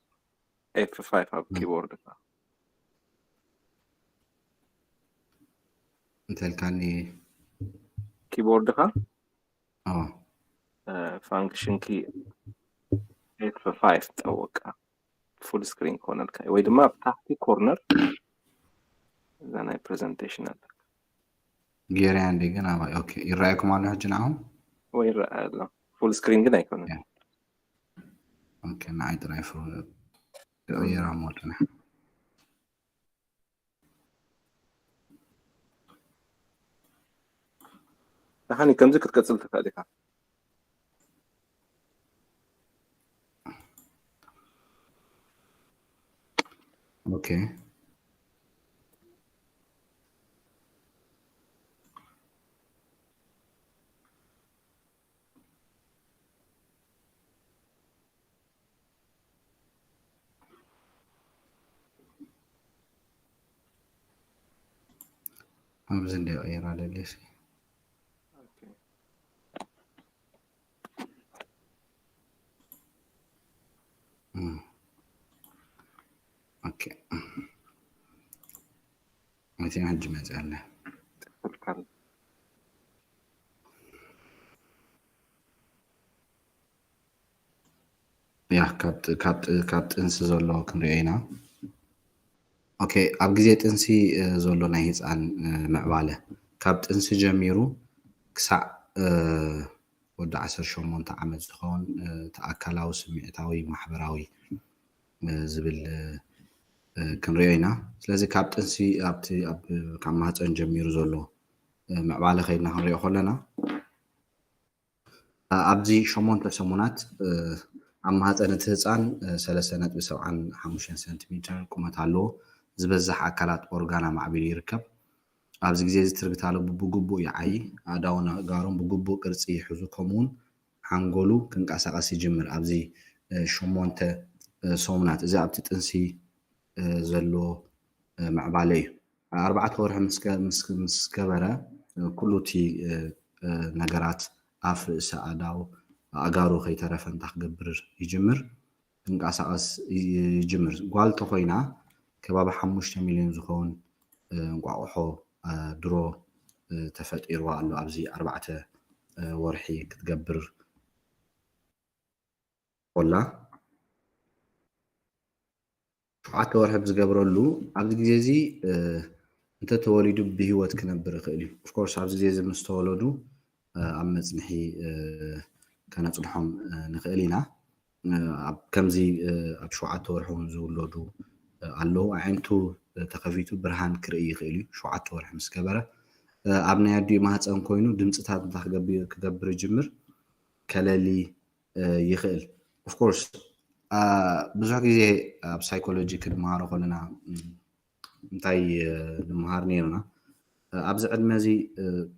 F five ኣብ ኪቦርድካ እንተልካኒ ኪቦርድካ ኦ function key F five ጠወቃ። ፉል ስክሪን ክኾነልካ ወይ ድማ ኣብ ታሕቲ ኮርነር እዛ ናይ ፕሬዘንቴሽን ኣለ። ጌርያ እንዲ ግን ኣባይ ኦኬ ይረኣየኩም ኣሎ ሕጂ ንዓኹም? ወይ ይረኣ ኣሎ። ፉል ስክሪን ግን ኣይኮነን። ኦኬ ንዓይ ጥራይ ፉል ይቕይራ ሞድና። ደሓን ከምዚ ክትቀጽል ትኽእል ኢኻ። ኦኬ ኣብዚ እንደ ቀይራ ደልሲ ኦኬ መቼም ሕጂ መፅእ ኣለ። ያ ካብ ጥ- ካብ ጥ- ካብ ጥንሲ ዘሎ ክንሪኦ ኢና። ኦኬ ኣብ ግዜ ጥንሲ እ፣ ዘሎ ናይ ህፃን እ፣ ምዕባለ ካብ ጥንሲ ጀሚሩ ክሳዕ እ፣ ወዲ ዓሰርተ ሸሞንተ ዓመት ዝኸውን እ፣ እቲ ኣካላዊ፣ ስምዒታዊ፣ ማሕበራዊ እ፣ ዝብል እ፣ እ፣ ክንሪኦ ኢና። ስለዚ ካብ ጥንሲ ኣብቲ ኣብ ካብ ማህፀን ጀሚሩ ዘሎ እ፣ ምዕባለ ከይድና ክንሪኦ ከለና ኣብዚ ሸሞንተ ሰሙናት ኣብ ማህፀን እቲ ህፃን ሰለስተ ነጥቢ ሰብዓን ሓሙሽተን ሰንቲሜትር ቁመት ኣለዎ። ዝበዝሕ ኣካላት ኦርጋን ኣማዕቢሉ ይርከብ። ኣብዚ ግዜ እዚ ትርግት ኣሎ ብግቡእ ይዓዪ፣ ኣእዳውን ኣእጋሩን ብግቡእ ቅርፂ ይሕዙ፣ ከምኡውን ሓንጎሉ ክንቀሳቐስ ይጅምር። ኣብዚ ሸሞንተ ሰሙናት እዚ ኣብቲ ጥንሲ ዘሎ ምዕባለ እዩ። ኣርባዕተ ወርሒ ምስ ገበረ ኩሉ እቲ ነገራት ኣፍ፣ ርእሲ፣ ኣእዳው፣ ኣእጋሩ ከይተረፈ እንታይ ክገብር ይጅምር? ክንቀሳቐስ ይጅምር። ጓል ተኾይና ከባቢ ሓሙሽተ ሚልዮን ዝኸውን እንቋቑሖ ድሮ ተፈጢርዋ ኣሎ ኣብዚ ኣርባዕተ ወርሒ ክትገብር ኮላ። ሸውዓተ ወርሒ ብዝገብረሉ ኣብዚ ግዜ እዚ እንተተወሊዱ ብህይወት ክነብር ይኽእል እዩ። ኦፍኮርስ ኣብዚ ግዜ እዚ ምስ ተወለዱ ኣብ መፅንሒ ከነፅንሖም ንኽእል ኢና። ከምዚ ኣብ ሸውዓተ ወርሒ እውን ዝውለዱ ኣለዉ። ኣዒንቱ ተኸፊቱ ብርሃን ክርኢ ይኽእል እዩ። ሸውዓተ ወርሒ ምስ ገበረ ኣብ ናይ ኣዲኡ ማህፀን ኮይኑ ድምፅታት እንታይ ክገብር ይጅምር? ከለሊ ይኽእል። ኦፍኮርስ ብዙሕ ግዜ ኣብ ሳይኮሎጂ ክንመሃሮ ከለና እንታይ ንምሃር ነይርና? ኣብዚ ዕድመ እዚ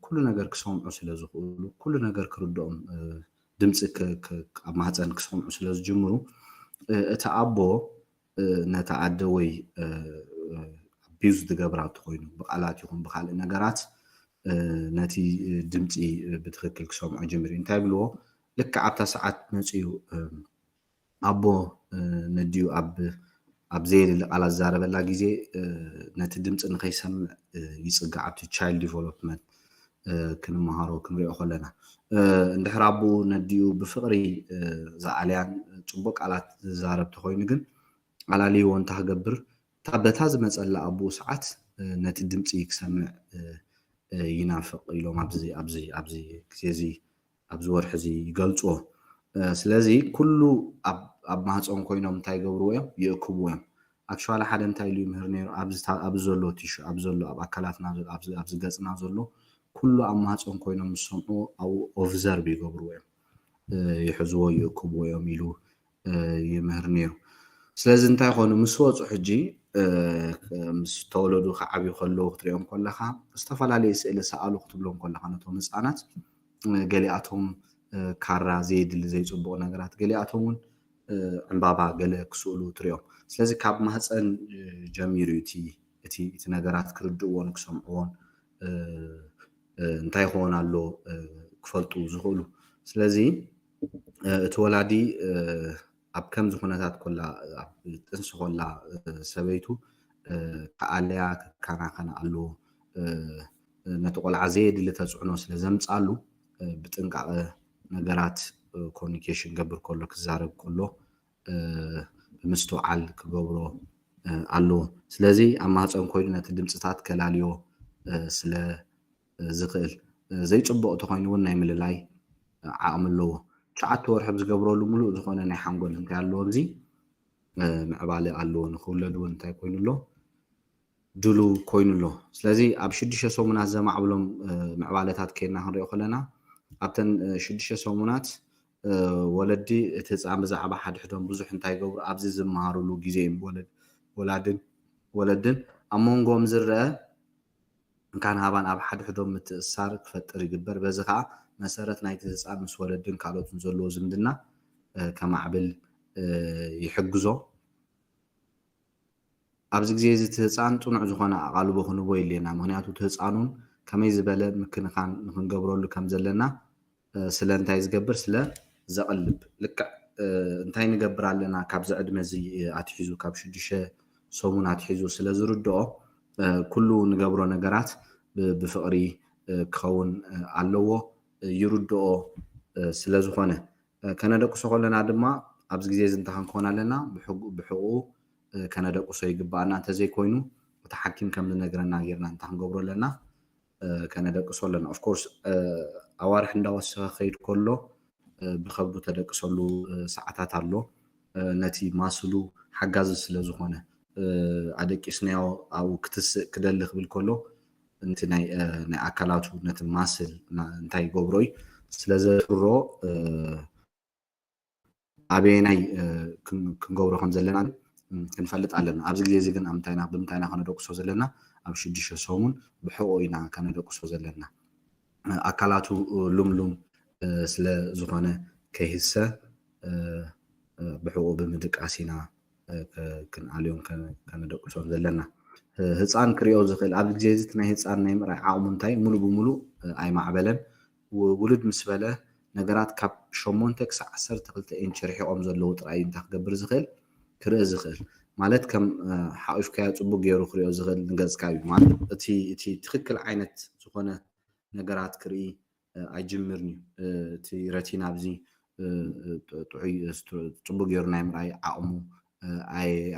ኩሉ ነገር ክሰምዑ ስለ ዝኽእሉ፣ ኩሉ ነገር ክርድኦም፣ ድምፂ ኣብ ማህፀን ክሰምዑ ስለ ዝጅምሩ እቲ ኣቦ ነታ ኣደ ወይ ኣቢዩዝ ዝገብራ እንተኾይኑ ብቃላት ይኹን ብካልእ ነገራት ነቲ ድምፂ ብትኽክል ክሰምዖ ጅምር እዩ። እንታይ ብልዎ? ልክዕ ኣብታ ሰዓት መፅኡ ኣቦ ነዲኡ ኣብ ኣብ ዘየድሊ ቃላት ዝዛረበላ ግዜ ነቲ ድምፂ ንከይሰምዕ ይፅጋዕ። ኣብቲ ቻይልድ ዲቨሎፕመንት ክንመሃሮ ክንሪኦ ከለና እንድሕር ኣቦኡ ነዲኡ ብፍቕሪ ዝኣልያን ፅቡቅ ቃላት ዝዛረብ ተኮይኑ ግን ኣላልይዎ እንታይ ክገብር እታ በታ ዝመፀላ ኣቦኡ ሰዓት ነቲ ድምፂ ክሰምዕ ይናፍቕ ኢሎም ኣብዚ ኣብዚ ኣብዚ ግዜ እዚ ኣብዚ ወርሒ እዚ ይገልፅዎ። ስለዚ ኩሉ ኣብ ማህፀን ኮይኖም እንታይ ይገብርዎ እዮም? ይእክብዎ እዮም። ኣክቹዋሊ ሓደ እንታይ ኢሉ ይምህር ነይሩ? ኣብዚ ዘሎ ቲሹ ኣብዚ ዘሎ ኣብ ኣካላትና ኣብዚ ገፅና ዘሎ ኩሉ ኣብ ማህፀን ኮይኖም ዝሰምዑ ኣብኡ ኦብዘርቭ ይገብርዎ እዮም። ይሕዝዎ ይእክብዎ እዮም ኢሉ ይምህር ነይሩ። ስለዚ እንታይ ኮኑ ምስ ወፁ ሕጂ ምስ ተወለዱ ክዓብዩ ከለዉ ክትሪኦም ከለካ ዝተፈላለዩ ስእሊ ሰኣሉ ክትብሎም ከለካ ነቶም ህፃናት ገሊኣቶም ካራ ዘየድሊ ዘይፅቡቕ ነገራት ገሊኣቶም እውን ዕምባባ ገለ ክስእሉ ትሪኦም። ስለዚ ካብ ማህፀን ጀሚሩ እቲ እቲ እቲ ነገራት ክርድእዎን ክሰምዕዎን እንታይ ይኸውን ኣሎ ክፈልጡ ዝኽእሉ። ስለዚ እቲ ወላዲ ኣብ ከምዚ ኩነታት ኮላ ኣብ ጥንሲ ኮላ ሰበይቱ ክኣለያ ክከናኸና ኣለዎ። ነቲ ቆልዓ ዘየድሊ ተፅዕኖ ስለ ዘምፃሉ ብጥንቃቐ ነገራት ኮሚኒኬሽን ገብር ከሎ ክዛረብ ከሎ ብምስትውዓል ክገብሮ ኣለዎ። ስለዚ ኣብ ማህፀን ኮይኑ ነቲ ድምፅታት ከላልዮ ስለ ዝኽእል ዘይፅቡቕ ተኮይኑ እውን ናይ ምልላይ ዓቕሚ ኣለዎ። ትሽዓተ ወርሒ ብዝገብረሉ ሙሉእ ዝኾነ ናይ ሓንጎል እንታይ ኣለዎ ኣብዚ ምዕባለ ኣለዎ። ንክውለድ እውን እንታይ ኮይኑ ኣሎ ድሉ ኮይኑ ኣሎ። ስለዚ ኣብ ሽዱሽተ ሰሙናት ዘማዕብሎም ምዕባለታት ከይና ክንሪኦ ከለና ኣብተን ሽዱሽተ ሰሙናት ወለዲ እቲ ህፃን ብዛዕባ ሓድሕዶም ብዙሕ እንታይ ይገብሩ ኣብዚ ዝመሃሩሉ ግዜ እዮም። ወለድን ወለድን ኣብ መንጎም ዝረአ እንካን ሃባን ኣብ ሓድሕዶም ምትእስሳር ክፈጥር ይግበር። በዚ ከዓ መሰረት ናይቲ ህፃን ምስ ወለድን ካልኦትን ዘለዎ ዝምድና ከማዕብል ይሕግዞ። ኣብዚ ግዜ እዚ እቲ ህፃን ፅኑዕ ዝኾነ ኣቓልቦ ክንቦ የድልየና። ምክንያቱ እቲ ህፃኑን ከመይ ዝበለ ምክንኻን ንክንገብረሉ ከም ዘለና ስለ እንታይ ዝገብር ስለ ዘቕልብ ልክዕ እንታይ ንገብር ኣለና ካብዚ ዕድመ እዚ ኣትሒዙ ካብ ሽዱሽተ ሰሙን ኣትሒዙ ስለ ዝርድኦ ኩሉ ንገብሮ ነገራት ብፍቕሪ ክኸውን ኣለዎ ይርድኦ ስለ ዝኾነ ከነደቅሶ ከለና ድማ ኣብዚ ግዜ እዚ እንታይ ክንከውን ኣለና ብሕቁ ከነደቅሶ ይግባኣና እንተዘይኮይኑ እቲ ሓኪም ከም ዝነግረና ጌርና እንታይ ክንገብሮ ኣለና ከነደቅሶ ኣለና። ኦፍኮርስ ኣዋርሕ እንዳወሰኸ ከይድ ከሎ ብከብዱ ተደቅሰሉ ሰዓታት ኣሎ። ነቲ ማስሉ ሓጋዚ ስለ ዝኾነ ኣደቂስናዮ ኣብኡ ክትስእ ክደሊ ክብል ከሎ ነቲ ናይ ኣካላቱ ነቲ ማስል እንታይ ይገብሮ እዩ ስለ ዘትሮ ኣበየናይ ክንገብሮ ከም ዘለና ክንፈልጥ ኣለና። ኣብዚ ግዜ እዚ ግን ኣብ ምንታይና ብምንታይና ከነደቅሶ ዘለና ኣብ ሽዱሽተ ሰሙን ብሕቑ ኢና ከነደቅሶ ዘለና። ኣካላቱ ሉምሉም ስለ ዝኾነ ከይህሰ ብሕቑ ብምድቃስ ኢና ክንኣልዮን ከነደቅሶን ዘለና። ህፃን ክሪኦ ዝኽእል ኣብዚ ግዜ እዚ ናይ ህፃን ናይ ምርኣይ ዓቕሙ እንታይ ሙሉእ ብሙሉእ ኣይማዕበለን። ውሉድ ምስ በለ ነገራት ካብ ሸሞንተ ክሳብ ዓሰርተ ክልተ ኢንች ርሒቖም ዘለዉ ጥራይ እንታይ ክገብር ዝኽእል ክርኢ ዝኽእል ማለት ከም ሓቂፍካዮ ፅቡቅ ገይሩ ክሪኦ ዝኽእል ንገፅካ እዩ ማለት እቲ እቲ ትክክል ዓይነት ዝኾነ ነገራት ክርኢ ኣይጅምርን እዩ። እቲ ረቲና ኣብዚ ጥዑይ ፅቡቅ ገይሩ ናይ ምርኣይ ዓቕሙ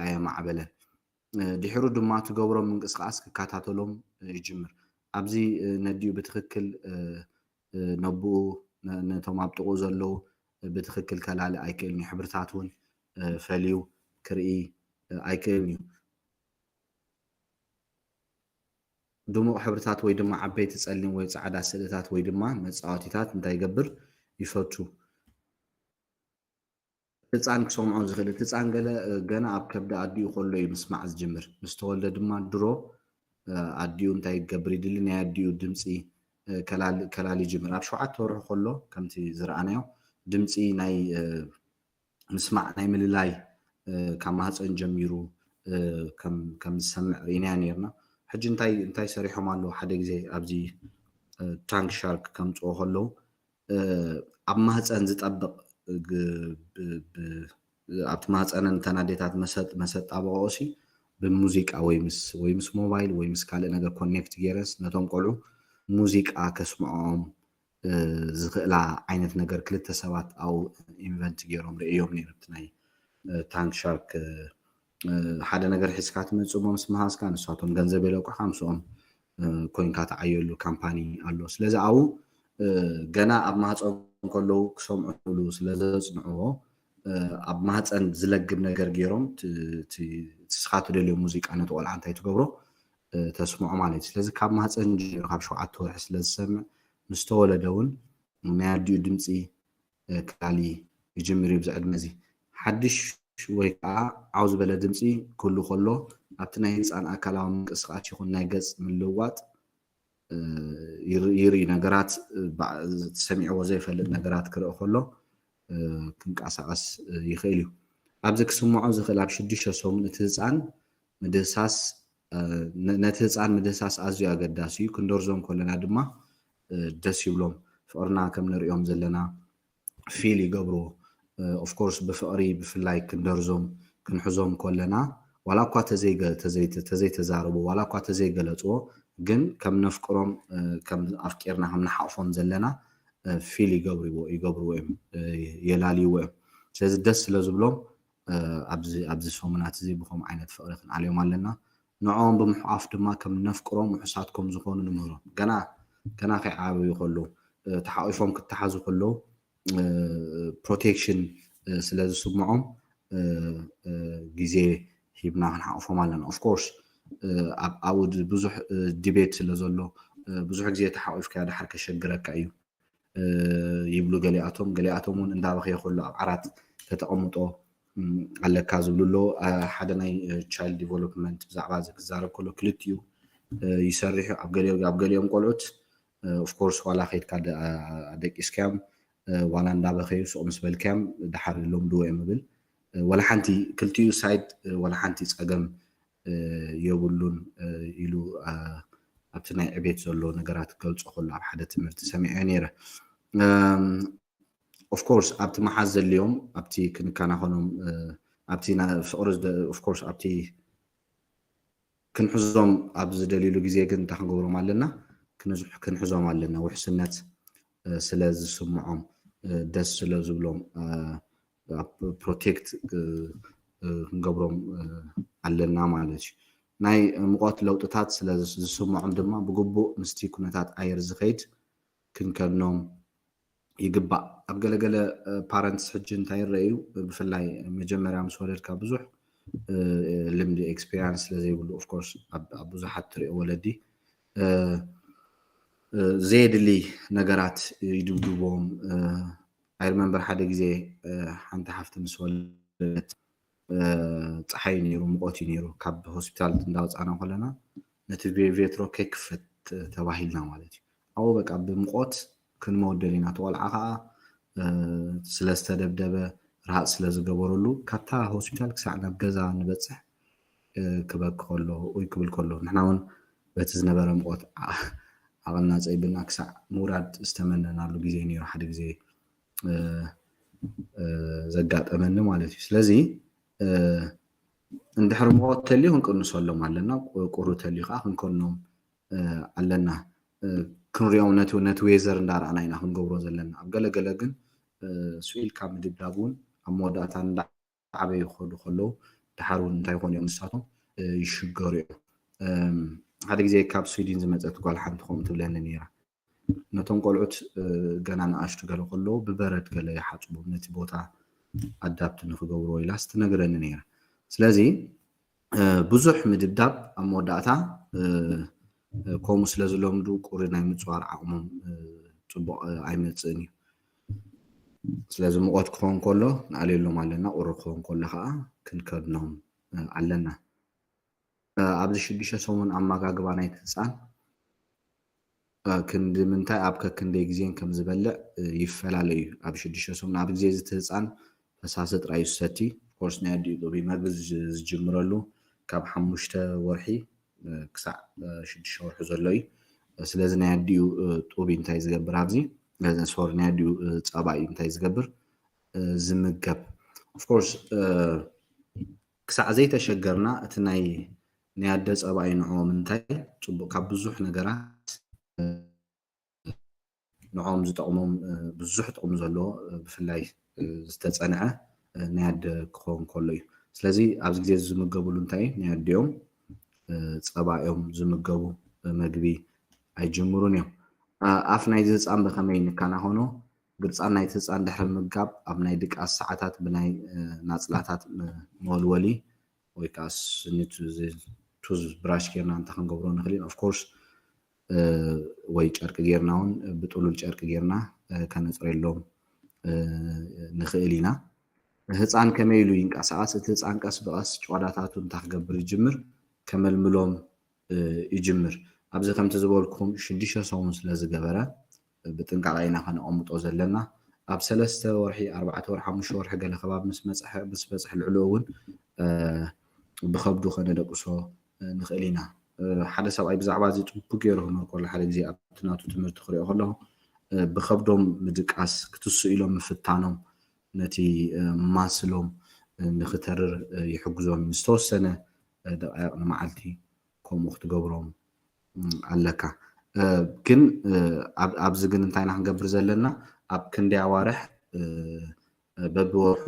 ኣየማዕበለን። ድሕሩ ድማ ትገብሮ ምንቅስቃስ ክከታተሎም ይጅምር። ኣብዚ ነዲኡ ብትክክል ነብኡ ነቶም ኣብ ጥቕኡ ዘለዉ ብትክክል ከላሊ ኣይክእልን እዩ። ሕብርታት እውን ፈልዩ ክርኢ ኣይክእልን እዩ። ድሙቕ ሕብርታት ወይ ድማ ዓበይቲ ጸሊም ወይ ጻዕዳ ስእልታት ወይ ድማ መጻወቲታት እንታይ ይገብር ይፈቱ። ህፃን ክሰምዖ ዝኽእል እቲ ህፃን ገለ ገና ኣብ ከብዲ ኣዲኡ ከሎ እዩ ምስማዕ ዝጅምር። ምስ ተወልደ ድማ ድሮ ኣዲኡ እንታይ ይገብር ይድሊ ናይ ኣዲኡ ድምፂ ከላሊ ይጅምር። ኣብ ሸውዓተ ወርሑ ከሎ ከምቲ ዝረኣናዮ ድምፂ ናይ ምስማዕ ናይ ምልላይ ካብ ማህፀን ጀሚሩ ከም ዝሰምዕ ርኢናዮ ነርና። ሕጂ እንታይ እንታይ ሰሪሖም ኣለዉ ሓደ ግዜ ኣብዚ ታንክ ሻርክ ከምፅኦ ከለዉ ኣብ ማህፀን ዝጠብቕ ኣብቲ ማህፀነን እተን ኣዴታት መሰጥ መሰጣበቕኦ ሲ ብሙዚቃ ወይ ምስ ወይ ምስ ሞባይል ወይ ምስ ካልእ ነገር ኮኔክት ገይረስ ነቶም ቆልዑ ሙዚቃ ከስምዖም ዝኽእላ ዓይነት ነገር ክልተ ሰባት ኣብኡ ኢንቨንት ገይሮም ርእዮም ነይሩ። እቲ ናይ ታንክ ሻርክ ሓደ ነገር ሒዝካ ትመጽእ እሞ ምስ መሃዝካ ንሳቶም ገንዘብ የለቁሓ ምስኦም ኮይንካ ትዓየሉ ካምፓኒ ኣሎ። ስለዚ ኣብኡ ገና ኣብ ማህፀን ከለዉ ክሰምዑሉ ስለ ዘፅንዕዎ ኣብ ማህፀን ዝለግብ ነገር ገይሮም ንስኻ ትደልዮ ሙዚቃ ነቲ ቆልዓ እንታይ ትገብሮ ተስምዖ ማለት እዩ። ስለዚ ካብ ማህፀን ጀሚሩ ካብ ሸውዓተ ወርሒ ስለ ዝሰምዕ ምስ ተወለደ እውን ናይ ኣዲኡ ድምፂ ክላሊ ይጅምር እዩ። ብዚ ዕድመ እዚ ሓድሽ ወይ ከዓ ዓው ዝበለ ድምፂ ክህሉ ከሎ ኣብቲ ናይ ህፃን ኣካላዊ ምንቅስቃስ ይኹን ናይ ገፅ ምልዋጥ ይርኢ ነገራት ሰሚዕዎ ዘይፈልጥ ነገራት ክርኢ ከሎ ክንቀሳቀስ ይኽእል እዩ። ኣብዚ ክስምዖ ዝኽእል ኣብ ሽዱሽተ ሰሙን እቲ ህፃን ምድህሳስ ነቲ ህፃን ምድህሳስ ኣዝዩ ኣገዳሲ እዩ። ክንደርዞም ከለና ድማ ደስ ይብሎም። ፍቅርና ከም ንሪኦም ዘለና ፊል ይገብርዎ። ኦፍኮርስ ብፍቅሪ ብፍላይ ክንደርዞም ክንሕዞም ከለና ዋላ እኳ ተዘይተዛረቡ ዋላ እኳ ተዘይገለፅዎ ግን ከም ነፍቅሮም ከም ኣፍቂርና ከም ንሓቅፎም ዘለና ፊል ይገብርዎ ይገብርዎ እዮም የላልይዎ እዮም። ስለዚ ደስ ስለ ዝብሎም ኣብዚ ሰሙናት እዚ ብከምኡ ዓይነት ፍቅሪ ክንኣልዮም ኣለና። ንዕኦም ብምሕቋፍ ድማ ከም ነፍቅሮም ውሑሳት ከም ዝኾኑ ንምህሮም። ገና ገና ከይዓበዩ ከለዉ ተሓቂፎም ክተሓዙ ከለዉ ፕሮቴክሽን ስለ ዝስምዖም ግዜ ሂብና ክንሓቅፎም ኣለና። ኦፍኮርስ ኣብኡ ብዙሕ ዲቤት ስለ ዘሎ ብዙሕ ግዜ ተሓቂፍካ ድሓር ከሸግረካ እዩ ይብሉ ገሊኣቶም። ገሊኣቶም እውን እንዳበኸየ ከሎ ኣብ ዓራት ከተቐምጦ ኣለካ ዝብሉ ኣሎ። ሓደ ናይ ቻይልድ ዲቨሎፕመንት ብዛዕባ እዚ ክዛረብ ከሎ ክልቲኡ ይሰርሕ እዩ። ኣብ ገሊኦም ቆልዑት ኦፍኮርስ ዋላ ከይድካ ደቂስካዮም ዋላ እንዳበኸዩ ስቕ ምስ በልካዮም ድሓር ለምድዎ እዮም ይብል። ወላ ሓንቲ ክልቲኡ ሳይድ ወላ ሓንቲ ፀገም የብሉን ኢሉ ኣብቲ ናይ ዕቤት ዘሎ ነገራት ክገልፆ ከሎ ኣብ ሓደ ትምህርቲ ሰሚዐ ነይረ። ኦፍኮርስ ኣብቲ መሓዝ ዘልዮም ኣብቲ ክንከናኸኖም ኣብቲ ፍቅሪ ኦፍኮርስ ኣብቲ ክንሕዞም ኣብ ዝደልይሉ ግዜ ግን እንታይ ክንገብሮም ኣለና? ክንሕዞም ኣለና። ውሕስነት ስለ ዝስምዖም ደስ ስለ ዝብሎም ፕሮቴክት ክንገብሮም ኣለና ማለት እዩ። ናይ ሙቐት ለውጥታት ስለ ዝስምዖም ድማ ብግቡእ ምስቲ ኩነታት ኣየር ዝኸይድ ክንከድኖም ይግባእ። ኣብ ገለገለ ፓረንትስ ሕጂ እንታይ ይረኣዩ ብፍላይ መጀመርያ ምስ ወለድካ ብዙሕ ልምዲ ኤክስፔሪንስ ስለ ዘይብሉ ኦፍኮርስ ኣብ ብዙሓት ትሪኦ ወለዲ ዘየድሊ ነገራት ይድብድቦም። ኣይ ሪመምበር ሓደ ግዜ ሓንቲ ሓፍቲ ምስ ወለደት ፀሓይ ነይሩ፣ ሙቐት እዩ ነይሩ። ካብ ሆስፒታል እንዳወፃና ከለና ነቲ ቬትሮ ከይክፈት ተባሂልና ማለት እዩ። ኣብኡ በቃ ብምቆት ክንመውት ደሊና። እቲ ቆልዓ ከዓ ስለ ዝተደብደበ ርሃፅ ስለ ዝገበረሉ ካብታ ሆስፒታል ክሳዕ ናብ ገዛ ንበፅሕ ክበኪ ከሎ ወይ ክብል ከሎ ንሕና እውን በቲ ዝነበረ ምቆት ዓቕልና ፀይብና ክሳዕ ምውራድ ዝተመነናሉ ግዜ ነይሩ። ሓደ ግዜ ዘጋጠመኒ ማለት እዩ። ስለዚ እንድሕር ምቆት ተልዩ ክንቅንሰሎም ኣለና፣ ቁሪ ተልዩ ከዓ ክንከኖም ኣለና። ክንሪኦም ነቲ ዌዘር እንዳረኣና ኢና ክንገብሮ ዘለና። ኣብ ገለገለ ግን ስኢልካ ምድብዳብ እውን ኣብ መወዳእታ እንዳዓበዩ ክኸዱ ከለዉ ድሓር እውን እንታይ ይኾኑ እዮም ንሳቶም ይሽገሩ እዮም። ሓደ ግዜ ካብ ስዊድን ዝመፀት ጓል ሓንቲ ከምኡ ትብለኒ ነይራ። ነቶም ቆልዑት ገና ንኣሽቱ ገለ ከለዉ ብበረድ ገለ ይሓፅቦም ነቲ ቦታ ኣዳፕት ንክገብርዎ ኢላስ ትነግረኒ ነይራ። ስለዚ ብዙሕ ምድብዳብ ኣብ መወዳእታ ከምኡ ስለ ዝለምዱ ቁሪ ናይ ምፅዋር ዓቕሞም ፅቡቕ ኣይመፅእን እዩ። ስለዚ ሙቐት ክኸውን ከሎ ንኣልየሎም ኣለና፣ ቁሪ ክኸውን ከሎ ከዓ ክንከድኖም ኣለና። ኣብዚ ሽዱሽተ ሰሙን ኣመጋግባ ናይቲ ህፃን ክንዲ ምንታይ ኣብ ከክንደይ ግዜን ከም ዝበልዕ ይፈላለ እዩ። ኣብ ሽዱሽተ ሰሙን ኣብ ግዜ እዚ እቲ ህፃን ፈሳሲ ጥራይ እዩ ዝሰቲ። ኮርስ ናይ ኣዲኡ ጡብ መግቢ ዝጅምረሉ ካብ ሓሙሽተ ወርሒ ክሳዕ ሽዱሽተ ወርሒ ዘሎ እዩ። ስለዚ ናይ ኣዲኡ ጡብ እንታይ ዝገብር ኣብዚ ሶሪ ናይ ኣዲኡ ፀባ እዩ እንታይ ዝገብር ዝምገብ። ኦፍኮርስ ክሳዕ ዘይተሸገርና እቲ ናይ ናይ ኣደ ፀባይ ንዕኦም እንታይ ፅቡቅ ካብ ብዙሕ ነገራት ንዕኦም ዝጠቕሞም ብዙሕ ጥቕሚ ዘለዎ ብፍላይ ዝተፀንዐ ናይ ኣደ ክኸውን ከሎ እዩ። ስለዚ ኣብዚ ግዜ ዝምገብሉ እንታይ ናይ ኣዲኦም ፀባ እዮም ዝምገቡ፣ መግቢ ኣይጅምሩን እዮም። ኣፍ ናይዚ ህፃን ብኸመይ ንከናኸኖ? ግርፃን ናይቲ ህፃን ድሕሪ ምምጋብ ኣብ ናይ ድቃስ ሰዓታት ብናይ ናፅላታት መወልወሊ ወይ ከዓ ስኒት ቱዝ ብራሽ ጌርና እንታይ ክንገብሮ ንኽእል ኢና? Of course ወይ ጨርቂ ጌርና እውን ብጥሉል ጨርቂ ጌርና ከነፅረሎም ንኽእል ኢና። ህፃን ከመይ ኢሉ ይንቀሳቐስ? እቲ ህፃን ቀስ ብቐስ ጨዋዳታቱ እንታይ ክገብር ይጅምር? ከመልምሎም ይጅምር። ኣብዚ ከምቲ ዝበልኩም ሽዱሽተ ሰሙን ስለ ዝገበረ ብጥንቃቐ ኢና ከነቐምጦ ዘለና። ኣብ ሰለስተ ወርሒ ኣርባዕተ ወርሒ ሓሙሽተ ወርሒ ገለ ከባቢ ምስ መፅሐ ምስ በፅሐ ልዕሉ እውን ብከብዱ ከነደቅሶ ንኽእል ኢና። ሓደ ሰብኣይ ብዛዕባ እዚ ፅቡቅ ገይሩ ክምህር ከሎ ሓደ ግዜ ኣብቲ ናቱ ትምህርቲ ክሪኦ ከለኹ ብከብዶም ምድቃስ ክትሱ ኢሎም ምፍታኖም ነቲ ማስሎም ንክተርር ይሕግዞም። ዝተወሰነ ደቃይቕ ንመዓልቲ ከምኡ ክትገብሮም ኣለካ። ግን ኣብዚ ግን እንታይ ኢና ክንገብር ዘለና? ኣብ ክንደይ ኣዋርሕ በብወርሑ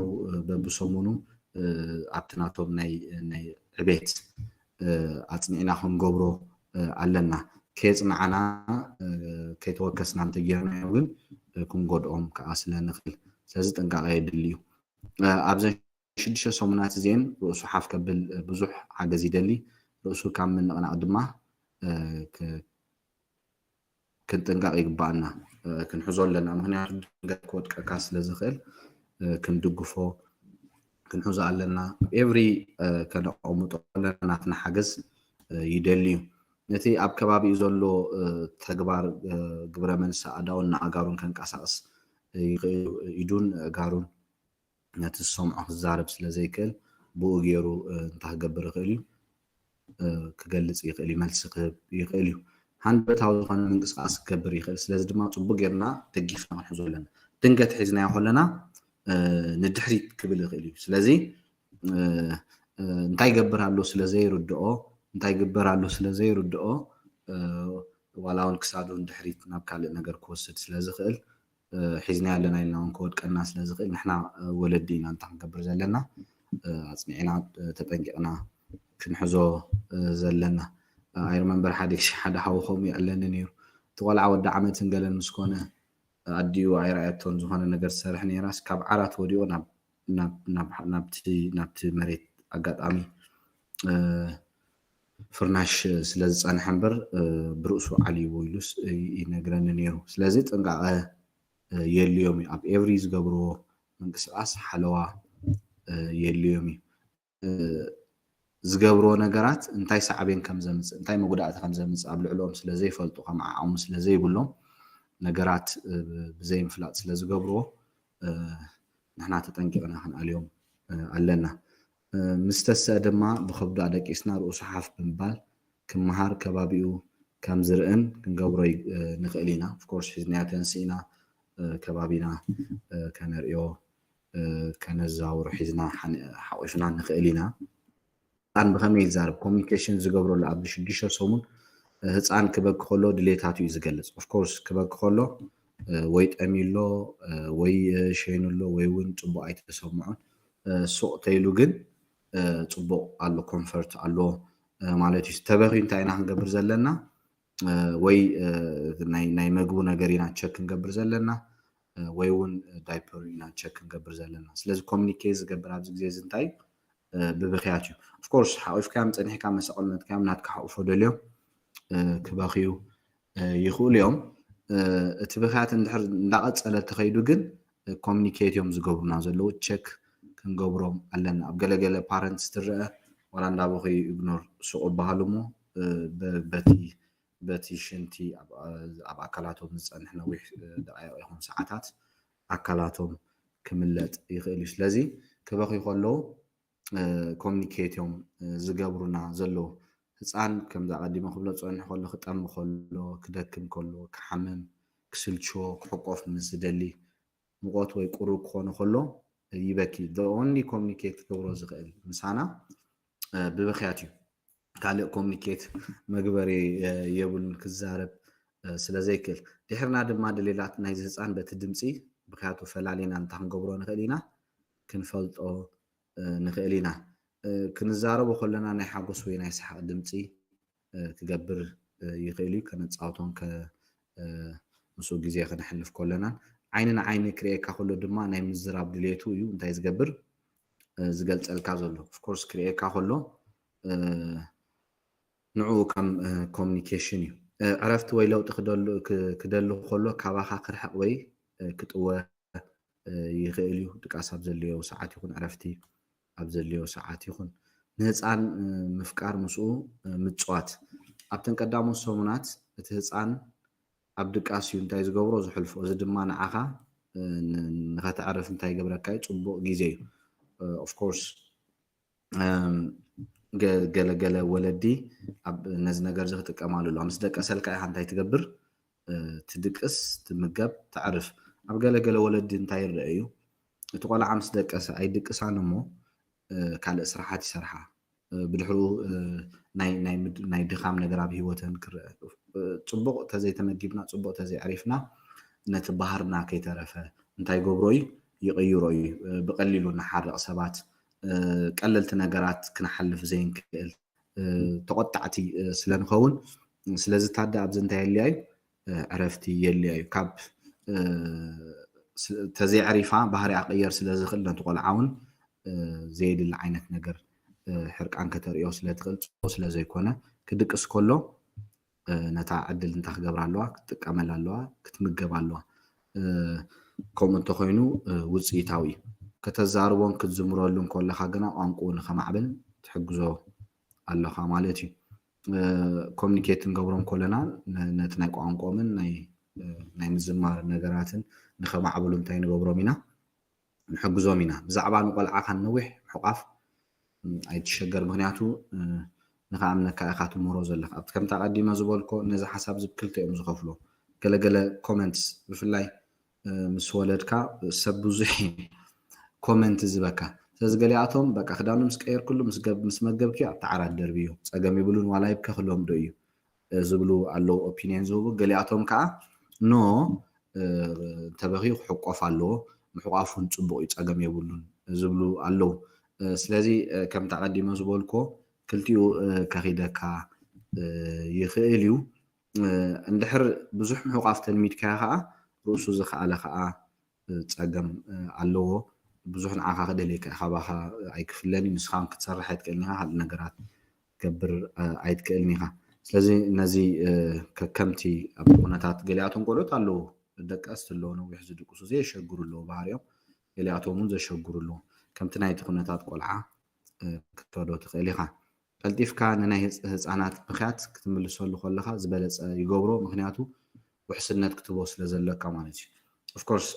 በብሰሙኑ ኣብቲ ናቶም ናይ ዕቤት ኣፅኒዕና ክንገብሮ ኣለና። ከየፅናዕና ከይተወከስና እንተጌርናዮ ግን ክንጎድኦም ከዓ ስለ ንኽእል። ስለዚ ጥንቃቐ የድሊ እዩ። ኣብዘን ሽዱሽተ ሰሙናት እዚአን ርእሱ ሓፍ ከብል ብዙሕ ሓገዝ ይደሊ። ርእሱ ካብ ምንቕናቕ ድማ ክንጥንቀቕ ይግባኣና፣ ክንሕዞ ኣለና። ምክንያቱ ድንገት ክወድቀካ ስለ ዝኽእል ክንድግፎ ክንሕዞ ኣለና። ኤቭሪ ከነቐምጦ ኣለና ናትና ሓገዝ ይደሊ እዩ። ነቲ ኣብ ከባቢኡ ዘሎ ተግባር ግብረ መልሲ ኣእዳውን ኣእጋሩን ከንቀሳቕስ ይኽእል እዩ። ኢዱን ኣእጋሩን ነቲ ዝሰምዖ ክዛረብ ስለ ዘይክእል ብኡ ገይሩ እንታይ ክገብር ይኽእል እዩ? ክገልፅ ይኽእል እዩ፣ መልሲ ክህብ ይኽእል እዩ። ሃንደበታዊ ዝኾነ ምንቅስቃስ ክገብር ይኽእል። ስለዚ ድማ ፅቡቅ ጌርና ደጊፍና ክንሕዞ ኣለና። ድንገት ሒዝናዮ ከለና ንድሕሪት ክብል ይኽእል እዩ። ስለዚ እንታይ ይገብር ኣሎ ስለ ዘይርድኦ፣ እንታይ ይግበር ኣሎ ስለ ዘይርድኦ ዋላ እውን ክሳዱ ንድሕሪት ናብ ካልእ ነገር ክወስድ ስለ ዝኽእል ሒዝና ኣለና ኢልና እውን ክወድቀና ስለ ዝኽእል ንሕና ወለዲ ኢና እንታይ ክንገብር ዘለና ኣፅኒዕና ተጠንቂቕና ክንሕዞ ዘለና። I remember ሓደ ግዜ ሓደ ሓው ከምኡ ይዕለኒ ነይሩ። እቲ ቆልዓ ወዲ ዓመትን ገለን ምስ ኮነ ኣዲኡ ኣይረኣየቶን ዝኾነ ነገር ትሰርሕ ነይራስ ካብ ዓራት ወዲቑ ናብቲ መሬት ኣጋጣሚ ፍርናሽ ስለ ዝፀንሐ እምበር ብርእሱ ዓልይዎ ኢሉስ ይነግረኒ ነይሩ። ስለዚ ጥንቃቐ የድልዮም እዩ። ኣብ ኤቭሪ ዝገብርዎ ምንቅስቃስ ሓለዋ የድልዮም እዩ። ዝገብርዎ ነገራት እንታይ ሳዕቤን ከም ዘምፅእ እንታይ መጉዳእቲ ከም ዘምፅእ ኣብ ልዕልኦም ስለ ዘይፈልጡ ከም ዓቕሙ ስለ ዘይብሎም ነገራት ብዘይምፍላጥ ስለ ዝገብርዎ ንሕና ተጠንቂቕና ክንኣልዮም ኣለና። ምስ ተስአ ድማ ብኸብዱ ኣደቂስና ርእሱ ሓፍ ብምባል ክመሃር ከባቢኡ ከም ዝርእን ክንገብሮ ንኽእል ኢና። Of course ሒዝናዮ ተንሲእና ከባቢና ከነርእዮ ከነዛውሮ ሒዝና ሓቂፍና ንኽእል ኢና። ህፃን ብኸመይ ይዛረብ? ኮሚኒኬሽን ዝገብረሉ ኣብዚ ሽዱሽተ ሰሙን ህፃን ክበኪ ከሎ ድሌታቱ እዩ ዝገልፅ። Of course ክበኪ ከሎ ወይ ጠምዩ ኣሎ ወይ ሸይኑ ኣሎ ወይ እውን ፅቡቕ ኣይተሰምዖን። ሱቕ ተይሉ ግን ፅቡቕ ኣሎ፣ ኮንፈርት ኣሎ ማለት እዩ። ተበኺዩ እንታይ ኢና ክንገብር ዘለና? ወይ ናይ መግቡ ነገር ኢና ቸክ ክንገብር ዘለና ወይ እውን ዳይፐሩ ኢና ቸክ ክንገብር ዘለና። ስለዚ ኮሚኒኬት ዝገብር ኣብዚ ግዜ እዚ እንታይ እዩ? ብብኽያት እዩ። Of course ሓቂፍካዮም ፀኒሕካ መሰቐል መትካዮም ናትካ ሓቑፎ ደልዮም ክበኽዩ ይኽእሉ እዮም። እቲ ብኽያት እንድሕር እንዳቐፀለ ተኸይዱ ግን ኮሚኒኬት እዮም ዝገብሩና ዘለዉ። ቸክ ክንገብሮም ኣለና። ኣብ ገለገለ ፓረንትስ ትረአ ዋላ እንዳበኸዩ ኢግኖር ሱቕ ይበሃሉ እሞ በቲ በቲ ሽንቲ ኣብ ኣካላቶም ዝፀንሕ ነዊሕ ደቃይቕ ይኹን ሰዓታት ኣካላቶም ክምለጥ ይኽእል እዩ። ስለዚ ክበኽዩ ከለዉ ኮሚኒኬት እዮም ዝገብሩና ዘለዉ። ህፃን ከምዚ ኣቐዲመ ክብሎ ዝፀንሑ ከሎ ክጠሚ ከሎ ክደክም ከሎ ክሓምም ክስልችዎ ክሕቆፍ ምስ ዝደሊ ሙቐት ወይ ቁሩብ ክኾኑ ከሎ ይበኪ። The only ኮሚኒኬት ክገብሮ ዝኽእል ምሳና ብብኽያት እዩ። ካልእ ኮሚኒኬት መግበሪ የብሉን ክዛረብ ስለ ዘይክእል። ድሕርና ድማ ድሌላት ናይዚ ህፃን በቲ ድምፂ ብኽያቱ ፈላሊና እንታይ ክንገብሮ ንኽእል ኢና ክንፈልጦ ንኽእል ኢና። ክንዛረቦ ከለና ናይ ሓጎስ ወይ ናይ ሰሓቕ ድምፂ ክገብር ይኽእል እዩ። ከነፃውቶን ምስኡ ግዜ ከነሕልፍ ከለናን ዓይኒ ንዓይኒ ክርእየካ ከሎ ድማ ናይ ምዝራብ ድሌቱ እዩ እንታይ ዝገብር ዝገልፀልካ ዘሎ። Of course ክርእየካ ከሎ ንዕኡ ከም ኮሚኒኬሽን እዩ። ዕረፍቲ ወይ ለውጢ ክደሉ ከሎ ካባኻ ክርሕቕ ወይ ክጥወ ይኽእል እዩ። ድቃስ ኣብ ዘድልዮ ሰዓት ይኹን ዕረፍቲ ኣብ ዘድልዮ ሰዓት ይኹን ንህፃን ምፍቃር ምስኡ ምፅዋት ኣብተን ቀዳሞት ሰሙናት እቲ ህፃን ኣብ ድቃስ እዩ እንታይ ዝገብሮ ዝሕልፎ። እዚ ድማ ንዓኻ ንኸተዕርፍ እንታይ ይገብረካ እዩ? ፅቡቕ ግዜ እዩ። Of course ገለገለ ወለዲ ነዚ ነገር እዚ ክጥቀማሉ ኣለዋ። ምስ ደቀሰልካ ኢኻ እንታይ ትገብር? ትድቅስ፣ ትምገብ፣ ተዕርፍ። ኣብ ገለገለ ወለዲ እንታይ ይረአ እዩ? እቲ ቆልዓ ምስ ደቀሰ ኣይድቅሳን እሞ ካልእ ስራሓት ይሰርሓ። ብድሕሩ ናይ ድኻም ነገር ኣብ ህይወተን ክረአ። ፅቡቕ ተዘይተመጊብና፣ ፅቡቕ ተዘይዕሪፍና ነቲ ባህርና ከይተረፈ እንታይ ገብሮ እዩ? ይቕይሮ እዩ። ብቐሊሉ ንሓርቕ ሰባት፣ ቀለልቲ ነገራት ክንሓልፍ ዘይንክእል ተቆጣዕቲ ስለንኸውን። ስለዚ ታደ ኣብዚ እንታይ የልያ እዩ? ዕረፍቲ የልያ እዩ። ካብ ተዘይዕሪፋ ባህሪኣ ክቕየር ስለዝኽእል ነቲ ቆልዓ እውን ዘየድሊ ዓይነት ነገር ሕርቃን ከተርእዮ ስለትኽእል ፅቡቕ ስለዘይኮነ ክድቅስ ከሎ ነታ ዕድል እንታይ ክገብራ ኣለዋ? ክትጥቀመላ ኣለዋ፣ ክትምገብ ኣለዋ። ከምኡ እንተኾይኑ ውፅኢታዊ እዩ። ከተዛርቦን ክትዝምረሉን ከለኻ ግና ቋንቋኡ ንኸማዕብል ትሕግዞ ኣለኻ ማለት እዩ። ኮሚኒኬት ክንገብሮም ከለና ነቲ ናይ ቋንቋኦምን ናይ ምዝማር ነገራትን ንኸማዕብሉ እንታይ ንገብሮም ኢና? ንሕግዞም ኢና። ብዛዕባ ንቆልዓኻ ነዊሕ ምሕቋፍ ኣይትሸገር፣ ምክንያቱ ንኸኣምነካ ኢኻ ትምህሮ ዘለኻ። ኣብቲ ከምቲ ኣቐዲመ ዝበልኮ ነዚ ሓሳብ እዚ ብክልተ እዮም ዝኸፍሎ። ገለገለ ኮመንትስ ብፍላይ ምስ ወለድካ ሰብ ብዙሕ ኮመንት ዝበካ። ስለዚ ገሊኣቶም በቃ ክዳኑ ምስ ቀየርክሉ ምስ መገብኪ ኣብቲ ዓራት ደርብዮ ጸገም ይብሉን ዋላ ይብከኽሎም ዶ እዩ ዝብሉ ኣለዉ ኦፒንየን ዝህቡ። ገሊኣቶም ከዓ ኖ እንተበኽዩ ክሕቆፍ ኣለዎ፣ ምሕቋፍ እውን ፅቡቕ እዩ ጸገም የብሉን ዝብሉ ኣለዉ። ስለዚ ከምቲ ኣቐዲመ ዝበልኮ ክልቲኡ ከኺደካ ይኽእል እዩ። እንድሕር ብዙሕ ምሕቋፍ ተልሚድካዮ ከዓ ርእሱ ዝኸኣለ ከዓ ፀገም ኣለዎ። ብዙሕ ንዓኻ ክደልየካ እዩ፣ ካባኻ ኣይክፍለን እዩ። ንስኻ ክትሰርሕ ኣይትክእልን ኢኻ፣ ካልእ ነገራት ክትገብር ኣይትክእልን ኢኻ። ስለዚ ነዚ ከከምቲ ኣብ ኩነታት ገሊኣቶም ቆልዑት ኣለዉ ደቀስቲ ኣለዉ ነዊሕ ዝድቅሱ ዘየሸግሩ ኣለዉ ባህሪኦም፣ ገሊኣቶም እውን ዘሸግሩ ኣለዉ። ከምቲ ናይቲ ኩነታት ቆልዓ ክትፈዶ ትኽእል ኢኻ። ቀልጢፍካ ንናይ ህፃናት ምኽያት ክትምልሰሉ ከለኻ ዝበለፀ ይገብሮ፣ ምክንያቱ ውሕስነት ክትቦ ስለ ዘለካ ማለት እዩ። Of course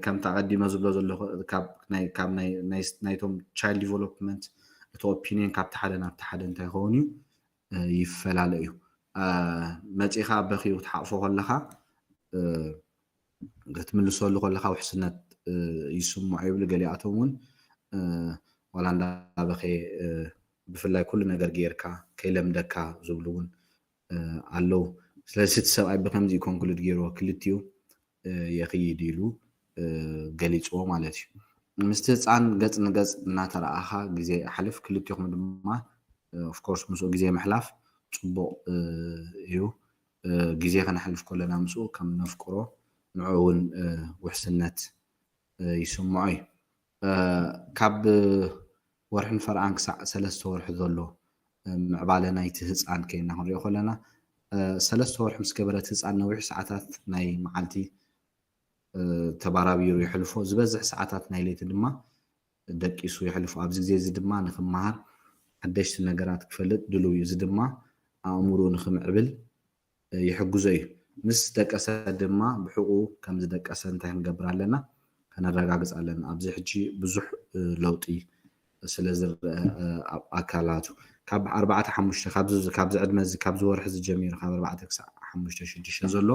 ከምቲ ኣቐዲመ ዝብሎ ዘለኹ ናይቶም child development እቲ ኦፒንየን ካብቲ ሓደ ናብቲ ሓደ እንታይ ይኸውን እዩ ይፈላለ እዩ። መፂኻ በኺዩ ክትሓቕፎ ከለኻ ክትምልሰሉ ከለኻ ውሕስነት ይስምዖ ይብሉ። ገሊኣቶም እውን ዋላ እንዳበኸየ ብፍላይ ኩሉ ነገር ጌርካ ከይለምደካ ዝብሉ እውን ኣለዉ። ስለዚ እቲ ሰብኣይ ብከምዚ ኮንክሉድ ገይርዎ ክልቲኡ የኽይድ ኢሉ ገሊፅዎ ማለት እዩ። ምስቲ ህፃን ገፅ ንገፅ እናተረኣኻ ግዜ ኣሕልፍ። ክልቲኹም ድማ ኦፍኮርስ ምስኡ ግዜ ምሕላፍ ፅቡቕ እዩ። ግዜ ከነሕልፍ ከለና ምስኡ ከም ነፍቅሮ ንዕኡ እውን ውሕስነት ይስምዖ እዩ። ካብ ወርሕን ፈርዓን ክሳዕ ሰለስተ ወርሒ ዘሎ ምዕባለ ናይቲ ህፃን ከይና ክንሪኦ ከለና ሰለስተ ወርሒ ምስ ገበረት ህፃን ነዊሕ ሰዓታት ናይ መዓልቲ ተባራቢሩ የሕልፎ፣ ዝበዝሕ ሰዓታት ናይ ለይቲ ድማ ደቂሱ የሕልፎ። ኣብዚ ግዜ እዚ ድማ ንክመሃር ሓደሽቲ ነገራት ክፈልጥ ድልው እዩ። እዚ ድማ ኣእምሩ ንክምዕብል ይሕግዞ እዩ። ምስ ደቀሰ ድማ ብሕቁ ከም ዝደቀሰ እንታይ ክንገብር ኣለና? ከነረጋግፅ ኣለና። ኣብዚ ሕጂ ብዙሕ ለውጢ ስለ ዝረአ ኣብ ኣካላቱ ካብ ኣርባዕተ ሓሙሽተ ካብዚ ዕድመ እዚ ካብዚ ወርሒ እዚ ጀሚሩ ካብ ኣርባዕተ ክሳዕ ሓሙሽተ ሽዱሽተ ዘሎ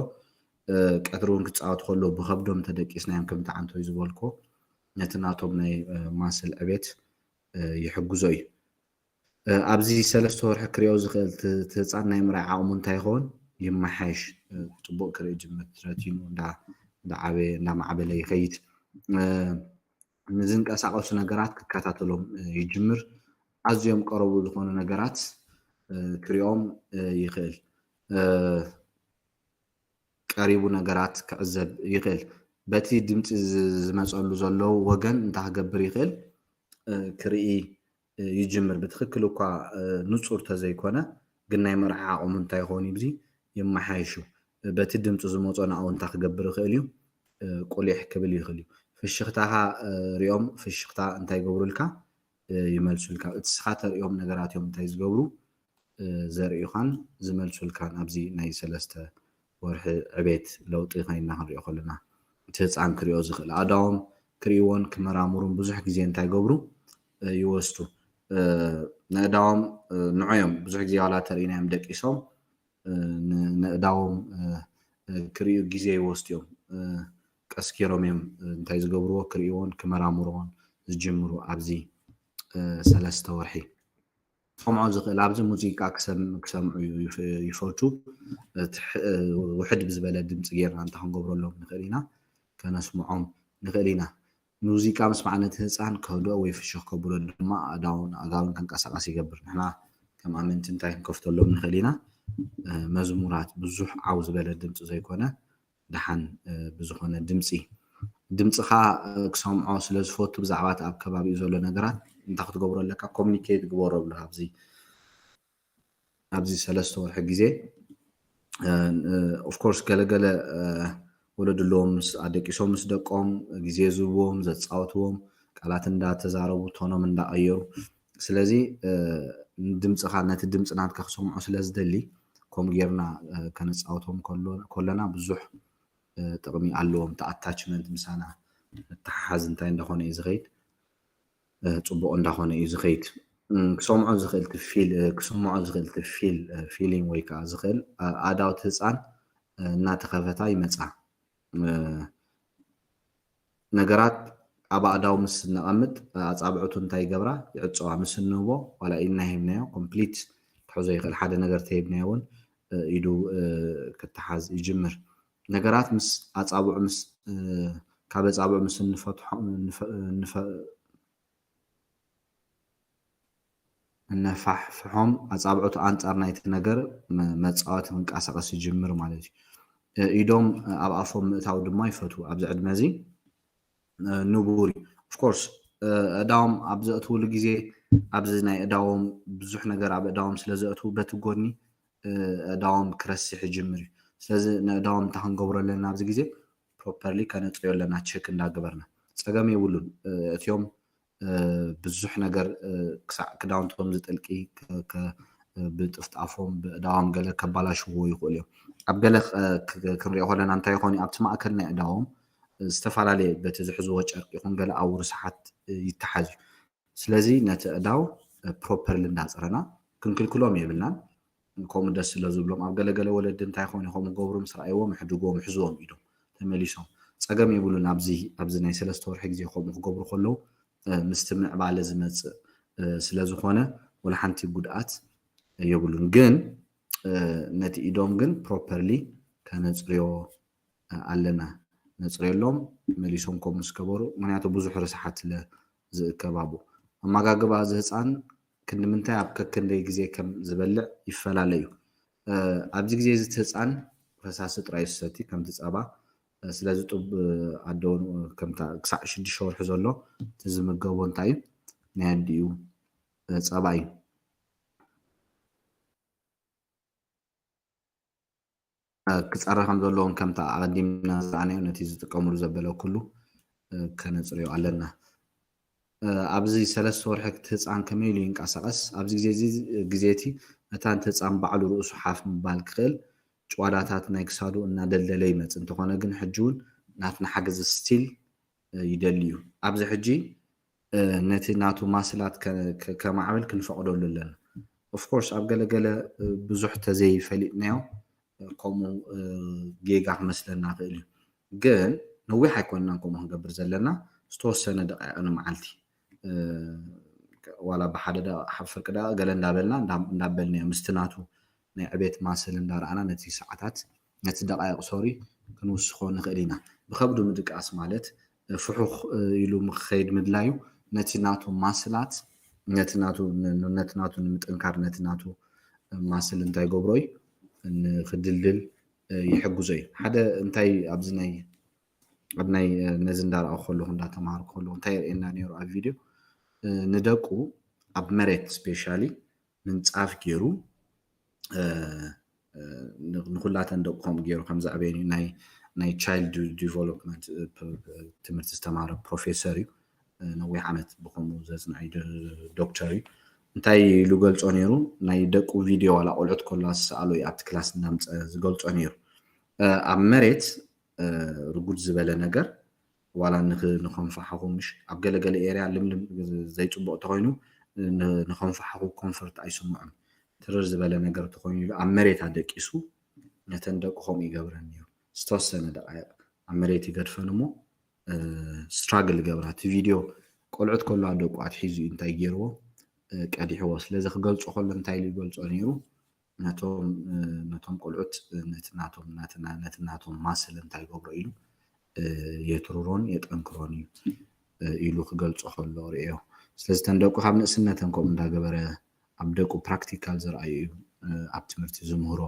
ቀትሪ እውን ክፃወቱ ከለዉ ብከብዶም ተደቂስናዮም ከምቲ ዓንቶይ ዝበልኮ ነቲ ናቶም ናይ ማስል ዕቤት ይሕግዞ እዩ። ኣብዚ ሰለስተ ወርሒ ክሪኦ ዝኽእል እቲ ህፃን ናይ ምርኣይ ዓቕሙ እንታይ ይኸውን ይመሓየሽ፣ ፅቡቕ ክርኢ ጅምር፣ ትረቲኑ እንዳዓበየ እንዳማዕበለ ይኸይድ። ንዝንቀሳቐሱ ነገራት ክከታተሎም ይጅምር። ኣዝዮም ቀረቡ ዝኾኑ ነገራት ክሪኦም ይኽእል። ቀሪቡ ነገራት ክዕዘብ ይኽእል። በቲ ድምፂ ዝመፀሉ ዘለዉ ወገን እንታይ ክገብር ይኽእል? ክርኢ ይጅምር። ብትኽክል እኳ ንፁር ተዘይኮነ ግን ናይ መርዓ ዓቕሙ እንታይ ይኸውን እዩ? ብዚ የመሓይሹ። በቲ ድምፂ ዝመፆ ንኣኡ እንታይ ክገብር ይኽእል እዩ? ቁሊሕ ክብል ይኽእል እዩ። ፍሽኽታኻ ሪኦም ፍሽኽታ እንታይ ይገብሩልካ? ይመልሱልካ። እቲ ስኻ ተርእዮም ነገራት እዮም እንታይ ዝገብሩ? ዘርእዩኻን ዝመልሱልካን ኣብዚ ናይ ሰለስተ ወርሒ ዕቤት ለውጢ ኮይንና ክንሪኦ ከለና እቲ ህፃን ክሪኦ ዝኽእል ኣእዳዎም ክርእይዎን ክመራምሩን ብዙሕ ግዜ እንታይ ይገብሩ? ይወስዱ። ነእዳዎም ንዖዮም ብዙሕ ግዜ ዋላ ተርእናዮም ደቂሶም ነእዳዎም ክርእዩ ግዜ ይወስዱ እዮም። ቀስኪሮም እዮም እንታይ ዝገብርዎ ክርእይዎን ክመራምርዎን ዝጅምሩ ኣብዚ ሰለስተ ወርሒ። ክሰምዖ ዝኽእል ኣብዚ ሙዚቃ ክሰምዑ ይፈቱ። ውሕድ ብዝበለ ድምፂ ጌርና እንተ ክንገብረሎም ንኽእል ኢና፣ ከነስምዖም ንኽእል ኢና። ሙዚቃ ምስማዕ ነቲ ህፃን ከህድኦ ወይ ፍሽኽ ከብሎ ድማ ኣእዳውን ኣእጋሩን ከንቀሳቐስ ይገብር። ንሕና ከም ኣመንቲ እንታይ ክንከፍተሎም ንኽእል ኢና? መዝሙራት ብዙሕ ዓው ዝበለ ድምፂ ዘይኮነ ደሓን ብዝኾነ ድምፂ ድምፅኻ ክሰምዖ ስለ ዝፈቱ ብዛዕባ እቲ ኣብ ከባቢኡ ዘሎ ነገራት እንታይ ክትገብሮ ኣለካ? ኮሚኒኬት ግበሮ ብሎ ኣብዚ ኣብዚ ሰለስተ ወርሒ ግዜ ኦፍኮርስ ገለገለ ወለዲ ኣለዎም ምስ ኣደቂሶም ምስ ደቆም ግዜ ዝህብዎም ዘፃወትዎም ቃላት እንዳተዛረቡ ቶኖም እንዳቀየሩ ስለዚ ድምፅኻ ነቲ ድምፂ ናትካ ክሰምዖ ስለ ዝደሊ ከምኡ ጌርና ከነፃወቶም ከለና ብዙሕ ጥቕሚ ኣለዎም። እቲ ኣታችመንት ምሳና ምትሓሓዝ እንታይ እንዳኾነ እዩ ዝኸይድ ፅቡቕ እንዳኾነ እዩ ዝኸይድ። ክሰምዖ ዝኽእል ክስምዖ ዝኽእል ፊል ፊሊንግ ወይ ከዓ ዝኽእል ኣእዳውቲ ህፃን እናተኸፈታ ይመፃ። ነገራት ኣብ ኣእዳው ምስ ነቐምጥ ኣፃብዕቱ እንታይ ይገብራ? ይዕፀዋ። ምስ እንህቦ ዋላ ኢድና ሂብናዮ ኮምፕሊት ክሕዞ ይኽእል። ሓደ ነገር ተሂብናዮ እውን ኢዱ ክተሓዝ ይጅምር። ነገራት ምስ ኣፃብዑ ምስ ካብ ኣፃብዑ ምስ እንፈትሖም እነፋሕፍሖም ኣጻብዕቱ ኣንጻር ናይቲ ነገር መጻወቲ ክንቀሳቐስ ይጅምር ማለት እዩ። ኢዶም ኣብ ኣፎም ምእታው ድማ ይፈትዉ። ኣብዚ ዕድመ እዚ ንቡር እዩ። ኦፍኮርስ እዳዎም ኣብ ዘእትውሉ ግዜ ኣብዚ ናይ እዳዎም ብዙሕ ነገር ኣብ እዳዎም ስለ ዘእትዉ በቲ ጎኒ እዳዎም ክረስሕ ይጅምር እዩ። ስለዚ ንእዳዎም እንታይ ክንገብሮ ኣለና ኣብዚ ግዜ ፕሮፐርሊ ከነጽርዮ ኣለና ቸክ እንዳገበርና። ጸገም የብሉን። እቲኦም ብዙሕ ነገር ክሳዕ ክዳውንቶም ዝጥልቂ ብጥፍጣፎም ብእዳዎም ገለ ከባላሽዎ ይኽእሉ እዮም። ኣብ ገለ ክንሪኦ ከለና እንታይ ይኾን ኣብቲ ማእከል ናይ እዳዎም ዝተፈላለየ በቲ ዝሕዝዎ ጨርቂ ይኹን ገለ ኣብ ርስሓት ይተሓዝ እዩ። ስለዚ ነቲ እዳው ፕሮፐርሊ እንዳፅረና ክንክልክሎም የብልናን። ከምኡ ደስ ስለ ዝብሎም ኣብ ገለገለ ወለዲ እንታይ ይኾኑ ከምኡ ገብሩ ምስ ረኣይዎም ሕድግዎም ሕዝዎም ኢዶም ተመሊሶም ፀገም የብሉን። ኣብዚ ኣብዚ ናይ ሰለስተ ወርሒ ግዜ ከምኡ ክገብሩ ከለዉ ምስቲ ምዕባለ ዝመፅእ ስለ ዝኾነ ወላ ሓንቲ ጉድኣት የብሉን። ግን ነቲ ኢዶም ግን ፕሮፐርሊ ከነፅርዮ ኣለና ነፅርየሎም መሊሶም ከምኡ ምስ ገበሩ ምክንያቱ ብዙሕ ርስሓት ስለ ዝእከብ ኣብኡ ኣመጋግባ እዚ ህፃን ክንዲ ምንታይ ኣብ ከክንደይ ግዜ ከም ዝበልዕ ይፈላለ እዩ። ኣብዚ ግዜ እዚ እቲ ህፃን ፈሳሲ ጥራይ ዝሰቲ ከምቲ ፀባ ስለዚ ጡብ ኣደውን ከምታ ክሳዕ ሽዱሽተ ወርሒ ዘሎ እቲ ዝምገቦ እንታይ እዩ ናይ ኣዲኡ ፀባ እዩ። ክፀሪ ከም ዘለዎም ከምታ ኣቐዲምና ዝረኣናዮ ነቲ ዝጥቀምሉ ዘበለ ኩሉ ከነፅርዮ ኣለና። ኣብዚ ሰለስተ ወርሒ እቲ ህፃን ከመይ ኢሉ ይንቀሳቐስ? ኣብዚ ግዜ እዚ ግዜ እቲ ነታ ነቲ ህፃን ባዕሉ ርእሱ ሓፍ ምባል ክኽእል ጭዋዳታት ናይ ክሳዱ እናደልደለ ይመፅእ። እንተኾነ ግን ሕጂ እውን ናትና ሓገዝ ስቲል ይደሊ እዩ። ኣብዚ ሕጂ ነቲ ናቱ ማስላት ከማዕብል ክንፈቕደሉ ኣለና። ኦፍኮርስ ኣብ ገለገለ ብዙሕ ተዘይፈሊጥናዮ ከምኡ ጌጋ ክመስለና ክእል እዩ። ግን ነዊሕ ኣይኮንናን ከምኡ ክንገብር ዘለና ዝተወሰነ ደቃይቕ ንመዓልቲ ዋላ ብሓደ ደቂቕ ሓፈር ቅዳ ገለ እንዳበልና እንዳበልናዮ ምስቲ ናቱ ናይ ዕቤት ማስል እንዳረኣና ነቲ ሰዓታት ነቲ ደቃይቕ ሶሪ ክንውስኾ ንኽእል ኢና። ብኸብዱ ምድቃስ ማለት ፍሑኽ ኢሉ ምክኸይድ ምድላዩ ነቲ ናቱ ማስላት ነቲ ናቱ ነቲ ናቱ ንምጥንካር ነቲ ናቱ ማስል እንታይ ገብሮ እዩ ንክድልድል ይሕግዞ እዩ። ሓደ እንታይ ኣብዚ ናይ ኣብ ናይ ነዚ እንዳረኣኹ ከለኹ እንዳተማሃርኩ ከለኹ እንታይ የርእየና ነይሩ ኣብ ቪድዮ ንደቁ ኣብ መሬት ስፔሻሊ ምንፃፍ ገይሩ ንኩላተን ደቁ ከምኡ ገይሩ ከም ዘዕበየን እዩ። ናይ child development ትምህርቲ ዝተማሃረ ፕሮፌሰር እዩ። ነዊሕ ዓመት ብከምኡ ዘፅንዐ ዶክተር እዩ። እንታይ ኢሉ ገልፆ ነይሩ? ናይ ደቁ ቪድዮ ዋላ ቆልዑት ከለዋ ዝሰኣሎ እዩ ኣብቲ ክላስ እናምፀ ዝገልፆ ነይሩ። ኣብ መሬት ርጉድ ዝበለ ነገር ዋላ ንኸንፋሕኹ ምሽ ኣብ ገለገለ ኤርያ ልምልም ዘይፅቡቕ ተኮይኑ ንኸንፋሕኹ ኮንፈርት ኣይስምዖም። ትርር ዝበለ ነገር ተኮይኑ ኢሉ ኣብ መሬት ኣደቂሱ ነተን ደቁ ከምኡ ይገብረን ነይሩ። ዝተወሰነ ደቃይቕ ኣብ መሬት ይገድፈን እሞ ስትራግል ይገብራ። እቲ ቪድዮ ቆልዑት ከለዋ ደቁ ኣትሒዙ እዩ እንታይ ገይርዎ ቀዲሕዎ። ስለዚ ክገልፆ ከሎ እንታይ ኢሉ ይገልፆ ነይሩ? ነቶም ነቶም ቆልዑት ነቲ ናቶም ነቲ ናቶም ማስል እንታይ ይገብሮ ኢሉ የትርሮን የጠንክሮን እዩ ኢሉ ክገልፆ ከሎ ርእዮ። ስለዚ ተን ደቁ ካብ ንእስነተን ከምኡ እንዳገበረ ኣብ ደቁ ፕራክቲካል ዘርኣዩ እዩ። ኣብ ትምህርቲ ዝምህሮ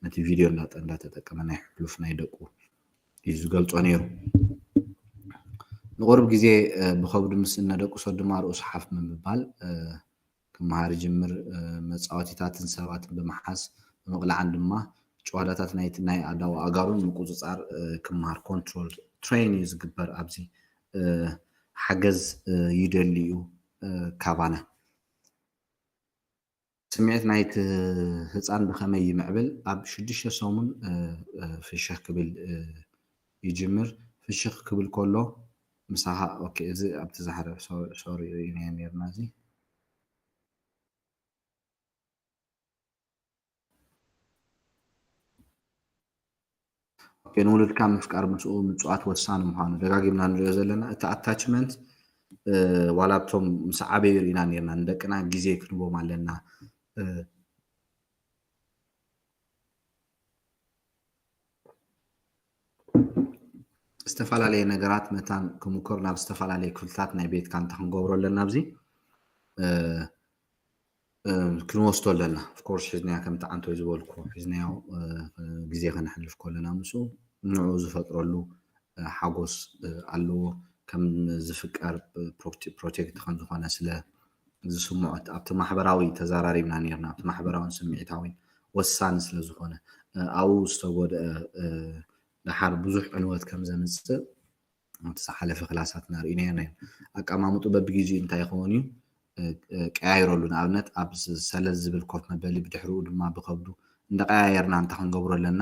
ነቲ ቪድዮ እንዳተጠቀመ ናይ ሕሉፍ ናይ ደቁ እዩ ዝገልፆ ነይሩ። ንቁርብ ግዜ ብከብዱ ምስ እነደቁሶ ድማ ርእሱ ሓፍ ምምባል ክመሃር ይጅምር። መፃወቲታትን ሰባትን ብምሓዝ ብምቕላዓን ድማ ጨዋዳታት ናይቲ ናይ ኣእዳው ኣእጋሩን ምቁፅፃር ክመሃር ኮንትሮል ትሬን እዩ ዝግበር። ኣብዚ ሓገዝ ይደሊ እዩ ካባና። ስምዒት ናይቲ ህፃን ብኸመይ ይምዕብል? ኣብ ሽዱሽተ ሰሙን ፍሽኽ ክብል ይጅምር። ፍሽኽ ክብል ከሎ ምሳኻ ኦኬ፣ እዚ ኣብቲ ዛሕረ ሶሪ ርኢናዮ ነርና እዚ ንውሉድካ ምፍቃር ምስኡ ምፅዋት ወሳኒ ምዃኑ ደጋጊምና ንሪኦ ዘለና። እቲ ኣታችመንት ዋላ ኣብቶም ምስ ዓበዩ ርኢና ነርና። ንደቅና ግዜ ክንቦም ኣለና። ዝተፈላለየ ነገራት መታን ክምኮር ናብ ዝተፈላለየ ክፍልታት ናይ ቤትካ እንተ ክንገብሮ ኣለና ኣብዚ ክንወስዶ ኣለና። ኦፍኮርስ ሒዝናዮ ከምቲ ዓንቶይ ዝበልኩ ሒዝናዮ ግዜ ከነሕልፍ ከለና ምስኡ ንዕኡ ዝፈጥረሉ ሓጎስ ኣለዎ። ከም ዝፍቀር ፕሮቴክት ከም ዝኾነ ስለ ዝስምዖ ኣብቲ ማሕበራዊ ተዘራሪብና ነርና። ኣብቲ ማሕበራውን ስምዒታዊን ወሳኒ ስለ ዝኾነ ኣብኡ ዝተጎድአ ደሓር ብዙሕ ዕንወት ከም ዘምፅእ እቲ ዝሓለፈ ክላሳትና ርኢናዮ ነይሩ። ኣቀማምጡ በብግዜኡ እንታይ ይኸውን እዩ ቀያይረሉ። ንኣብነት ኣብ ሰለል ዝብል ኮፍ መበሊ ብድሕሪኡ ድማ ብከብዱ እንዳቀያየርና እንታይ ክንገብሮ ኣለና?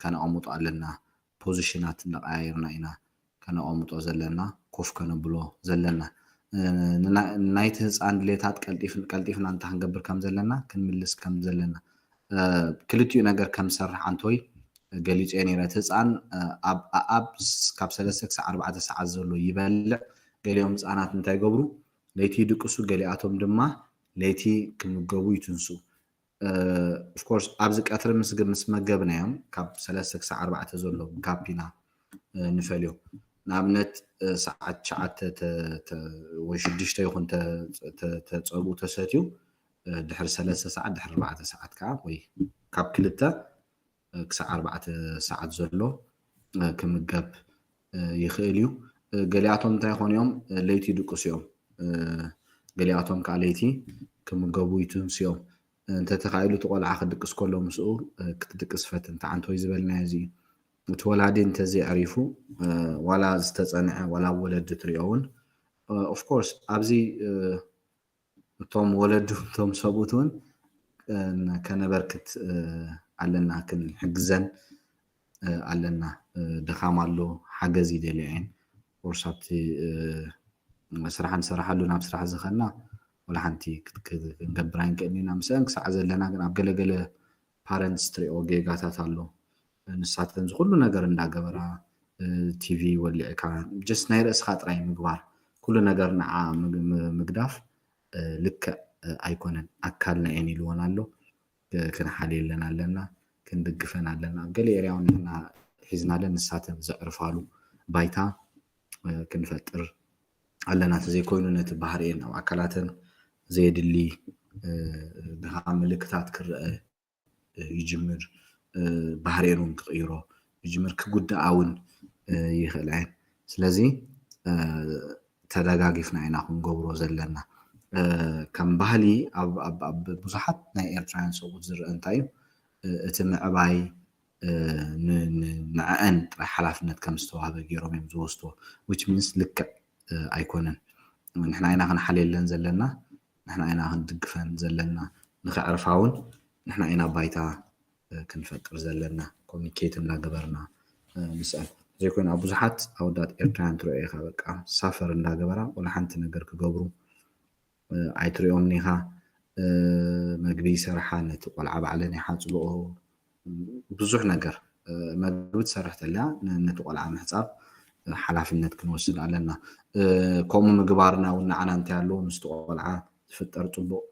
ከነቐምጦ ኣለና። ፖዚሽናት እንዳቀያየርና ኢና ከነቐምጦ ዘለና፣ ኮፍ ከነብሎ ዘለና። ናይቲ ህፃን ድሌታት ቀልጢፍና እንታይ ክንገብር ከም ዘለና ክንምልስ ከም ዘለና ክልቲኡ ነገር ከም ዝሰርሕ ኣንቶይ ገሊፀ ነይረ። እቲ ህፃን ኣብ ካብ ሰለስተ ክሳብ ኣርባዕተ ሰዓት ዘሎ ይበልዕ። ገሊኦም ህፃናት እንታይ ይገብሩ? ለይቲ ይድቅሱ፣ ገሊኣቶም ድማ ለይቲ ክምገቡ ይትንሱ። ኦፍኮርስ ኣብዚ ቀትሪ ምስ መገብናዮም ካብ ሰለስተ ክሳብ ኣርባዕተ ዘሎ ጋፕ ኢና ንፈልዮ። ንኣብነት ሰዓት ትሽዓተ ወይ ሽዱሽተ ይኹን ተፀብኡ ተሰትዩ ድሕሪ ሰለስተ ሰዓት ድሕሪ ኣርባዕተ ሰዓት ከዓ ወይ ካብ ክልተ ክሳብ ኣርባዕተ ሰዓት ዘሎ ክምገብ ይኽእል እዩ። ገሊኣቶም እንታይ ይኾኑ እዮም? ለይቲ ይድቅሱ እዮም። ገሊኣቶም ከዓ ለይቲ ክምገቡ ይትንሱ እዮም። እንተተኻኢሉ እቲ ቆልዓ ክድቅስ ከሎ ምስኡ ክትድቅስ ፈትን። ተዓንቶይ ዝበልናዮ እዚ እዩ። እቲ ወላዲ እንተዘይዕሪፉ ዋላ ዝተፀንዐ ዋላ ወለዲ ትሪኦ እውን ኦፍኮርስ ኣብዚ እቶም ወለዱ እቶም ሰብኡት እውን ከነበርክት ኣለና፣ ክንሕግዘን ኣለና። ድኻም ኣሎ፣ ሓገዝ ይደልያ እየን። ኦፍኮርስ ኣብቲ ስራሕ ንሰራሓሉ ናብ ስራሕ ዝኸና ወላ ሓንቲ ክንገብር ኣይንክእልን ኢና። ምስአን ክሳዕ ዘለና ግን ኣብ ገለገለ ፓረንትስ ትሪኦ ጌጋታት ኣሎ። ንሳተን ዝኩሉ ነገር እንዳገበራ ቲቪ ወሊዕካ ጀስት ናይ ርእስኻ ጥራይ ምግባር ኩሉ ነገር ንዓ ምግዳፍ ልክዕ ኣይኮነን። ኣካልና እየን ኢልወን ኣሎ። ክንሓልየለን ኣለና፣ ክንድግፈን ኣለና። ኣብ ገለ ኤርያ እውን ንሕና ሒዝናለን ንሳተን ዘዕርፋሉ ባይታ ክንፈጥር ኣለና። ተዘይኮይኑ ነቲ ባህሪኤን ኣብ ኣካላተን ዘየድሊ ድኻ ምልክታት ክረአ ይጅምር። ባህሪኤን እውን ክቕይሮ ይጅምር። ክጉዳኣ እውን ይኽእላ እየን። ስለዚ ተደጋጊፍና ኢና ክንገብሮ ዘለና። ከም ባህሊ ኣብ ብዙሓት ናይ ኤርትራውያን ሰብኡት ዝረአ እንታይ እዩ እቲ ምዕባይ ንዐአን ጥራይ ሓላፍነት ከም ዝተዋህበ ገይሮም እዮም ዝወስድዎ። Which means ልክዕ ኣይኮነን። ንሕና ኢና ክንሓልየለን ዘለና፣ ንሕና ኢና ክንድግፈን ዘለና። ንኸዕርፋ እውን ንሕና ኢና ባይታ ክንፈጥር ዘለና፣ ኮሚኒኬት እንዳገበርና ምስአን ዘይኮይኑ ኣብ ብዙሓት ኣወዳት ኤርትራውያን ትሪኦ ኢኻ በቃ ሳፈር እንዳገበራ ወላ ሓንቲ ነገር ክገብሩ ኣይትሪኦምን ኢኻ። መግቢ ይሰርሓ፣ ነቲ ቆልዓ ባዕለን ይሓፅብኦ፣ ብዙሕ ነገር መግቢ ትሰርሕ ተልያ ነቲ ቆልዓ ምሕፃብ ሓላፍነት ክንወስድ ኣለና። ከምኡ ምግባርና እውን ንዓና እንታይ ኣለዎ ምስቲ ቆልዓ ዝፍጠር ፅቡቕ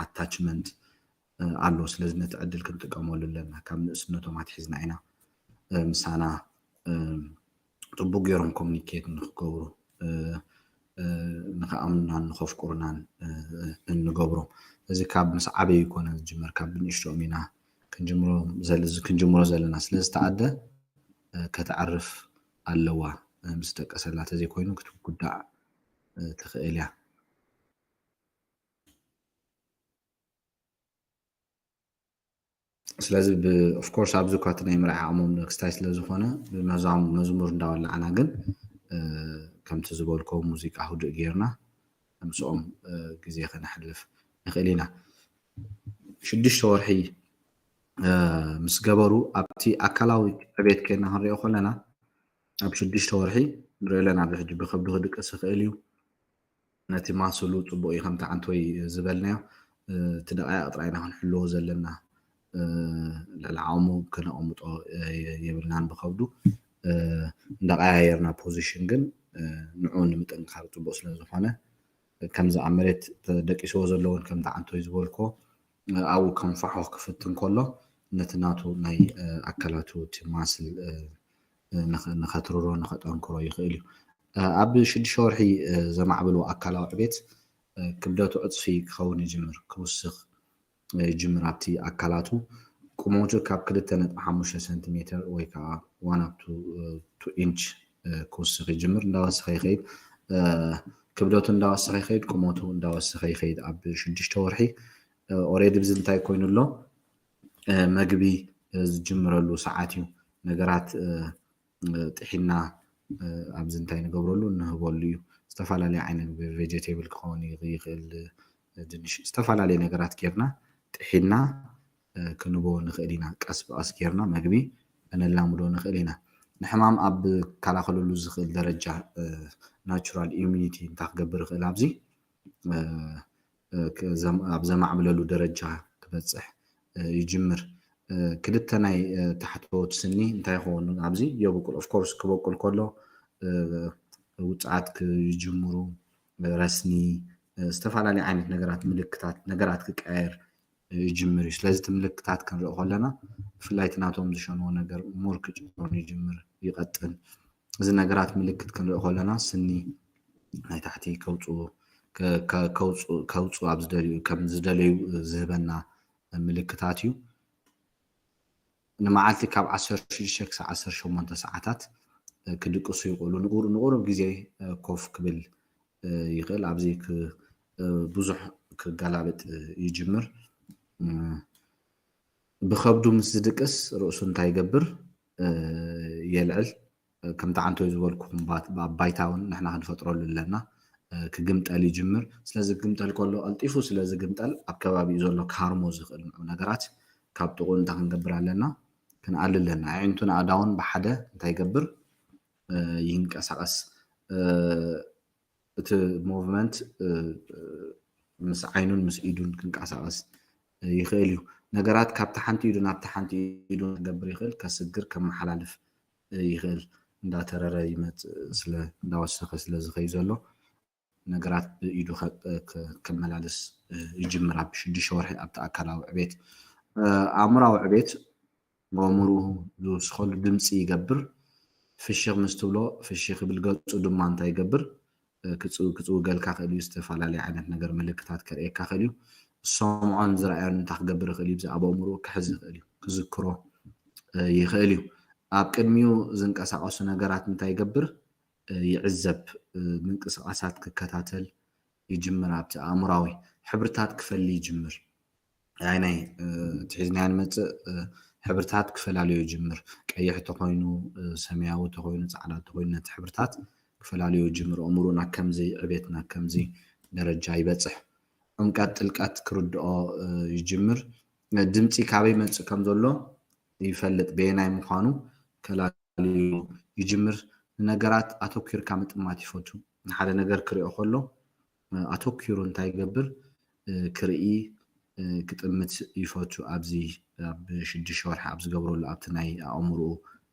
ኣታችመንት ኣሎ። ስለዚ ነቲ ዕድል ክንጥቀመሉ ኣለና። ካብ ንእስነቶም ኣትሒዝና ኢና ምሳና ፅቡቅ ገይሮም ኮሚኒኬት ንክገብሩ ንክኣምኑናን ንከፍቅሩናን እንገብሮም። እዚ ካብ ምስ ዓበዩ ይኮነ ዝጅመር፣ ካብ ብንእሽትኦም ኢና ክንጅምሮ ዘለና። ስለዚ ተኣደ ከተዕርፍ ኣለዋ። ምስ ደቀሰላ ተዘይኮይኑ ክትጉዳእ ትኽእል እያ። ስለዚ ኦፍኮርስ ኣብዚ እኳ እቲ ናይ ምርዓ ዓቕሞም ንክስታይ ስለዝኾነ ብመዛም መዝሙር እንዳወላዕና ግን ከምቲ ዝበልኮ ሙዚቃ ህዱእ ጌርና ምስኦም ግዜ ከነሕልፍ ንኽእል ኢና። ሽዱሽተ ወርሒ ምስ ገበሩ ኣብቲ ኣካላዊ ዕቤት ኬና ክንሪኦ ከለና ኣብ ሽዱሽተ ወርሒ ንሪኦ ኣለና። ሕጂ ብከብዱ ክድቅስ ይኽእል እዩ። ነቲ ማስሉ ፅቡቅ እዩ ከምቲ ዓንቶይ ዝበልናዮ እቲ ደቃይቅ ጥራይ ኢና ክንሕልዎ ዘለና። ልዕሊ ዓቕሙ ክነቐምጦ የብልናን ብከብዱ እንዳቀያየርና ፖዚሽን ግን ንዑ ንምጥንካር ፅቡቅ ስለዝኾነ ከምዚ ኣብ መሬት ደቂስዎ ዘለውን ከምቲ ዓንቶይ ዝበልኮ ኣብኡ ከንፋሖ ክፍትን ከሎ ነቲ ናቱ ናይ ኣካላቱ እቲ ማስል ንኸትርሮ ንኸጠንክሮ ይኽእል እዩ። ኣብ ሽዱሽተ ወርሒ ዘማዕብልዎ ኣካላዊ ዕቤት ክብደቱ ዕፅፊ ክኸውን ይጅምር፣ ክውስኽ ይጅምር ኣብቲ ኣካላቱ። ቁመቱ ካብ ክልተ ነጥቢ ሓሙሽተ ሰንቲሜትር ወይ ከዓ one up to two inch ክውስኽ ይጅምር። እንዳወሰኸ ይኸይድ፣ ክብደቱ እንዳወሰኸ ይኸይድ፣ ቁመቱ እንዳወሰኸ ይኸይድ። ኣብ ሽዱሽተ ወርሒ ኦሬዲ ብዚ እንታይ ኮይኑ ኣሎ? መግቢ ዝጅምረሉ ሰዓት እዩ። ነገራት ጥሒና ኣብዚ እንታይ ንገብረሉ ንህበሉ እዩ። ዝተፈላለዩ ዓይነት ቬጀቴብል ክኸውን ይኽእል፣ ድንሽ፣ ዝተፈላለዩ ነገራት ጌርና ጥሒና ክንቦ ንኽእል ኢና። ቀስ ብቐስ ጌርና መግቢ ከነላምዶ ንኽእል ኢና። ንሕማም ኣብ ከላኸለሉ ዝኽእል ደረጃ ናቹራል ኢሚኒቲ እንታይ ክገብር ይኽእል ኣብዚ ኣብ ዘማዕብለሉ ደረጃ ክበፅሕ ይጅምር። ክልተ ናይ ታሕተዎት ስኒ እንታይ ይኸውን ኣብዚ የብቁል። ኦፍኮርስ ክበቁል ከሎ ውፅዓት ክጅምሩ፣ ረስኒ፣ ዝተፈላለዩ ዓይነት ነገራት ምልክታት ነገራት ክቀያየር ይጅምር እዩ። ስለዚ እቲ ምልክታት ክንርኢ ከለና ብፍላይ እቲ ናቶም ዝሸንዎ ነገር ሙር ክጭሮን ይጅምር ይቐጥን። እዚ ነገራት ምልክት ክንርኢ ከለና ስኒ ናይ ታሕቲ ከውፅኡ ከውፅኡ ኣብ ዝደልዩ ከም ዝደለዩ ዝህበና ምልክታት እዩ። ንመዓልቲ ካብ ዓሰርተ ሽዱሽተ ክሳብ ዓሰርተ ሸሞንተ ሰዓታት ክድቅሱ ይኽእሉ። ንቁሩብ ግዜ ኮፍ ክብል ይኽእል። ኣብዚ ብዙሕ ክገላበጥ ይጅምር። ብኸብዱ ምስ ዝድቅስ ርእሱ እንታይ ይገብር? የልዕል። ከምቲ ዓንቶይ ዝበልኩኹም ኣብ ባይታ እውን ንሕና ክንፈጥረሉ ኣለና። ክግምጠል ይጅምር። ስለዚ ክግምጠል ከሎ ቀልጢፉ ስለ ዝግምጠል ኣብ ከባቢኡ ዘሎ ክሃርሞ ዝኽእል ንዑ ነገራት ካብ ጥቕኡ እንታይ ክንገብር ኣለና? ክንኣሊ ኣለና። ኣዒንቱን ኣእዳውን ብሓደ እንታይ ይገብር? ይንቀሳቐስ። እቲ ሞቭመንት ምስ ዓይኑን ምስ ኢዱን ክንቀሳቐስ ይኽእል እዩ። ነገራት ካብቲ ሓንቲ ኢዱ ናብቲ ሓንቲ ኢዱ ክገብር ይኽእል፣ ከስግር፣ ከመሓላልፍ ይኽእል። እንዳተረረ ይመፅእ ስለ እንዳወሰኸ ስለ ዝኸይ ዘሎ ነገራት ብኢዱ ከመላልስ ይጅምር ኣብ ሽዱሽተ ወርሒ ኣብቲ ኣካላዊ ዕቤት። ኣእምራዊ ዕቤት ብኣእምርኡ ዝውስኸሉ ድምፂ ይገብር። ፍሽኽ ምስ ትብሎ ፍሽኽ ይብል። ገፁ ድማ እንታይ ይገብር? ክፅውገልካ ክእል እዩ። ዝተፈላለዩ ዓይነት ነገር ምልክታት ከርእየካ ክእል እዩ። ዝሰምዖን ዝረኣዮን እንታይ ክገብር ይኽእል እዩ? ብዛዕባ ኣእምርኡ ክሕዝ ይኽእል እዩ፣ ክዝክሮ ይኽእል እዩ። ኣብ ቅድሚኡ ዝንቀሳቐሱ ነገራት እንታይ ይገብር? ይዕዘብ፣ ምንቅስቃሳት ክከታተል ይጅምር ኣብቲ ኣእምራዊ ሕብርታት ክፈሊ ይጅምር። ናይ ናይ እቲ ሒዝናዮ ንመፅእ ሕብርታት ክፈላለዩ ይጅምር። ቀይሕ ተኮይኑ፣ ሰማያዊ ተኮይኑ፣ ፃዕዳ ተኮይኑ፣ ነቲ ሕብርታት ክፈላለዩ ይጅምር። ኣእምሮ ናብ ከምዚ ዕቤት ናብ ከምዚ ደረጃ ይበፅሕ። ዕምቀት ጥልቀት ክርድኦ ይጅምር። ድምፂ ካበይ መፅእ ከም ዘሎ ይፈልጥ። በየናይ ምኳኑ ከላልዩ ይጅምር። ንነገራት ኣተኪርካ ምጥማት ይፈቱ። ንሓደ ነገር ክሪኦ ከሎ ኣተኪሩ እንታይ ይገብር? ክርኢ ክጥምት ይፈቱ። ኣብዚ ኣብ ሽዱሽተ ወርሒ ኣብ ዝገብረሉ ኣብቲ ናይ ኣእምርኡ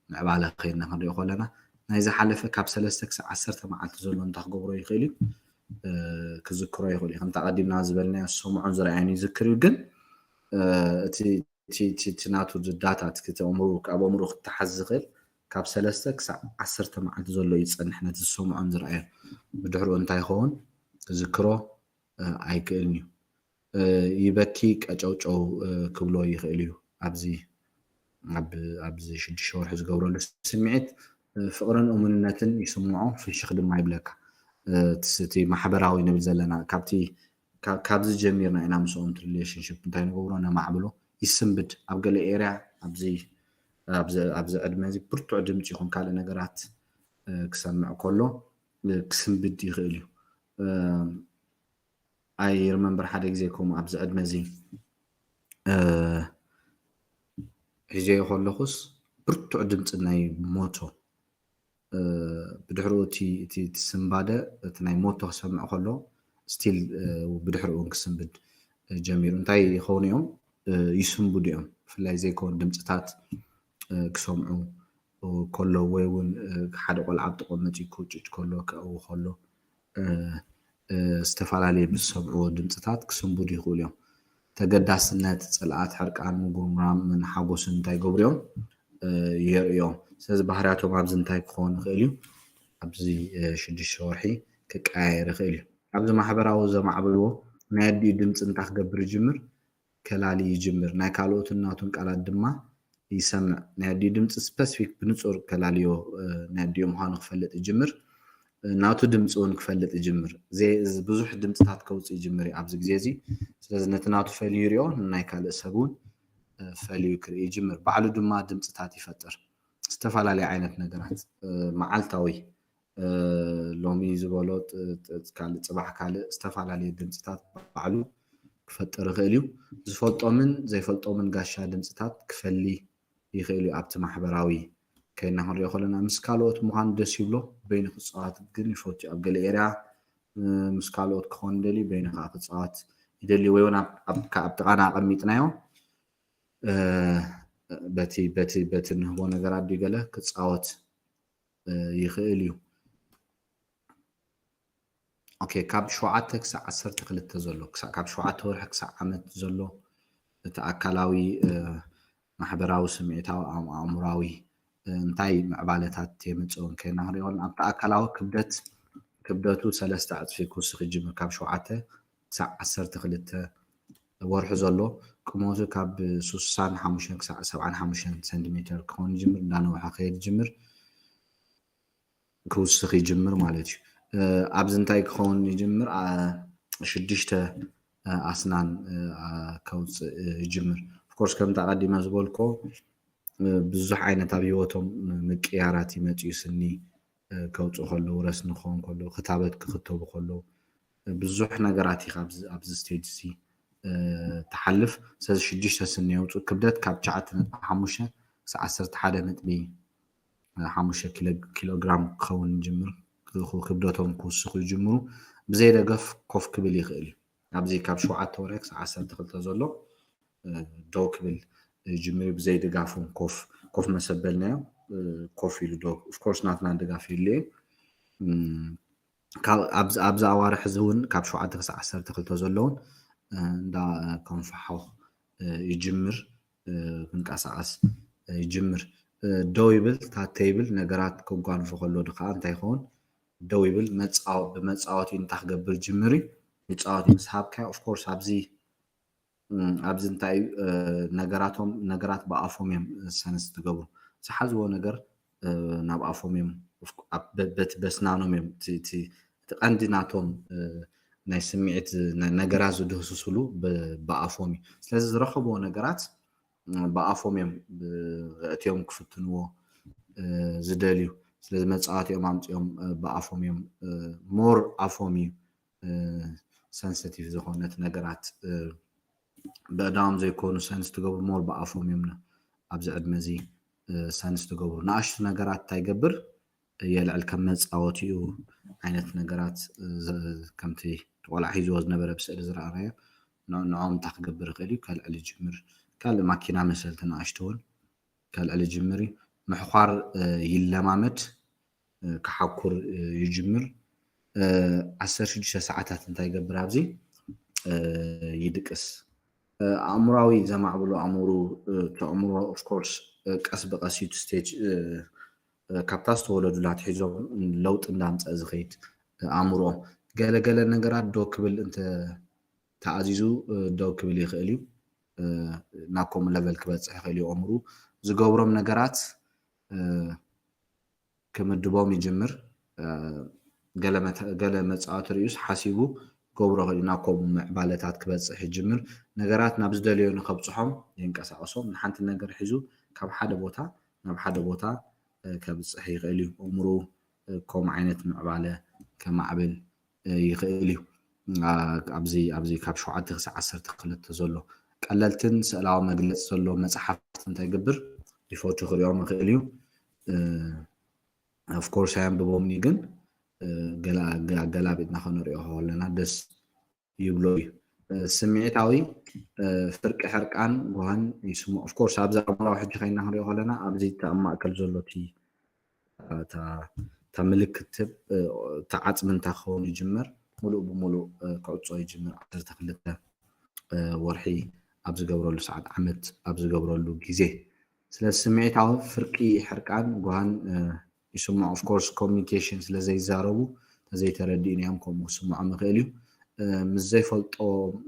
ምዕባለ ከይድና ክንሪኦ ከለና ናይ ዝሓለፈ ካብ ሰለስተ ክሳብ ዓሰርተ መዓልቲ ዘሎ እንታይ ክገብሮ ይኽእል እዩ? ክዝክሮ ይኽእል እዩ። ከምቲ ኣቐዲምና ዝበልናዮ ዝሰምዖን ዝረኣዮን ይዝክር እዩ። ግን እቲ ናቱ ዳታ ኣብ ኣእምርኡ ክተሓዝ ዝኽእል ካብ ሰለስተ ክሳብ ዓሰርተ መዓልቲ ዘሎ እዩ ዝፀንሕ። ነቲ ዝሰምዖን ዝረኣዮን ብድሕርኡ እንታይ ይኸውን ክዝክሮ ኣይክእልን እዩ። ይበኪ ቀጨውጨው ክብሎ ይኽእል እዩ። ኣብዚ ኣብዚ ሽዱሽተ ወርሒ ዝገብረሉ ስምዒት ፍቕርን እሙንነትን ይስምዖ፣ ፍሽኽ ድማ ይብለካ። እቲ ማሕበራዊ ንብል ዘለና ካብቲ ካብዚ ጀሚርና ኢና ምስኦም ሪሌሽንሽፕ እንታይ ንገብሮ ነማዕብሎ። ይስንብድ። ኣብ ገለ ኤርያ ኣብዚ ኣብዚ ዕድመ እዚ ብርቱዕ ድምፂ ይኹን ካልእ ነገራት ክሰምዕ ከሎ ክስንብድ ይኽእል እዩ። ኣይ ሪመምበር ሓደ ግዜ ከምኡ ኣብዚ ዕድመ እዚ ሒዘዮ ከለኹስ ብርቱዕ ድምፂ ናይ ሞቶ ብድሕሪኡ እቲ ስንባደ እቲ ናይ ሞቶ ክሰምዕ ከሎ ስቲል ብድሕሪኡ እውን ክስንብድ ጀሚሩ። እንታይ ይኸውን እዮም ይስንብዱ እዮም። ብፍላይ ዘይኮን ድምፅታት ክሰምዑ ከሎ ወይ እውን ሓደ ቆልዓ ኣብ ጥቕኦም መፂኡ ክውጭጭ ከሎ ክእዊ ከሎ ዝተፈላለየ ብዝሰምዕዎ ድምፅታት ክስንብዱ ይኽእሉ እዮም። ተገዳስነት፣ ፅልኣት፣ ሕርቃን፣ ምጉርምራምን ሓጎስን እንታይ ይገብሩ እዮም? የርእዮም። ስለዚ ባህርያቶም ኣብዚ እንታይ ክኸውን ይኽእል እዩ? ኣብዚ ሽዱሽተ ወርሒ ክቀያየር ይኽእል እዩ። ኣብዚ ማሕበራዊ ዘማዕብልዎ ናይ ኣዲኡ ድምፂ እንታይ ክገብር ይጅምር? ከላሊ ይጅምር። ናይ ካልኦትን ናቱን ቃላት ድማ ይሰምዕ። ናይ ኣዲኡ ድምፂ ስፐሲፊክ ብንፁር ከላልዮ ናይ ኣዲኡ ምዃኑ ክፈልጥ ይጅምር። ናቱ ድምፂ እውን ክፈልጥ ይጅምር። ብዙሕ ድምፅታት ከውፅእ ይጅምር እዩ ኣብዚ ግዜ እዚ። ስለዚ ነቲ ናቱ ፈልዩ ይሪኦ፣ ናይ ካልእ ሰብ እውን ፈልዩ ክርኢ ይጅምር። ባዕሉ ድማ ድምፅታት ይፈጥር። ዝተፈላለየ ዓይነት ነገራት መዓልታዊ ሎሚ ዝበሎ ካልእ ፅባሕ ካልእ ዝተፈላለየ ድምፅታት ባዕሉ ክፈጥር ይኽእል እዩ። ዝፈልጦምን ዘይፈልጦምን ጋሻ ድምፅታት ክፈሊ ይኽእል እዩ። ኣብቲ ማሕበራዊ ከይና ክንሪኦ ከለና ምስ ካልኦት ምዃን ደስ ይብሎ፣ በይኑ ክፃወት ግን ይፈቱ። ኣብ ገለ ኤርያ ምስ ካልኦት ክኾን ይደሊ፣ በይኑ ከዓ ክፃወት ይደሊ ወይ እውን ኣብ ጥቓና ኣቐሚጥናዮ በቲ በቲ በቲ ንህቦ ነገራት ድዩ ገለ ክፃወት ይኽእል እዩ። ኦኬ፣ ካብ ሸውዓተ ክሳብ ዓሰርተ ክልተ ዘሎ ክሳብ ካብ ሸውዓተ ወርሒ ክሳብ ዓመት ዘሎ እቲ ኣካላዊ ማሕበራዊ ስምዒታዊ ኣእምራዊ እንታይ ምዕባለታት የምፅእ እውን ከይና ክንሪኦ ኣብቲ ኣካላዊ ክብደት ክብደቱ ሰለስተ ዕፅፊ ክውስኽ ይጅምር። ካብ ሸውዓተ ክሳብ ዓሰርተ ክልተ ወርሒ ዘሎ ቁመቱ ካብ ስሳን ሓሙሽተን ክሳብ ሰብዓን ሓሙሽተን ሰንቲሜተር ክኸውን ይጅምር። እንዳነውሐ ከየድ ይጅምር ክውስኽ ይጅምር ማለት እዩ። ኣብዚ እንታይ ክኸውን ይጅምር? ሽዱሽተ ኣስናን ከውፅእ ይጅምር። ኦፍኮርስ ከምቲ ኣቐዲመ ዝበልኮ ብዙሕ ዓይነት ኣብ ህይወቶም ምቅያራት ይመፅኡ። ስኒ ከውፅኡ ከለዉ፣ ረስኒ ክኸውን ከለዉ፣ ክታበት ክክተቡ ከለዉ ብዙሕ ነገራት ኢኻ ኣብዚ ስቴጅ እዚ ትሓልፍ። ስለዚ ሽዱሽተ ስኒ የውፅኡ። ክብደት ካብ ትሽዓተ ነጥቢ ሓሙሽተ ክሳብ ዓሰርተ ሓደ ነጥቢ ሓሙሽተ ኪሎግራም ክኸውን ይጅምር። ክብደቶም ክውስኹ ይጅምሩ። ብዘይ ደገፍ ኮፍ ክብል ይኽእል እዩ። ኣብዚ ካብ ሸውዓተ ወርሒ ክሳብ ዓሰርተ ክልተ ዘሎ ደው ክብል ጅምሪ ብዘይ ድጋፎም ኮፍ ኮፍ መሰበልናዮ ኮፍ ኢሉ ደው ኦፍኮርስ ናትና ድጋፍ የድልዮ ኣብዚ ኣዋርሕ እዚ እውን ካብ ሸውዓተ ክሳብ ዓሰርተ ክልተ ዘለውን እንዳ ከንፈሓው ይጅምር ክንቀሳቀስ ይጅምር ደው ይብል ታተ ይብል ነገራት ከጓንፎ ከሎ ድከዓ እንታይ ይኸውን ደው ይብል ብመፃወቲ እንታይ ክገብር ጅምር እዩ ይፃወት ምስ ሃብካዮ ኦፍኮርስ ኣብዚ ኣብዚ እንታይ እዩ ነገራቶም ነገራት ብኣፎም እዮም ሰንስ ትገብሩ ዝሓዝዎ ነገር ናብ ኣፎም እዮም በቲ በስናኖም እዮም እቲ ቀንዲ ናቶም ናይ ስምዒት ነ- ነገራት ዝድህስስሉ ብ- ብኣፎም እዩ። ስለዚ ዝረኸብዎ ነገራት እ፣ ብኣፎም እዮም ብ- ኣእትዮም ክፍትንዎ እ፣ ዝደልዩ። ስለዚ መፃወቲኦም ኣምፅኦም እ፣ ብኣፎም እዮም ሞር ኣፎም እዩ ሰንስቲቭ ዝኾነት ነገራት እ፣ ብእዳዎም ዘይኮኑ ሰንስ ትገብሩ ሞር ብኣፎም እዮም ኣብዚ ዕድመ እዚ ሰንስ ትገብሩ። ንኣሽቱ ነገራት እንታይ ይገብር የልዕል ከም መፃወቲኡ ዓይነት ነገራት እ፣ ዘ- ከምቲ ቆልዓ ሒዝዎ ዝነበረ ብስእሊ ዝረኣናዮ ን- ንዕኦም እንታይ ክገብር ይኽእል እዩ ከልዕል ይጅምር። ካልእ ማኪና መሰልቲ ንኣሽቱ እውን ከልዕል ይጅምር እዩ። ምሕኳር እ፣ ይለማመድ እ፣ ክሓኩር እ፣ ይጅምር። እ፣ ዓሰርተ ሽዱሽተ ሰዓታት እንታይ ይገብር ኣብዚ እ፣ ይድቅስ። እ፣ ኣእምራዊ ዘማዕብሎ ኣእምሩ እ፣ እቲ ኣእምሮ ኦፍኮርስ እ፣ ቀስ ብቀስ እዩ እቲ ስቴጅ እ፣ እ፣ ካብታ ዝተወለዱላ ኣትሒዞም ለውጢ እንዳምፀ ዝኸይድ እ፣ ኣእምሮኦም ገለገለ ነገራት ደው ክብል እንተ ተኣዚዙ እ፣ ደው ክብል ይኽእል እዩ። እ፣ ናብ ከምኡ ለቨል ክበፅሕ ይኽእል እዩ ኣእምሩ ዝገብሮም ነገራት እ፣ ክምድቦም ይጅምር። እ፣ ገለ መተ- ገለ መፃወቲ ርእዩስ ሓሲቡ ገብሮ ይኽእል እዩ። ናብ ከምኡ ምዕባለታት ክበፅሕ ይጅምር። ነገራት ናብ ዝደለዮ ንከብፅሖም የንቀሳቕሶም። ንሓንቲ ነገር ሒዙ ካብ ሓደ ቦታ ናብ ሓደ ቦታ እ፣ ከብፅሕ ይኽእል እዩ። ኣእምሩ እ፣ ከምኡ ዓይነት ምዕባለ ከማዕብል እ፣ ይኽእል እዩ። ኣ- ኣብዚ ኣብዚ ካብ ሸውዓተ ክሳብ ዓሰርተ ክልተ ዘሎ ቀለልትን ስእላዊ መግለፂ ዘለዎ መፅሓፍቲ እንታይ ይገብር ይፈቱ ክሪኦም ይኽእል እዩ። ኦፍኮርስ ኣየንብቦምኒ ግን እ፣ ገላ- ገ- ገላቢጥና ከነሪኦ ከለና ደስ ይብሎ እዩ። እ፣ ስምዒታዊ እ፣ ፍርቂ ሕርቃን ጓህን ይስምዖ። ኦፍኮርስ ኣብዚ ኣእምራዊ ሕጂ ከይና ክንሪኦ ከለና ኣብዚ እቲ ኣብ ማእከል ዘሎ እቲ እታ እታ ምልክት ትብ እታ ዓፅሚ እንታይ ክኸውን ይጅምር ሙሉእ ብሙሉእ ክዕፆ ይጅምር ዓሰርተ ክልተ ወርሒ ኣብ ዝገብረሉ ሰዓት ዓመት ኣብ ዝገብረሉ ግዜ ስለዚ ስምዒታዊ ፍርቂ ሕርቃን ጓሃን ይስምዖ of course communication ስለ ዘይዛረቡ ተዘይተረዲእናዮም ከምኡ ክስምዖም ይኽእል እዩ ምስ ዘይፈልጦ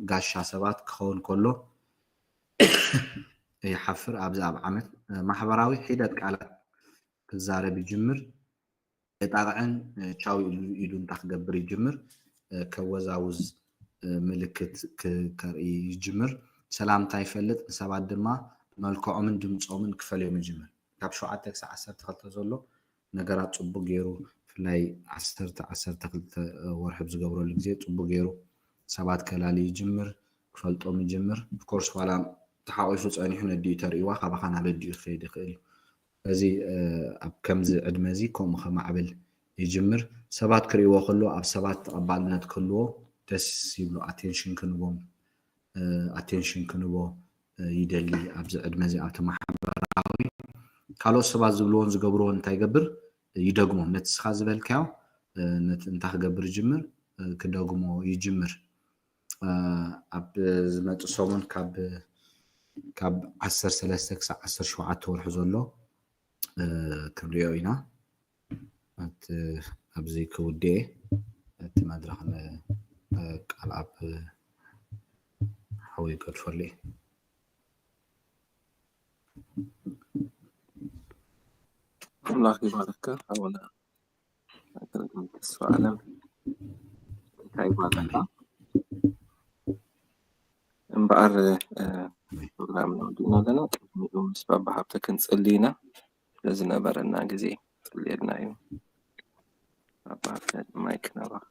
ጋሻ ሰባት ክኸውን ከሎ ይሓፍር ኣብዚ ኣብ ዓመት ማሕበራዊ ሒደት ቃላት ክዛረብ ይጅምር። የጣቕዕን ቻው ኢሉ ኢሉ እንታይ ክገብር ይጅምር? ከወዛውዝ ምልክት ከርኢ ይጅምር። ሰላምታ ይፈልጥ፣ ንሰባት ድማ ብመልክዖምን ድምፆምን ክፈልዮም ይጅምር። ካብ ሸውዓተ ክሳብ ዓሰርተ ክልተ ዘሎ ነገራት ፅቡቅ ገይሩ ብፍላይ ዓሰርተ ዓሰርተ ክልተ ወርሒ ብዝገብረሉ ግዜ ፅቡቅ ገይሩ ሰባት ከላሊ ይጅምር፣ ክፈልጦም ይጅምር። ኦፍኮርስ ዋላ ተሓቂፉ ፀኒሑ ነዲኡ ተርእይዋ ካባኻ ናብ ኣዲኡ ክኸይድ ይኽእል እዩ። ስለዚ ኣብ ከምዚ ዕድመ እዚ ከምኡ ከማዕብል ይጅምር። ሰባት ክርእይዎ ከለዉ ኣብ ሰባት ተቐባልነት ክህልዎ ደስ ይብሎ። ኣቴንሽን ክንቦም ኣቴንሽን ክንቦ ይደሊ ኣብዚ ዕድመ እዚ ኣብቲ ማሕበራዊ ካልኦት ሰባት ዝብልዎን ዝገብርዎን እንታይ ይገብር ይደግሞ ነቲ ስኻ ዝበልካዮ ነቲ እንታይ ክገብር ይጅምር ክደግሞ ይጅምር ኣብ ዝመፅእ ሰሙን ካብ ካብ ዓሰርተ ሰለስተ ክሳብ ዓሰርተ ሸውዓተ ወርሒ ዘሎ ክንሪኦ ኢና። እቲ ኣብዚ ክውድኤ እቲ መድረኽ ንቃል ኣብ ሓዊ ይገድፈሉ እዩ። ኣምላኽ ይባርካ ሓውና። ተስፋ ኣለም እንታይ ይባርካ። እምበኣር ፕሮግራም ነውዲእና ኣለና። ቅድሚኡ ምስ ባባ ሃብተ ክንጽሊ ኢና። ስለዝነበረና ግዜ ጽልየልና እዩ። ባባ ሃብተ ማይክ ናባኻ።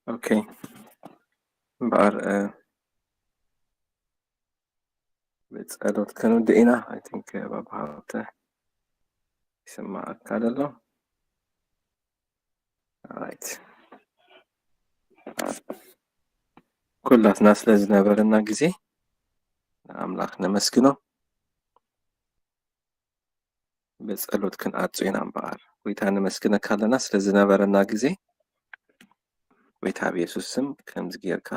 ኦኬ እምበኣር ብጸሎት ክንውድእ ኢና። I think ባባ ሃብተ ይስማዓካ ደሎ? ራይት። ኩላትና ስለ ዝነበረና ግዜ ንኣምላኽ ነመስግኖ። ብጸሎት ክንኣጹ ኢና እምበኣር። ጎይታ ነመስግነካ ኣለና ስለ ዝነበረና ግዜ። ጎይታ ኣብ የሱስ ስም ከምዚ ጌርካ፣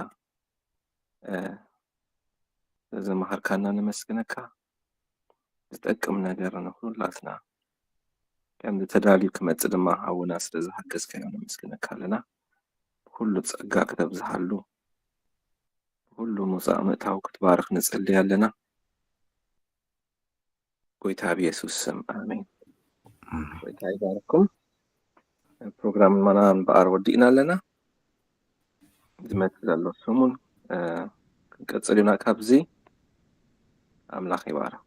እ፣ ስለ ዘመሃርካና ነመስግነካ። ዝጠቅም ነገር ንኹላትና ከምዚ ተዳልዩ ክመጽእ ድማ ሓውና ስለ ዝሓገዝካዮ ነመስግነካ ኣለና። ብኹሉ ጸጋ ክተብዝሓሉ፣ ብኹሉ ምውጻእ ምእታው ክትባርኽ ንጸሊ ኣለና። ጎይታ ኣብ የሱስ ስም፣ ኣሜን። ጎይታ ይባርኩም። ፕሮግራምና እምበኣር ወዲእና ኣለና። ዝመጽእ ዘሎ ሰሙን፣ እ፣ ክንቀጽል ኢና ካብዚ። ኣምላኽ ይባርክ።